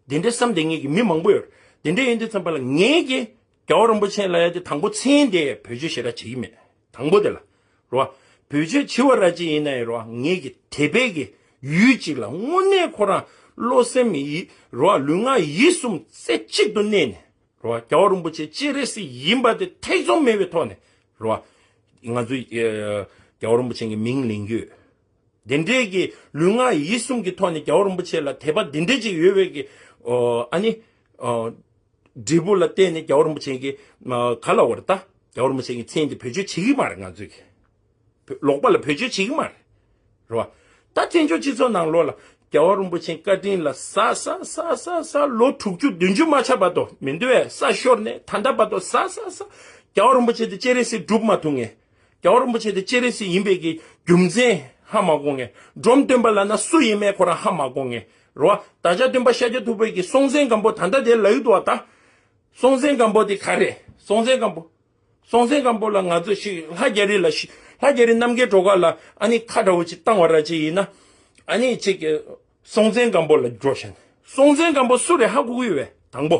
བ། དེ་འདྲའི་བསམ་བསྡད་མཁན་གྱི་མི་མང་པོ་ཡོད་རེད། དེ་འདྲ་ཡིན་དུས་ཙམ་པ་ལ་ངས་ཀྱི་རྒྱལ་བ་རིན་པོ་ཆེ་ལབ་ཡ་དེ་དང་པོ་མཚན་དེ་བེད་སྤྱོད་ཞེ་དྲག་བྱེད་ཀྱི་མེད། དང་པོ་དེ་ལ། རེད་བ། བེད་སྤྱོད་བྱེད་པ་ར་ཅིག་ཡིན་ན་ཡང་རེད་བ། ངས་ཀྱི་དད་པའི་གི་ཡུལ་ཅིག་ལ་དངོས་གནས་ཁོ་རང་བློ་སེམས་ཡིད། རེད་བ། ལུས་ངག་ཡིད་གསུམ་རྩེ་གཅིག་ཏུ་གནས་ནས། རེད་བ། རྒྱལ་བ་རིན་པོ་ཆེ་སྤྱན་རས་གཟིགས་ཡིན་པ་དེ་ཐེ་ཚོམ་མེད་པའི་ཐོག་ནས། རེད་བ། ང་ཚོས་ཨ་རྒྱལ་བ་རིན་པོ་ཆེ་གི་མིང་ལེན་རྒྱུ། དེ་འདྲའི་གི་ལུས་ངག་ཡིད་གསུམ་གྱི་ཐོག་ནས་རྒྱལ་བ་རིན་པོ་ཆེ་ལ་དད་པ་འདི་འདྲའི་ཅིག་ཡོད་པའི་གི། ཨོ། ཨ་ནི། ཨོ། འབྲས་བུ་ལ་བརྟེན་ནས་རྒྱལ་བ་རིན་པོ་ཆེ་གི། ཨ། ག་ལབ་དགོས་རེད་ད། རྒྱལ་བ་རིན་པོ་ཆེ་གི་མཚན་དེ་བེད་སྤྱོད་བྱེད་ཀྱི་མ་རེད་ང་ཚོས་གི། བོད། ལོག་པ་ལ་བེད་སྤྱོད་བྱེད་ཀྱི་མ་རེད། རེད་བ། ད་བཙན་བྱོལ་སྤྱི་ཚོགས་ནང་ལོགས་ལ་རྒྱལ་བ་རིན་པོ་ཆེའི་བཀའ་དྲིན་ལ་ཟ་ཟ་ཟ་ཟ་ཟ་ལོ་དྲུག་ཅུ་བདུན་ཅུ་མ་ཆགས་བར་དུ་མི་འདུག་བས། ས་ཤོར་ནས་ད་ལྟ་བར་དུ་ཟ་ཟ་ཟ། རྒྱལ་བ་རིན་པོ་ཆེ་དེ་སྤྱན་རས་གཟིགས་སྒྲུབ་མ་ཐུབ་མཁན། རྒྱལ་བ་རིན་པོ་ཆེ་དེ་སྤྱན་རས་གཟིགས་ཡིན་པའི་གི་རྒྱུ་མཚན་ཧ་མ་གོ་མཁན། འབྲོམ་སྟོན་པ་ལབ་ན་སུ་ཡིན་མིན་ཁོ་རང་ཧ་མ་གོ་མཁན། རེད་བ། བདག་ཅག་སྟོན་པ་ཤཱཀྱ་ཐུབ་པའི་གི་སྲོང་བཙན་སྒམ་པོ་ད་ལྟ་དེ་ལབ་ཀྱི་འདུག་བ་ད། སྲོང་བཙན་སྒམ་པོ་དེ་ག་རེ། སྲོང་བཙན་སྒམ་པོ། སྲོང་བཙན་སྒམ་པོ་ལ་ང་ཚོ་ཞིག་ལྷ་རྒྱ་རི་ལ་ཞིག་ལྷ་རྒྱ་རི་རྣམ་རྒྱལ་སྒྲོལ་དཀར་ལ་ཨ་ནི་ཁ་འདྲ་བོ་ཅིག་བཏང་བ་ར་ཅིག་ཡིན་ན། ཨ་ནི་ཅིག་སྲོང་བཙན་སྒམ་པོ་ལ་འགྲོ་ཤེས། སྲོང་བཙན་སྒམ་པོ་སུ་རེད་ཧ་གོ་གི་ཡོད་པས་དང་པོ།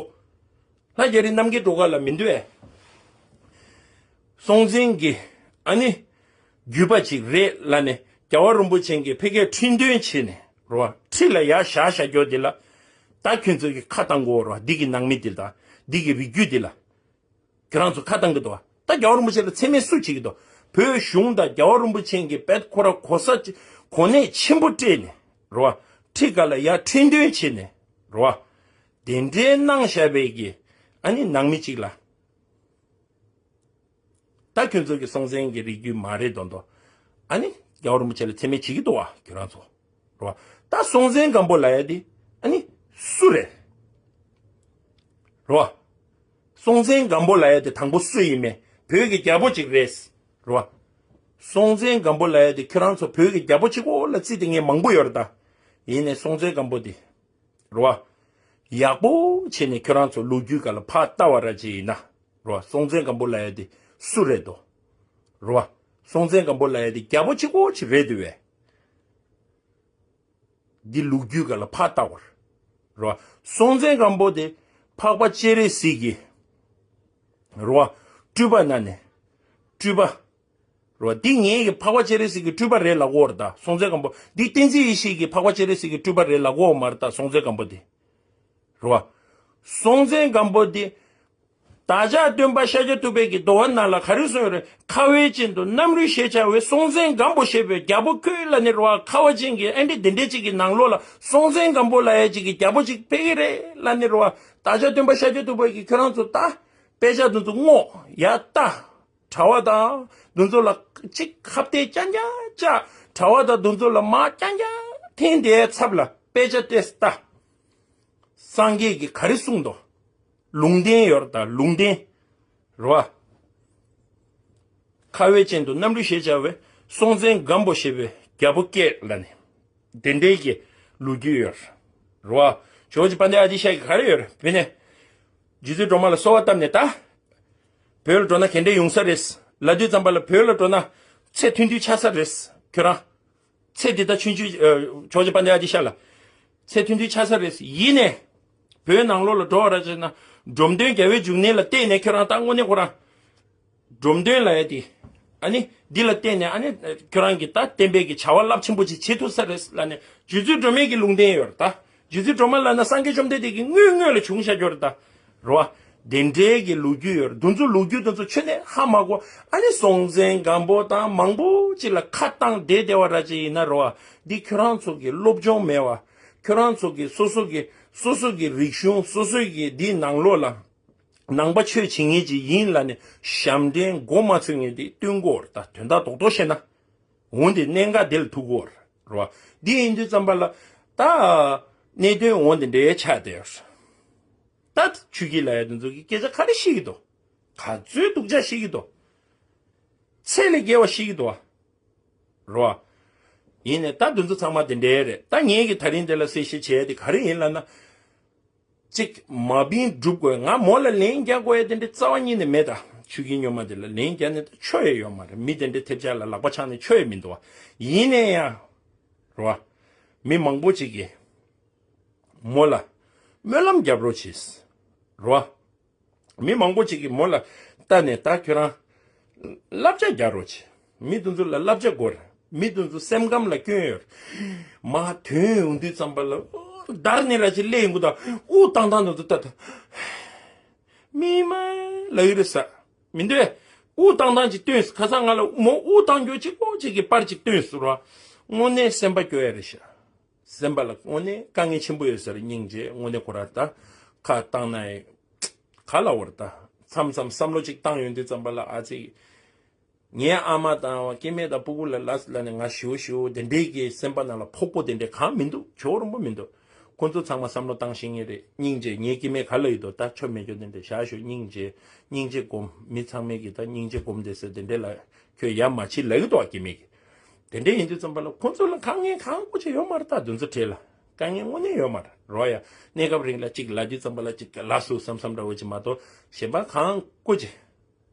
ལྷ་རྒྱ་རི་རྣམ་རྒྱལ་སྒྲོལ་དཀར་ལ་མི་འདུག་བས། སྲོང་བཙན་གྱི་ཨ་ནི་བརྒྱུད་པ་ཅིག་རེད་ལབ་ནས་རྒྱལ་བ་རིན་པོ་ཆེ་གིས་ཕ་གིར་ཁྲི་འདོན་བྱས་ནས། རེད་བ། ཁྲི་ལ་ཡར་བཞག་བཞག་རྒྱུ་དེ་ལ། ད་ཁྱོད་ཚོ་གིས་ཁ་བཏང་དགོས་རེད་བ། འདི་གི་ནང་མི་དེ་ལ། འདི་གི་རིགས་རྒྱུད་དེ་ལ། ཁྱོད་རང་ཚོ་ཁ་བཏང་གི་འདུག་བ། ད་རྒྱལ་བ་རིན་པོ་ཆེ་ལ་མཚན་སྨད་སུ་བྱེད་ཀྱི་འདུག་བོད་གཞུང་དང་རྒྱལ་བ་རིན་པོ་ཆེ་གིས་དཔེ་ཁོ་ར་གོ་ས་ཅིག་གོ་གནས་ཆེན་པོ་སྤྲད་ནས། རེད་བ། ཁྲི་ག་ལ་ཡར་ཁྲི་འདོན་བྱས་ནས། རེད་བ། དེ་འདྲའི་གནང་བཞག་པའི་གི་ཨ་ནི་ནང་མི་གཅིག་ལ། ད་ཁྱོད་ཚོ་གི་སྲོང་བཙན་གྱི་རིགས་རྒྱུད་མ་རེད་མདོག་མདོག་ཨ་ནི་རྒྱལ་བ་རིན་པོ་ཆེ་ལ་མཚན་སྨད་བྱེད་ཀྱི་འདུག་བ་ཁྱོད་རང་ཚོ། རེད་བ། ད་སྲོང་བཙན་སྒམ་པོ་ལབ་ཡ་དེ་ཨ་ནི་སུ་རེད། རེད་བ། སྲོང་བཙན་སྒམ་པོ་ལབ་ཡ་དེ་དང་པོ་སུ་ཡིན་མིན། བོད་ཀྱི་རྒྱལ་པོ་ཅིག་རེད། རེད་བ། སྲོང་བཙན་སྒམ་པོ་ལབ་ཡ་དེ་ཁྱོད་རང་ཚོ་བོད་ཀྱི་རྒྱལ་པོ་གཅིག་པོ་ལ་བརྩིས་ཏེ་ངས་མང་པོ་ཡོད་རེད་ད། ཡིན་ནའི་སྲོང་བཙན་སྒམ་པོ་དེ། རེད་བ། ཡག་པོ་བྱས་ནས་ཁྱོད་རང་ཚོ་ལོ་རྒྱུས་སྒང་ལ་ཕར་ལྟ་བ་ར་ཅིག་ཡིན་ན། རེད་བ། སྲོང་བཙན་སྒམ་པོ་ལབ་ཡ་དེ་སུ་རེད་དོ། རེད་བ། སྲོང་བཙན་སྒམ་པོ་ལབ་ཡ་དེ་རྒྱལ་པོ་གཅིག་པོ་ཅིག་རེད་འདུག་བས། འདི་ལོ་རྒྱུས་སྒང་ལ་ཕར་ལྟ་བར། རེད་བ། སྲོང་བཙན་སྒམ་པོ་དེ་འཕགས་པ་སྤྱན་རས་གཟིགས་ཀྱི། རེད་བ། སྤྲུལ་པ་ན་ནས། སྤྲུལ་པ། རེད་བ། འདི་ངེད་ཀྱི་འཕགས་པ་སྤྱན་རས་གཟིགས་ཀྱི་སྤྲུལ་པ་རེད་ལབ་ཀྱི་ཡོད་རེད་ད། སྲོང་བཙན་སྒམ་པོ་འདི་བསྟན་འཛིན་ཡེ་ཤེས་ཀྱི་འཕགས་པ་སྤྱན་རས་གཟིགས་ཀྱི་སྤྲུལ་པ་རེད་ལབ་ཀྱི་ཡོད་མ་རེད་ད། སྲོང་བཙན་སྒམ་པོ་དེ། རེད་བ། སྲོང་བཙན་སྒམ་པོ་དེ། བདག་ཅག་སྟོན་པ་ཤཱཀྱ་ཐུབ་པའི་གི་འདུལ་བ་ནང་ལ་ག་རེ་གསུངས་ཡོད་རེད། ཁ་བའི་སྤྱན་དུ་གནམ་རུ་ཞེས་བྱ་བའི་སྲོང་བཙན་སྒམ་པོ་ཞེས་པའི་རྒྱལ་པོ་ཁྱོད་ལབ་ནི་རེད་བ། ཁ་བ་ཅན་གྱི་ཨེ་འདྲི་དེ་འདྲའི་ཅིག་གི་ནང་ལོགས་ལ་སྲོང་བཙན་སྒམ་པོ་ལབ་ཡ་ཅིག་གི་རྒྱལ་པོ་ཅིག་ཕེབས་ཀྱི་རེད་ལབ་ནི་རེད་བ། བདག་ཅག་སྟོན་པ་ཤཱཀྱ་ཐུབ་པ་གིས་ཁྱོད་རང་ཚོ་ད་དཔེ་ཆ་དེ་ཚོ་སྔོག་ཡ་ལྟ། གྲྭ་པ་དང་དེ་ཚོ་ལ་ཅིག་ཁ་གཏད་རྐྱང་རྐྱང་བཅག་གྲྭ་པ་དང་དེ་ཚོ་ལ་མར་རྐྱང་རྐྱང་འཐེན་དེའི་ཚབ་ལ་དཔེ་ཆ་ཏོག་ཙམ་ལྟ། སངས་རྒྱས་ཀྱིས་ག་རེ་གསུངས་འདུག་ལུང་བསྟན་ཡོད་རེད་ད། ལུང་བསྟན། རེད་བ། ཁ་བའི་སྤྱན་དུ་གནམ་རུ་ཞེས་བྱ་བའི་སྲོང་བཙན་སྒམ་པོ་ཞེས་པའི་རྒྱལ་པོ་སྐྱེས་ལབ་ནས། དེ་འདྲའི་གི་ལོ་རྒྱུས་ཡོད་རེད་བ། ཇོ་བོ་རྗེ་དཔལ་ལྡན་ཨ་ཏི་ཤ་གིས་ག་རེ་ཡོད་རེད། དཔེར་ན། རྗེ་བཙུན་སྒྲོལ་མ་ལ་གསོལ་བ་བཏབ་ནས་ད། བོད་ལ་འགྲོ་ན་ག་འདྲས་ཡོང་ས་རེད་ལབ་དུས་ཙམ་པ་ལ། བོད་ལ་འགྲོ་ན་ཚེ་མཐུན་མཐུན་ཆགས་ས་རེད། ཁྱོད་རང་། ཚེ་འདི་ལྟར་ཆུང་ཆུང་། ཨ། ཇོ་བོ་རྗེ་དཔལ་ལྡན་ཨ་ཏི་ཤ་ལ། ཚེ་མཐུན་མཐུན་ཆགས་ས་རེད། ཡིན་ནའི། བོད་ནང་ལོགས་ལ་འགྲོ་བ་ར་བྱས་ན། འབྲོམ་སྟོན་རྒྱལ་བའི་འབྱུང་གནས་ལ་བལྟས་ནས་ཁྱོད་རང་ད་དངོས་གནས་ཁོ་རང་། འབྲོམ་སྟོན་ལབ་ཡ་དེ། ཨ་ནི་འདི་ལ་བལྟས་ནས་ཨ་ནི་ཁྱོད་རང་གིས་ད་བསྟན་པའི་གི་བྱ་བ་རླབས་ཆེན་པོ་ཅིག་བྱེད་ཐུབ་ས་རེད་ལབ་ནས་རྗེ་བཙུན་སྒྲོལ་མའི་གི་ལུང་བསྟན་ཡོད་རེད་ད། རྗེ་བཙུན་སྒྲོལ་མ་ལབ་ན་སངས་རྒྱས་བཅོམ་ལྡན་འདས་ཀྱི་དངོས་དངོས་ལ་བྱུང་བཞག་ཡོད་རེད་ད། རེད་བ། དེ་འདྲའི་གི་ལོ་རྒྱུས་ཡོད་རེད། འདི་ཚོ་ལོ་རྒྱུས་འདི་ཚོ་ཁྱོན་ནས་ཧ་མ་གོ། ཨ་ནི་སྲོང་བཙན་སྒམ་པོ་དང་མང་པོ་ཅིག་ལ་ཁ་བཏང་བསྡད་བསྡད་པ་ར་ཅིག་ཡིན་ན་རེད་བ། འདི་ཁྱོད་རང་ཚོ་གི་སློབ་སྦྱོང་མེད་བ། ཁྱོད་རང་ཚོ་གི་སོ་སོ་གི་སོ་སོ་གི་རིག་གཞུང་སོ་སོ་གི་འདིའི་ནང་ལོགས་ལ། ནང་པ་ཆོས་བྱེད་མཁན་ཅིག་ཡིན་ལབ་ནས་ཞབས་འདྲེན་མགོ་མ་ཚོས་མཁན་དེ་སྟོན་གྱི་ཡོད་རེད་ད། དོན་དག་རྡོག་རྡོག་བཤད་ན། འོན་ཏེ་གནད་འགག་དེ་ལ་ཐུག་གི་ཡོད་རེད་བ། འདི་ཡིན་དུས་ཙམ་པ་ལ་ད་གནད་དོན་འོན་ཏེ་འདྲ་ཆགས་བསྡད་ཡོད་རེད། ད་ཆོས་སྐྱིད་ལབ་ཡ་དེ་ཚོ་གི་སྐད་ཆ་ག་རེ་བཤད་ཀྱི་འདུག་ག་ཚོད་སྡུག་ཅག་བཤད་ཀྱི་འདུག་ཚད་ལས་བརྒལ་བ་བཤད་ཀྱི་འདུག་བ། རེད་བ། ཡིན་ནའི་ད་དེ་ཚོ་ཚང་མ་དེ་འདྲ་རེད། ད་ངེད་ཀྱིས་ད་རིང་འདི་ལ་གསལ་བཤད་བྱས་ཏེ་ག་རེ་ཡིན་ལབ་ན། གཅིག་མ་བིན་སྒྲུབ་དགོས། ང་མོ་ལ་ལན་རྒྱག་དགོས་ཡ་དེ་འདྲ་རྩ་བ་ཉིད་ནས་མེད་ད། ཆོས་སྐྱིད་སྨྱོན་མ་དེ་ལ་ལན་རྒྱག་ནས་ད་ཆོ་ཡ་ཡོད་མ་རེད། མི་དེ་འདྲ་ཐེབས་ཆག་ལ་ལག་པ་འཆང་ནས་ཆོ་ཡ་མི་འདུག་བ། ཡིན་ནའི་ཡང་། རེད་བ། མི་མང་པོ་ཅིག་གིས་མོ་ལ་སྨོན་ལམ་རྒྱབ་རོགས་བྱེད། རེད་བ། མི་མང་པོ་ཅིག་གིས་མོ་ལ་ལྟ་ནས་ད་ཁྱོད་རང་བསླབ་བྱ་རྒྱག་རོགས་བྱེད། མི་དེ་ཚོ་ལ་བསླབ་བྱ་དགོས་རེད། མི་དེ་ཚོ་སེམས་ཁམས་ལ་སྐྱོན་ཡོད་རེད། མར་ཐོན་ཡོང་དུས་ཙམ་པ་ལ་འདར་ནས་ར་ཅིག་སླེབས་ཡོང་གི་འདུག་དབུགས་བཏང་སྟངས་དེ་ཚོ་ལྟ་དང་། མི་མ་ལབ་ཀྱི་རེད་ཟེར། མི་འདུག་གས། དབུགས་བཏང་སྟངས་ཅིག་སྟོན་ཟེར། ཁ་སང་ང་ལ་མོ་དབུགས་བཏང་རྒྱུ་གཅིག་པོ་གཅིག་གི་པར་ཅིག་སྟོན་ཟེར་བ། དངོས་གནས་སེམས་པ་སྐྱོ་ཡ་རེད་ཤག་སེམས་པ་ལ་དངོས་གནས་དཀའ་ངལ་ཆེན་པོ་ཡོད་ས་རེད། སྙིང་རྗེ། དངོས་གནས་ཁོ་ར་ད་ཁ་བཏང་ན་ཡང་ག་ལབ་དགོས་རེད་ད། མཚམས་མཚམས་བསམ་བློ་ཅིག་བཏང་ཡོང་དུས་ཙམ་པ་ལ་ཨ་ཙི། ངའི་ཨ་མ་དང་སྐྱེ་དམན་དང་སྤུ་གུ་ལ་ལབ་ལབ་ནས་ང་ཞེ་པོ་ཞེ་པོ་དེ་འདྲའི་གི་སེམས་པ་ནང་ལ་ཕོག་པོ་དེ་འདྲ་གང་མི་འདུག་ཇོ་བོ་རིན་པོ་མི་འདུག་ཁོ་ཚོ་ཚང་མ་བསམ་བློ་བཏང་ཤེས་ངེས་རེད། སྙིང་རྗེ། ངའི་སྐྱེ་དམན་ག་ལབ་ཡོད་དོ། ད་ཆོ་མེད་རྒྱུ་དེ་འདྲ་བཞག་ཤོག་སྙིང་རྗེ། སྙིང་རྗེ་སྒོམ། མི་ཚང་མས་གི་ད་སྙིང་རྗེ་སྒོམ་དེ་ཟེར་དེ་འདྲ་ལ་ཁྱོད་ཡ་མ་བྱེད་ལབ་ཀྱི་འདུག་སྐྱེ་དམན་གི། དེ་འདྲ་ཡིན་དུས་ཙམ་པ་ལ་ཁོ་ཚོ་ལ་དཀའ་ངལ་གང་དགོས་ཆེ་ཡོད་མ་རེད་ད། དེ་ཚོ་གྲས་ལ་དཀའ་ངལ་དངོས་གནས་ཡོད་མ་རེད་རོ། ཡ་གནས་སྐབས་རིང་ལ་གཅིག་ལབ་དུས་ཙམ་པ་ལ་གཅིག་ལབ་སོང་བསམ་བསམ་འདྲ་བོ་ཅིག་མ་གཏོགས་གཞན་པ་གང་དགོས་ཆེ་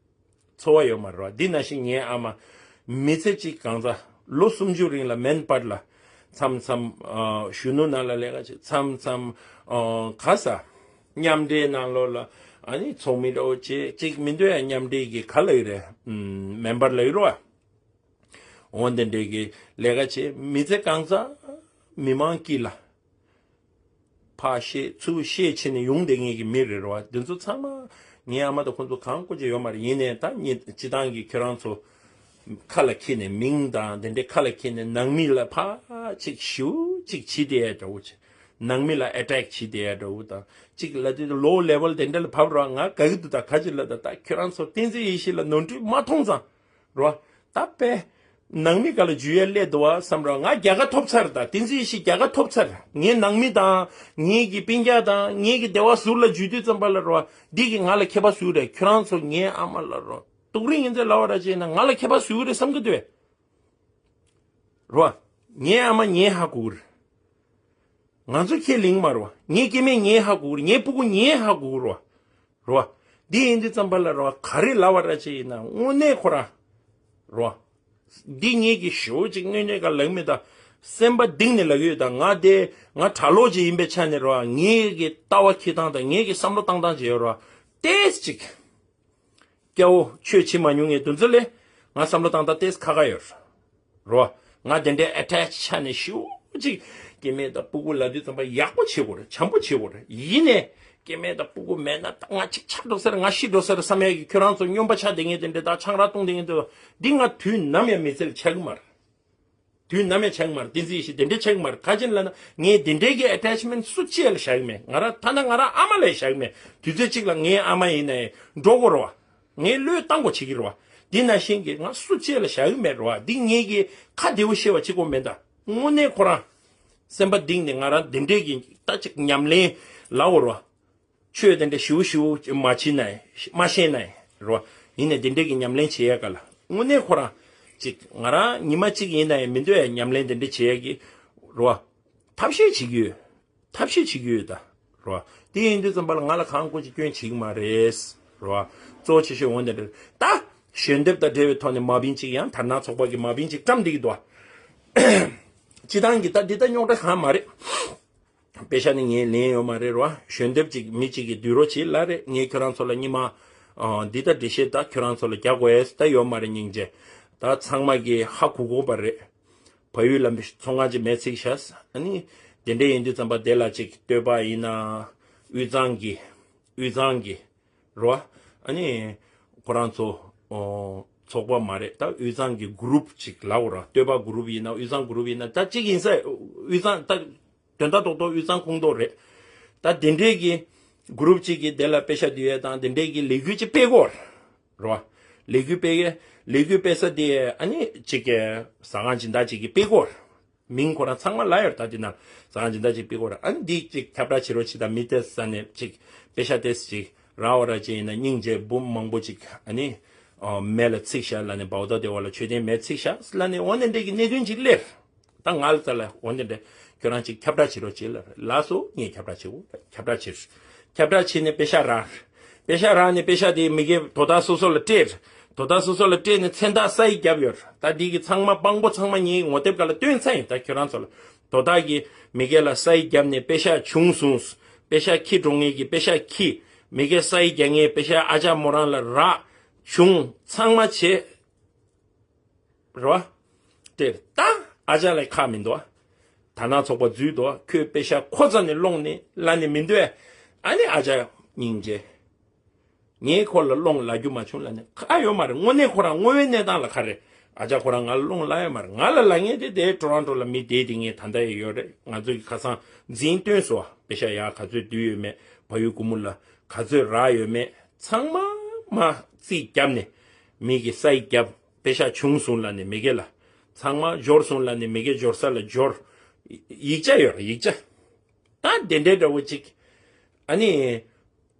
ཚོར་བ་ཡོད་མ་རེད་རོ། འདི་ནང་བཞིན་ངའི་ཨ་མ་མི་ཚེ་གཅིག་གང་ཚ་ལོ་སུམ་ཅུ་རིང་ལ་མེན་པར་ལ་མཚམས་མཚམས་ཨ་གཞོན་ནུ་ནང་ལ་ལས་ཀ་བྱེད། མཚམས་མཚམས་ཨ་ག་ས་མཉམ་འབྲེལ་ནང་ལོགས་ལ་ཨ་ནི་ཚོགས་མི་འདྲ་བོ་བྱེད། གཅིག་མི་འདུག་ཡ་མཉམ་འབྲེལ་གྱི་ག་ལབ་ཀྱི་རེད། ཨམ་མེན་པར་ལབ་ཀྱི་རེད་བ། འོ་དེ་འདྲའི་གི་ལས་ཀ་བྱེད། མི་ཚེ་གང་ཚ་མི་མང་དཀྱིལ་ལ་ཕར་བཤད་ཚུར་བཤད་བྱས་ནས་ཡོང་བསྡད་མཁན་གྱི་མི་རེད་རོ། འདི་ཚོ་ཚང་མ་ངའི་ཨ་མ་དང་ཁོང་ཚོ་གང་དགོས་ཀྱི་ཡོད་མ་རེད། ཡིན་ནའི་ད་ངས་སྤྱིར་བཏང་གི་ཁྱེད་རང་ཚོ་ཁ་ལ་འཁྱེར་ནས་མིང་དང་དེ་འདྲའི་ཁ་ལ་འཁྱེར་ནས་ནང་མི་ལ་ཕར་ཅིག་ཞུ་ཅིག་བྱེད་བསྡད་ཡ་འདྲ་བོ་བྱེད། ནང་མི་ལ་ཨེ་ཊེག་བྱེད་བསྡད་ཡ་འདྲ་བོ་དང་ཅིག་ལབ་དུས་ལོ་ལེ་ཝལ་དེ་འདྲ་ལ་བབས་རོགས། ང་དགའ་གི་འདུག་ད་ག་ཅི་ལབ་ད། ད་ཁྱེད་རང་ཚོ་བསྟན་འཛིན་ཡེ་ཤེས་ལ་ནོར་འཁྲུལ་མ་མཐོང་ཙང་རོ། ད་དཔེ་ནང་མི་སྒང་ལ་འཇུ་ཡ་སླེབས་འདུག་བ་བསམ་ར། ང་རྒྱལ་ཁ་ཐོབ་ཚར། ད་བསྟན་འཛིན་ཡེ་ཤེས་རྒྱལ་ཁ་ཐོབ་ཚར། ངའི་ནང་མི་དང་ངའི་གི་སྤུན་ཀྱག་དང་ངའི་གི་སྡེ་བ་ཟུར་ལ་འཇུ་དུས་ཙམ་པ་ལ་རོ། འདི་གི་ང་ལ་ཁྱད་པར་ཟུར་རེད། ཁྱོད་རང་ཚོ་ངའི་ཨ་མ་ལ་རོ། སྡུག་རུས་ངན་ཚད་ལབ་པ་ར་བྱས་ན་ང་ལ་ཁྱད་པར་ཟུར་རེད་བསམ་གི་འདུག་རོ། ངའི་ཨ་མ་ངའི་ཧ་གོ་གི་རེད། ང་ཚོ་ཁས་ལེན་མ་རོ། ངའི་སྐྱེ་དམན་ངའི་ཧ་གོ་གི་རེད། ངའི་སྤུ་གུ་ངའི་ཧ་གོ་གི་རོ། རོ། འདི་ཡིན་དུས་ཙམ་པ་ལ་རོ། ག་རེ་ལབ་པ་ར་ཅིག་ཡིན་ན་དངོས་གནས་ཁོ་རང་། རོ། འདི་ངེད་ཀྱི་ཞེ་པོ་ཅིག་དངོས་གནས་ཀ་ལབ་མེད་ད། སེམས་པ་གཏིང་ནས་ལབ་ཡོད་ད། ང་དེ་ང་གྲྭ་ལོག་ཅིག་ཡིན་པའི་ཆ་ནས་རོ། ངེད་ཀྱི་ལྟ་བ་འཁྱེར་སྟངས་དང་ངེད་ཀྱི་བསམ་བློ་བཏང་སྟངས་ཅིག་ཡོད་རོ། ཏེས་ཅིག་སྐྱ་བོ་ཆོས་བྱེད་མ་མྱོང་ངས་དུས་ཚོད་ལས་ང་བསམ་བློ་བཏང་སྟངས་ཏེས་ཁ་ཁ་ཡོད་རོ། ང་དེ་འདྲའི་ཨེ་ཊེཆ་ཆ་ནས་ཞེ་པོ་ཅིག་སྐྱེ་དམན་དང་སྤུ་གུ་ལབ་དུས་ཙམ་པ་ཡག་པོ་བྱེད་དགོས་རེད། བྱམས་པོ་བྱེད་དགོས་རེད། ཡིན་ནས་སྐྱེ་དམན་དང་སྤུ་གུ་མེད་ན་ད་ང་ཅིག་ཆགས་འགྲོ་ས་རེད། ང་ཤི་འགྲོ་ས་རེད་བསམ་ཡག་གི་ཁྱོད་རང་ཚོ་སྨྱོན་པ་ཆགས་བསྡད་མཁན་དེ་འདྲ་དང་ཆང་རག་བཏུང་བསྡད་མཁན་དེ་འདི་ང་དུས་ནམ་ཡང་མི་ཚེ་ལ་ཆགས་ཀྱི་མ་རེད། དུས་ནམ་ཡང་ཆགས་ཀྱི་མ་རེད། བསྟན་འཛིན་ཡེ་ཤེས་དེ་འདྲའི་ཆགས་ཀྱི་མ་རེད། ག་ཅི་ལབ་ན་ངས་དེ་འདྲའི་གི་ཨེ་ཊེཆ་མེན་སུ་གཅིག་ལ་བཞག་གི་མེད། ང་རང་ཐ་ན་ང་རང་ཨ་མ་ལ་ཡང་བཞག་གི་མེད། དུས་ཚོད་གཅིག་ལ་ངའི་ཨ་མ་ཡིན་ནའི་འགྲོ་དགོས་རེད་བ། ངས་བློས་བཏང་དགོས་བྱེད་ཀྱི་རེད་བ། འདི་ནང་བཞིན་གྱི་ང་སུ་གཅིག་ལ་བཞག་གི་མེད་རེད་བ། འདི་ངེད་ཀྱི་ཁ་བདེ་པོ་བཤད་པ་གཅིག་པོ་མེད་ད། དངོས་གནས་ཁོ་རང་སེམས་པ་གཏིང་ནས་ང་རང་དེ་འདྲའི་གི་ད་ཅིག་ཉམས་ལེན་ལབ་དགོས་རེད་བ། ཆོས་དེ་འདྲ་ཞིའུ་ཞིའུ་མ་བྱེད་ན་མ་ཤེས་ན་རོ། ཡིན་ནའི་དེ་འདྲའི་གི་ཉམས་ལེན་བྱེད་ཡ་ག་ལ་དངོས་གནས་ཁོ་རང་ཅིག་ང་རང་ཉི་མ་གཅིག་ཡིན་ན་ཡང་མི་འདོད་ཡ་ཉམས་ལེན་དེ་འདྲ་བྱེད་ཡ་གི་རོ། ཐབས་ཤེས་བྱེད་ཀྱི་ཡོད། ཐབས་ཤེས་བྱེད་ཀྱི་ཡོད་ད། རོ། དེ་ཡིན་དུས་ཙམ་པ་ལ་ང་ལ་གང་དགོས་ཀྱི་སྐྱོན་བྱེད་ཀྱི་མ་རེད། རོ། གཙོ་ཆེ་ཤོས་འོན་ཏེ་རེད་ད། ཞལ་འདེབས་དང་འབྲེལ་བའི་ཐོག་ནས་མ་བིན་གཅིག་ཡང་དར་ནག་ཚོགས་པ་གི་མ་བིན་གཅིག་བཀྲམ་བསྡད་ཀྱི་འདུག་སྤྱི་བཏང་གི་ད་འདི་ད་རྙོག་དྲ་གང་མ་རེད། པེ་ཤ་ནི་ངས་ལེན་ཡོད་མ་རེད་རོ། ཞལ་འདེབས་ཅིག་མི་གཅིག་གིས་བསྡུས་རོགས་བྱེད་ལབ་རེད། ངས་ཁྱོད་རང་ཚོ་ལ་སྙིང་མ། ཨ། འདི་ལྟར་འགྲེལ་བཤད་ད་ཁྱོད་རང་ཚོ་ལ་རྒྱག་དགོས་ད་ཡོད་མ་རེད། སྙིང་རྗེ། ད་ཚང་མ་གིས་ཧ་གོ་གོ་བ་རེད། བལ་ཡུལ་ལ་ཚོང་ཁང་ཅིག་མེད་ཚིག་ཤག་ཨ་ནི་དེ་འདྲ་ཡིན་དུས་ཙམ་པ་དེ་ལ་ཅིག་བསྟོད་པ་ཡིན་ན་དབུས་གཙང་གི་དབུས་གཙང་གི་རོ། ཨ་ནི་ཁོ་རང་ཚོ་ཨོ་ཚོགས་པ་མ་རེད་ད། དབུས་གཙང་གི་གུ་རུབ་ཅིག་ལབ་དགོས་ར། བསྟོད་པ་གུ་རུབ་ཡིན་ན་དབུས་གཙང་གུ་རུབ་ཡིན་ན་ད་གཅིག་ཡིན་ས། དབུས་གཙང་ད་དོན་དག་རྡོག་རྡོག་དབུས་གཙང་ཁོངས་གཏོགས་རེད། ད་དེ་འདྲས་ཀྱི་གུ་རུབ་ཅིག་གིས་དེ་ལ་པེ་ཤ་བསྡུ་ཡས་དང་དེ་འདྲས་ཀྱི་ལས་འགུལ་ཅིག་སྤེལ་དགོས་ར། ལས་འགུལ་སྤེལ་ཡས་ལས་འགུལ་སྤེལ་ས་དེ་ཨ་ནི་ཅིག་གི་ཟ་ཁང་སྦྱིན་བདག་ཅིག་གིས་སྤེལ་དགོས་ར། མིང་ཁོ་རང་ཚང་མ་ལ་ཡོད་ད། དེ་ན་ཟ་ཁང་སྦྱིན་བདག་ཅིག་སྤེལ་དགོས་ར། ཨ་ནི་འདི་ཅིག་ཁྱབ་བསྒྲགས་བྱེད་རོགས་བྱེད་ད། མི་ཏེས་ས་ནས་ཅིག་པེ་ཤ་ཏེས་ཅིག་རག་བ་ར་ཅིག་ཡིན་ན་སྙིང་རྗེ་འབུམ་མང་པོ་ཅིག་ཨ་ནི་མེ་ལ་ཚིག་ཤག་ལབ་ནས་བའོ་ད་དེ་བ་ལ་མཆོད་རྟེན་མེ་ཚིག་ཤག་ལབ་ནས་འོ་ནས་འདྲས་ཀྱི་གནད་དོན་ཅིག་སླེབས། ད་ང་ལ་ཙ་ལ་འོ་འདི་འདྲ་ཁྱོད་རང་ཅིག་ཁྱབ་བསྒྲགས་བྱེད་རོགས་བྱེད་ལ་ལ་སོ་ངས་ཁྱབ་བསྒྲགས་བྱེད་འོ་ཁྱབ་བསྒྲགས་བྱེད། ཁྱབ་བསྒྲགས་བྱེད་ནས་པེ་ཤ་རག་པེ་ཤ་རག་ནས་པེ་ཤ་དེ་མི་སྒེར་དོ་བདག་སོ་སོ་ལ་སྤྲད། དོ་བདག་སོ་སོ་ལ་སྤྲད་ནས་མཚན་རྟགས་ས་ཡིག་བརྒྱབ་ཡོད། ད་འདི་གི་ཚང་མ་དཔང་པོ་ཚང་མ་ངའི་ངོ་དེབ་སྒང་ལ་བཏོན་ཚར་ཡིན། ད་ཁྱོད་རང་ཚོ་ལ་དོ་བདག་གིས་མི་སྒེར་ལ་ས་ཡིག་བརྒྱབ་ནས་པེ་ཤ་བྱུང་སོང་། པེ་ཤ་ཁྱི་འགྲོ་ངེས་ཀྱི་པེ་ཤ་ཁྱི། མི་སྒེར་ས་ཡིག་རྒྱག་ངེས་པེ་ཤ་ཨ་ཅག་མོ་རང་ལ་རག་བྱུང་ཚང་མ་བྱེད། རེད་བ། དེར་ད་ཨ་ཅག་ལ་ཁག་མི་འདུག་དར་ནག་ཚོགས་པ་འཛུལ་འདུག་ཁོས་པེ་ཤ་ཁོ་རྩ་ནས་སློང་ནས་ལབ་ནས་མི་འདུག་ཨ་ནི་ཨ་ཅག་སྙིང་རྗེ། ངས་ཁོ་ལ་སློང་ལབ་རྒྱུ་མ་བྱུང་ལབ་ནས་ཁག་ཡོད་མ་རེད། དངོས་གནས་ཁོ་རང་དངོས་པོའི་གནས་སྟངས་ལ་ཁག་རེད། ཨ་ཅག་ཁོ་རང་ང་ལ་སློང་ལབ་ཡོད་མ་རེད། ང་ལ་ལབ་མཁན་དེ་དེ་ཊོ་རོན་ཊོ་ལ་མི་བསྡད་དེ་ངས་ད་ལྟ་ཡང་ཡོད་རེད། ང་ཚོས་ཀྱི་ཁ་སང་འཛིན་སྟོན་སོ་པེ་ཤ་ཡག་ག་ཚོད་བསྡུས་ཡོད་མེད། བལ་ཡུལ་སྒོར་མོ་ལ་ག་ཚོད་རག་ཡོད་མེད་ཚང་མ་མ་རྩིས་བརྒྱབ་ནས་མི་གི་ས་ཡིག་བརྒྱབ། པེ་ཤ་བྱུང་སོང་ལབ་ནས་མི་སྒེར་ལ། ཚང་མ་འབྱོར་སོང་ལབ་ནས་མི་སྒེར་འབྱོར་ས་ལ་འབྱོར། ཡིག་ཆ་ཡོད་རེད་ཡིག་ཆ། ད་དེ་འདྲའི་འདྲ་བོ་ཅིག་ཨ་ནི།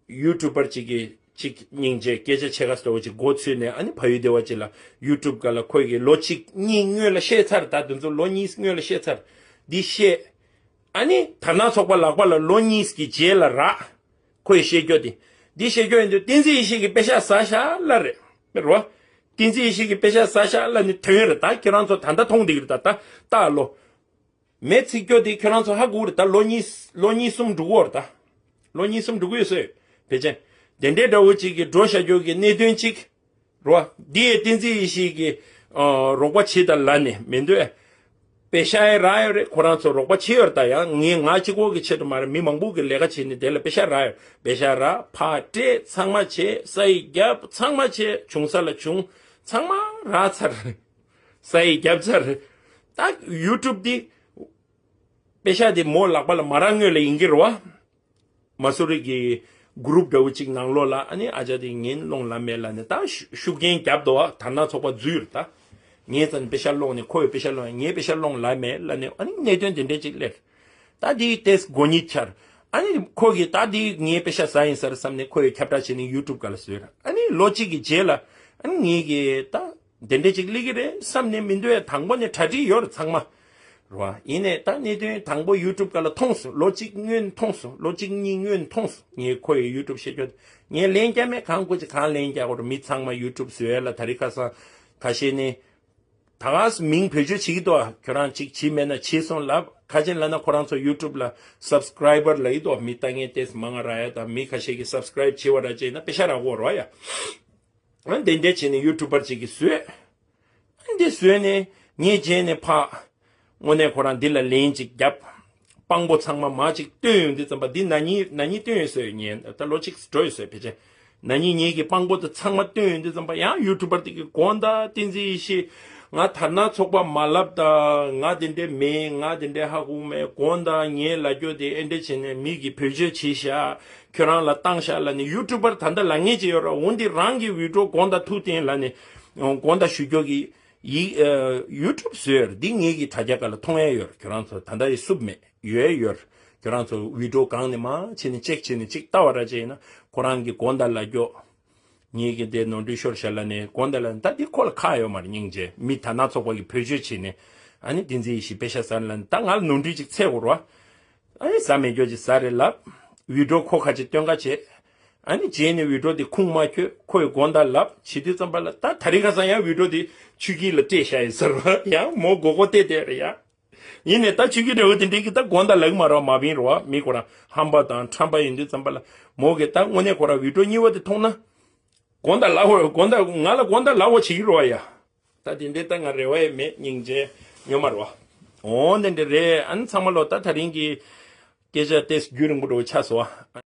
ཡུ་ཊུབ་པར་ཅིག་གིས་ཅིག་སྙིང་རྗེ་སྐད་ཆ་ཕྱེད་ཀ་ཟེར་བ་ཅིག་མགོ་ཚོས་ནས་ཨ་ནི་ཕ་ཡུལ་སྡེ་བ་ཅིག་ལ་ཡུ་ཊུབ་སྒང་ལ་ཁོས་ཀྱིས་ལོ་གཅིག་གཉིས་སྔོན་ལ་བཤད་ཚར། ད་དེ་ཚོ་ལོ་གཉིས་སྔོན་ལ་བཤད་ཚར། འདི་བཤད། ཨ་ནི་དར་ནག་ཚོགས་པ་ལག་པ་ལ་ལོ་གཉིས་ཀྱི་རྗེས་ལ་རག་ཁོས་བཤད་རྒྱུ་དེ། འདི་བཤད་རྒྱུ་ཡིན་དུས་བསྟན་འཛིན་ཡེ་ཤེས་ཀྱིས་པེ་ཤ་ཟ་ཤག་ལབ་རེད། རོ། བསྟན་འཛིན་ཡེ་ཤེས་ཀྱིས་པེ་ཤ་ཟ་ཤག་ལབ་ནས་ཐོན་ཡོད་རེད། ད་ཁྱེད་རང་ཚོ་ད་ལྟ་མཐོང་བསྡད་ཀྱི་རེད། ད་ད་ལྟ་ལོ། མེ་ཚིག་རྒྱུ་དེ་ཁྱེད་རང་ཚོ་ཧ་གོ་གི་རེད། ད་ལོ་གཉིས་ལོ་གཉིས་གསུམ་འགྲོ་གི་ཡོད་རེད་ད། ལོ་གཉིས་གསུམ་འགྲོ་གི་ཡོད་ས་ཡོད། ཕལ་ཆེར། དེ་འདྲའི་འདྲ་བོ་ཅིག་གིས་འགྲོ་བཞག་རྒྱུ་གི་གནད་དོན་ཅིག་རོ། འདི་ཡི་བསྟན་འཛིན་ཡེ་ཤེས་ཀྱིས་ཨ་རོགས་པ་བྱེད་དང་ལབ་ནས་མི་འདོད། པེ་ཤ་ཡི་རག་ཡོད་རེད། ཁོ་རང་ཚོ་རོགས་པ་བྱེད་ཡོད་རེད། ད་ཡང་ངས་ང་གཅིག་པོ་གི་ཆེད་དུ་མ་རེད། མི་མང་པོ་གིས་ལས་ཀ་བྱས་ནས་དེ་ལ་པེ་ཤ་རག་ཡོད། པེ་ཤ་རག་ཕར་སྤྲད་ཚང་མ་བྱས་ས་ཡིག་བརྒྱབ་ཚང་མ་བྱས་བྱུང་ས་ལ་བྱུང་ཚང་མ་རག་ཚར། ས་ཡིག་བརྒྱབ་ཚར། ད་ཡུ་ཊུབ་འདི་པེ་ཤ་འདི་མོ་ལག་པ་ལ་མ་རག་སྔོན་ལ་ཡིན་གྱི་རེད་བ། མ་སུ་རི་གི་གུ་རུབ་འདྲ་བོ་ཅིག་ནང་ལོགས་ལ་ཨ་ནི་ཨ་ཅག་དེ་ངས་སློང་ལབ་མེད་ལབ་ནས་ད་ཤུ་ཤུགས་རྐྱེན་བརྒྱབ་འདུག་བ། དར་ནག་ཚོགས་པ་འཛུལ་ཡོད་རེད་ད། ངའི་རྩ་ནས་པེ་ཤ་སློང་ནས་ཁོ་ཡི་པེ་ཤ་སློང་ངའི་པེ་ཤ་སློང་ལབ་མེད་ལབ་ནས་ཨ་ནི་གནད་དོན་དེ་འདྲས་ཅིག་སླེབས། ད་དེའི་ཏེས་མགོ་གཉིས་འཆར། ཨ་ནི་ཁོ་གིས་ད་དེ་ངའི་པེ་ཤ་ཟ་ཡིན་ས་རེད་བསམ་ནས་ཁོ་ཡི་ཁྱབ་བསྒྲགས་བྱས་ནས་ཡུ་ཊུབ་སྒང་ལ་བཟོས་རེད། ཨ་ནི་ལོ་གཅིག་གི་རྗེས་ལ་ཨ་ནི་ངེད་ཀྱིས་ད་ དེ་འདྲ་ཅིག་སླེབས་ཀྱི་རེད་བསམ་ནས་མི་འདུག་ཡ། དང་པོ་ནས་གྲ་སྒྲིག་ཡོད་རེད་ཚང་མ། རེད་བ། ཡིན་ནའི་ད་གནད་དོན་དང་པོ་ཡུ་ཊུབ་སྒང་ལ་མཐོང་སོང་། ལོ་གཅིག་སྔོན་མཐོང་སོང་། ལོ་གཅིག་གཉིས་སྔོན་མཐོང་སོང་། ངས་ཁོ་ཡི་ཡུ་ཊུབ་བཤད་རྒྱུ། ངས་ལན་རྒྱག་མེད། གང་དགོས་ཀྱི་གང་ལན་རྒྱག་དགོས་རེད། མི་ཚང་མ་ཡུ་ཊུབ་བཟོ་ཡ་ལ་ད་རེས་ཁ་སང་ཁ་ཤས་ནས། ད་ག་སེ་མིང་བེད་སྤྱོད་བྱེད་ཀྱི་འདུག་ཨ། ཁྱོད་རང་གཅིག་བྱེད་མེད་ན་བྱེད་སོང་ལབ། ཁ་ཅན་ལབ་ན་ཁོ་རང་ཚོ་ཡུ་ཊུབ་ལ་སབ་སི་ཀ་རའི་བར་ལབ་ཀྱི་འདུག་ཨ། མི་ལྟ་མཁན་ཏོག་ཙམ་མང་ང་རག་ཡ་དང་། མི་ཁ་ཤས་ཀྱིས་སབ་སི་ཀ་རའིབ་བྱེད་པ་འདྲ་བྱས་ན་པེ་ཤ་རག་གི་ཡོད་རེད་བ་ཡ། ཨ་དེ་འདྲ་བྱས་ནས་ཡུ་ཊུབ་པར་ཅིག་གིས་བཟོས། ཨ་འདི་བཟོས་ནས་ངས་རྗེས་ནས་ཕར་དངོས་གནས་ཁོ་རང་འདི་ལ་ལན་ཅིག་བརྒྱབ། དཔང་པོ་ཚང་མ་མར་ཅིག་བཏོན་ཡོང་དུས་ཙམ་པ། འདི་ན་ནིང་ན་ནིང་བཏོན་ཡོད་ཟེར། ངས་ད་ལོ་གཅིག་འགྲོ་ཡོད་ཟེར། ཕལ་ཆེར་ན་ནིང་ངེད་ཀྱི་དཔང་པོ་དེ་ཚང་མ་བཏོན་ཡོང་དུས་ཙམ་པ། ཡང་ཡུ་ཊུབ་པར་དེ་གི་དགོངས་དག་བསྟན་འཛིན་ཡེ་ཤེས། ང་དར་ནག་ཚོགས་པ་མ་ལབ་དང་། ང་དེ་འདྲ་མེད། ང་དེ་འདྲ་ཧ་གོ་མེད། དགོངས་དག། ངས་ལབ་རྒྱུ་དེ་ཨེ་འདྲ་བྱས་ནས་མི་གིས་བེད་སྤྱོད་བྱས་ཤག་ཁྱོད་རང་ལ་བཏང་ཤག་ལབ་ནས་ཡུ་ཊུབ་པར་ད་ལྟ་ལབ་མཁན་ཅིག་ཡོད་རེད། འོ་འདི་རང་གི་བི་ཌི་ཡོ་དགོངས་དག་ཐུགས་བསྟན་ལབ་ནས་དགོངས་དག་ཞུ་རྒྱུ་གི་ཡི་ཨ་ཡུ་ཊུབ་བཟོས་ཡོད་རེད། འདི་ངེད་ཀྱི་དྲ་རྒྱ་སྒང་ལ་མཐོང་ཡ་ཡོད་རེད། ཁྱོད་རང་ཚོ་ད་ལྟ་ཡི་བསུབ་མེད། ཡོད་ཡོད་རེད། ཁྱོད་རང་ཚོ་བི་ཌི་ཡོ་སྒང་ནས་མར་བྱས་ནས་ཅེག་བྱས་ནས་ཅིག་ལྟ་བ་འདྲ་བྱས་ན་ཁོ་རང་གི་དགོངས་དག་ལབ་རྒྱུ། ངེད་ཀྱི་དེ་ནོར་འཁྲུལ་ཤོར་ཤག་ལབ་ནས་དགོངས་དག་ལབ་ནས། ད་འདི་ཁོ་ལ་ཁག་ཡོད་མ་རེད། སྙིང་རྗེ། མི་དར་ནག་ཚོགས་པ་གིས་བེད་སྤྱོད་བྱས་ནས་ཨ་ནི་བསྟན་འཛིན་ཡེ་ཤེས་པེ་ཤ་ཟ་ལབ་ནས། ད་ང་ལ་ནོར་འཁྲུལ་ཅིག་འཚོལ་དགོས་རེད་བ། ཨ་ནི་ཟ་མེད་རྒྱུ་ཅིག་ཟ་རེད་ལབ། བི་ཌི་ཡོ་ཁོ་ཁ་ཅིག་སྟོན་ཁ་བྱས། ཨ་ནི་རྗེས་ནས་བི་ཌི་ཡོ་དེ་ཁུངས་མ་འཁྱོལ། ཁོ་ཡི་དགོངས་དག་ལབ་བྱེད་དུས་ཙམ་པ་ལ། ད་ད་རེས་ཁ་སང་ཡང་བི་ཌི་ཡོ་དེ་ཆུ་དཀྱིལ་ལ་སྤྲད་བཞག་ཡིན་ཟེར་བ། ཡང་མོ་མགོ་སྐོར་བལྟས་བསྡད་རེད་ཡ། ཡིན་ནའི་ད་ཆུ་དཀྱིལ་འདྲ་བོ་དེ་འདྲའི་གི་ད་དགོངས་དག་ལབ་ཀྱི་མ་རེད་བ། མ་བིན་རེད་བ། མི་ཁོ་རང་ཧམ་པ་དང་ཁྲམ་པ་ཡིན་དུས་ཙམ་པ་ལ། མོ་གིས་ད་དངོས་གནས་ཁོ་རང་བི་ཌི་ཡོ་གཉིས་པ་དེ་མཐོང་ན། དགོངས་དག་ལབ་དགོས། དགོངས་དག་ང་ལ་དགོངས་དག་ལབ་དགོས་བྱེད་ཀྱི་རེད་བ་ཡ། ད་དེ་འདྲའི་ད་ང་རེ་བ་ཡང་མེད། སྙིང་རྗེ། སྨྱོན་མ་རེད་བ། འོ་དེ་འདྲ་རེད། ཨ་ནི་ཚང་མ་ལོ་ད་ད་རིང་གི་སྐད་ཆ་དེ་རྒྱུན་རིང་པོ་འདྲ་བོ་ཆགས་སོང་བ།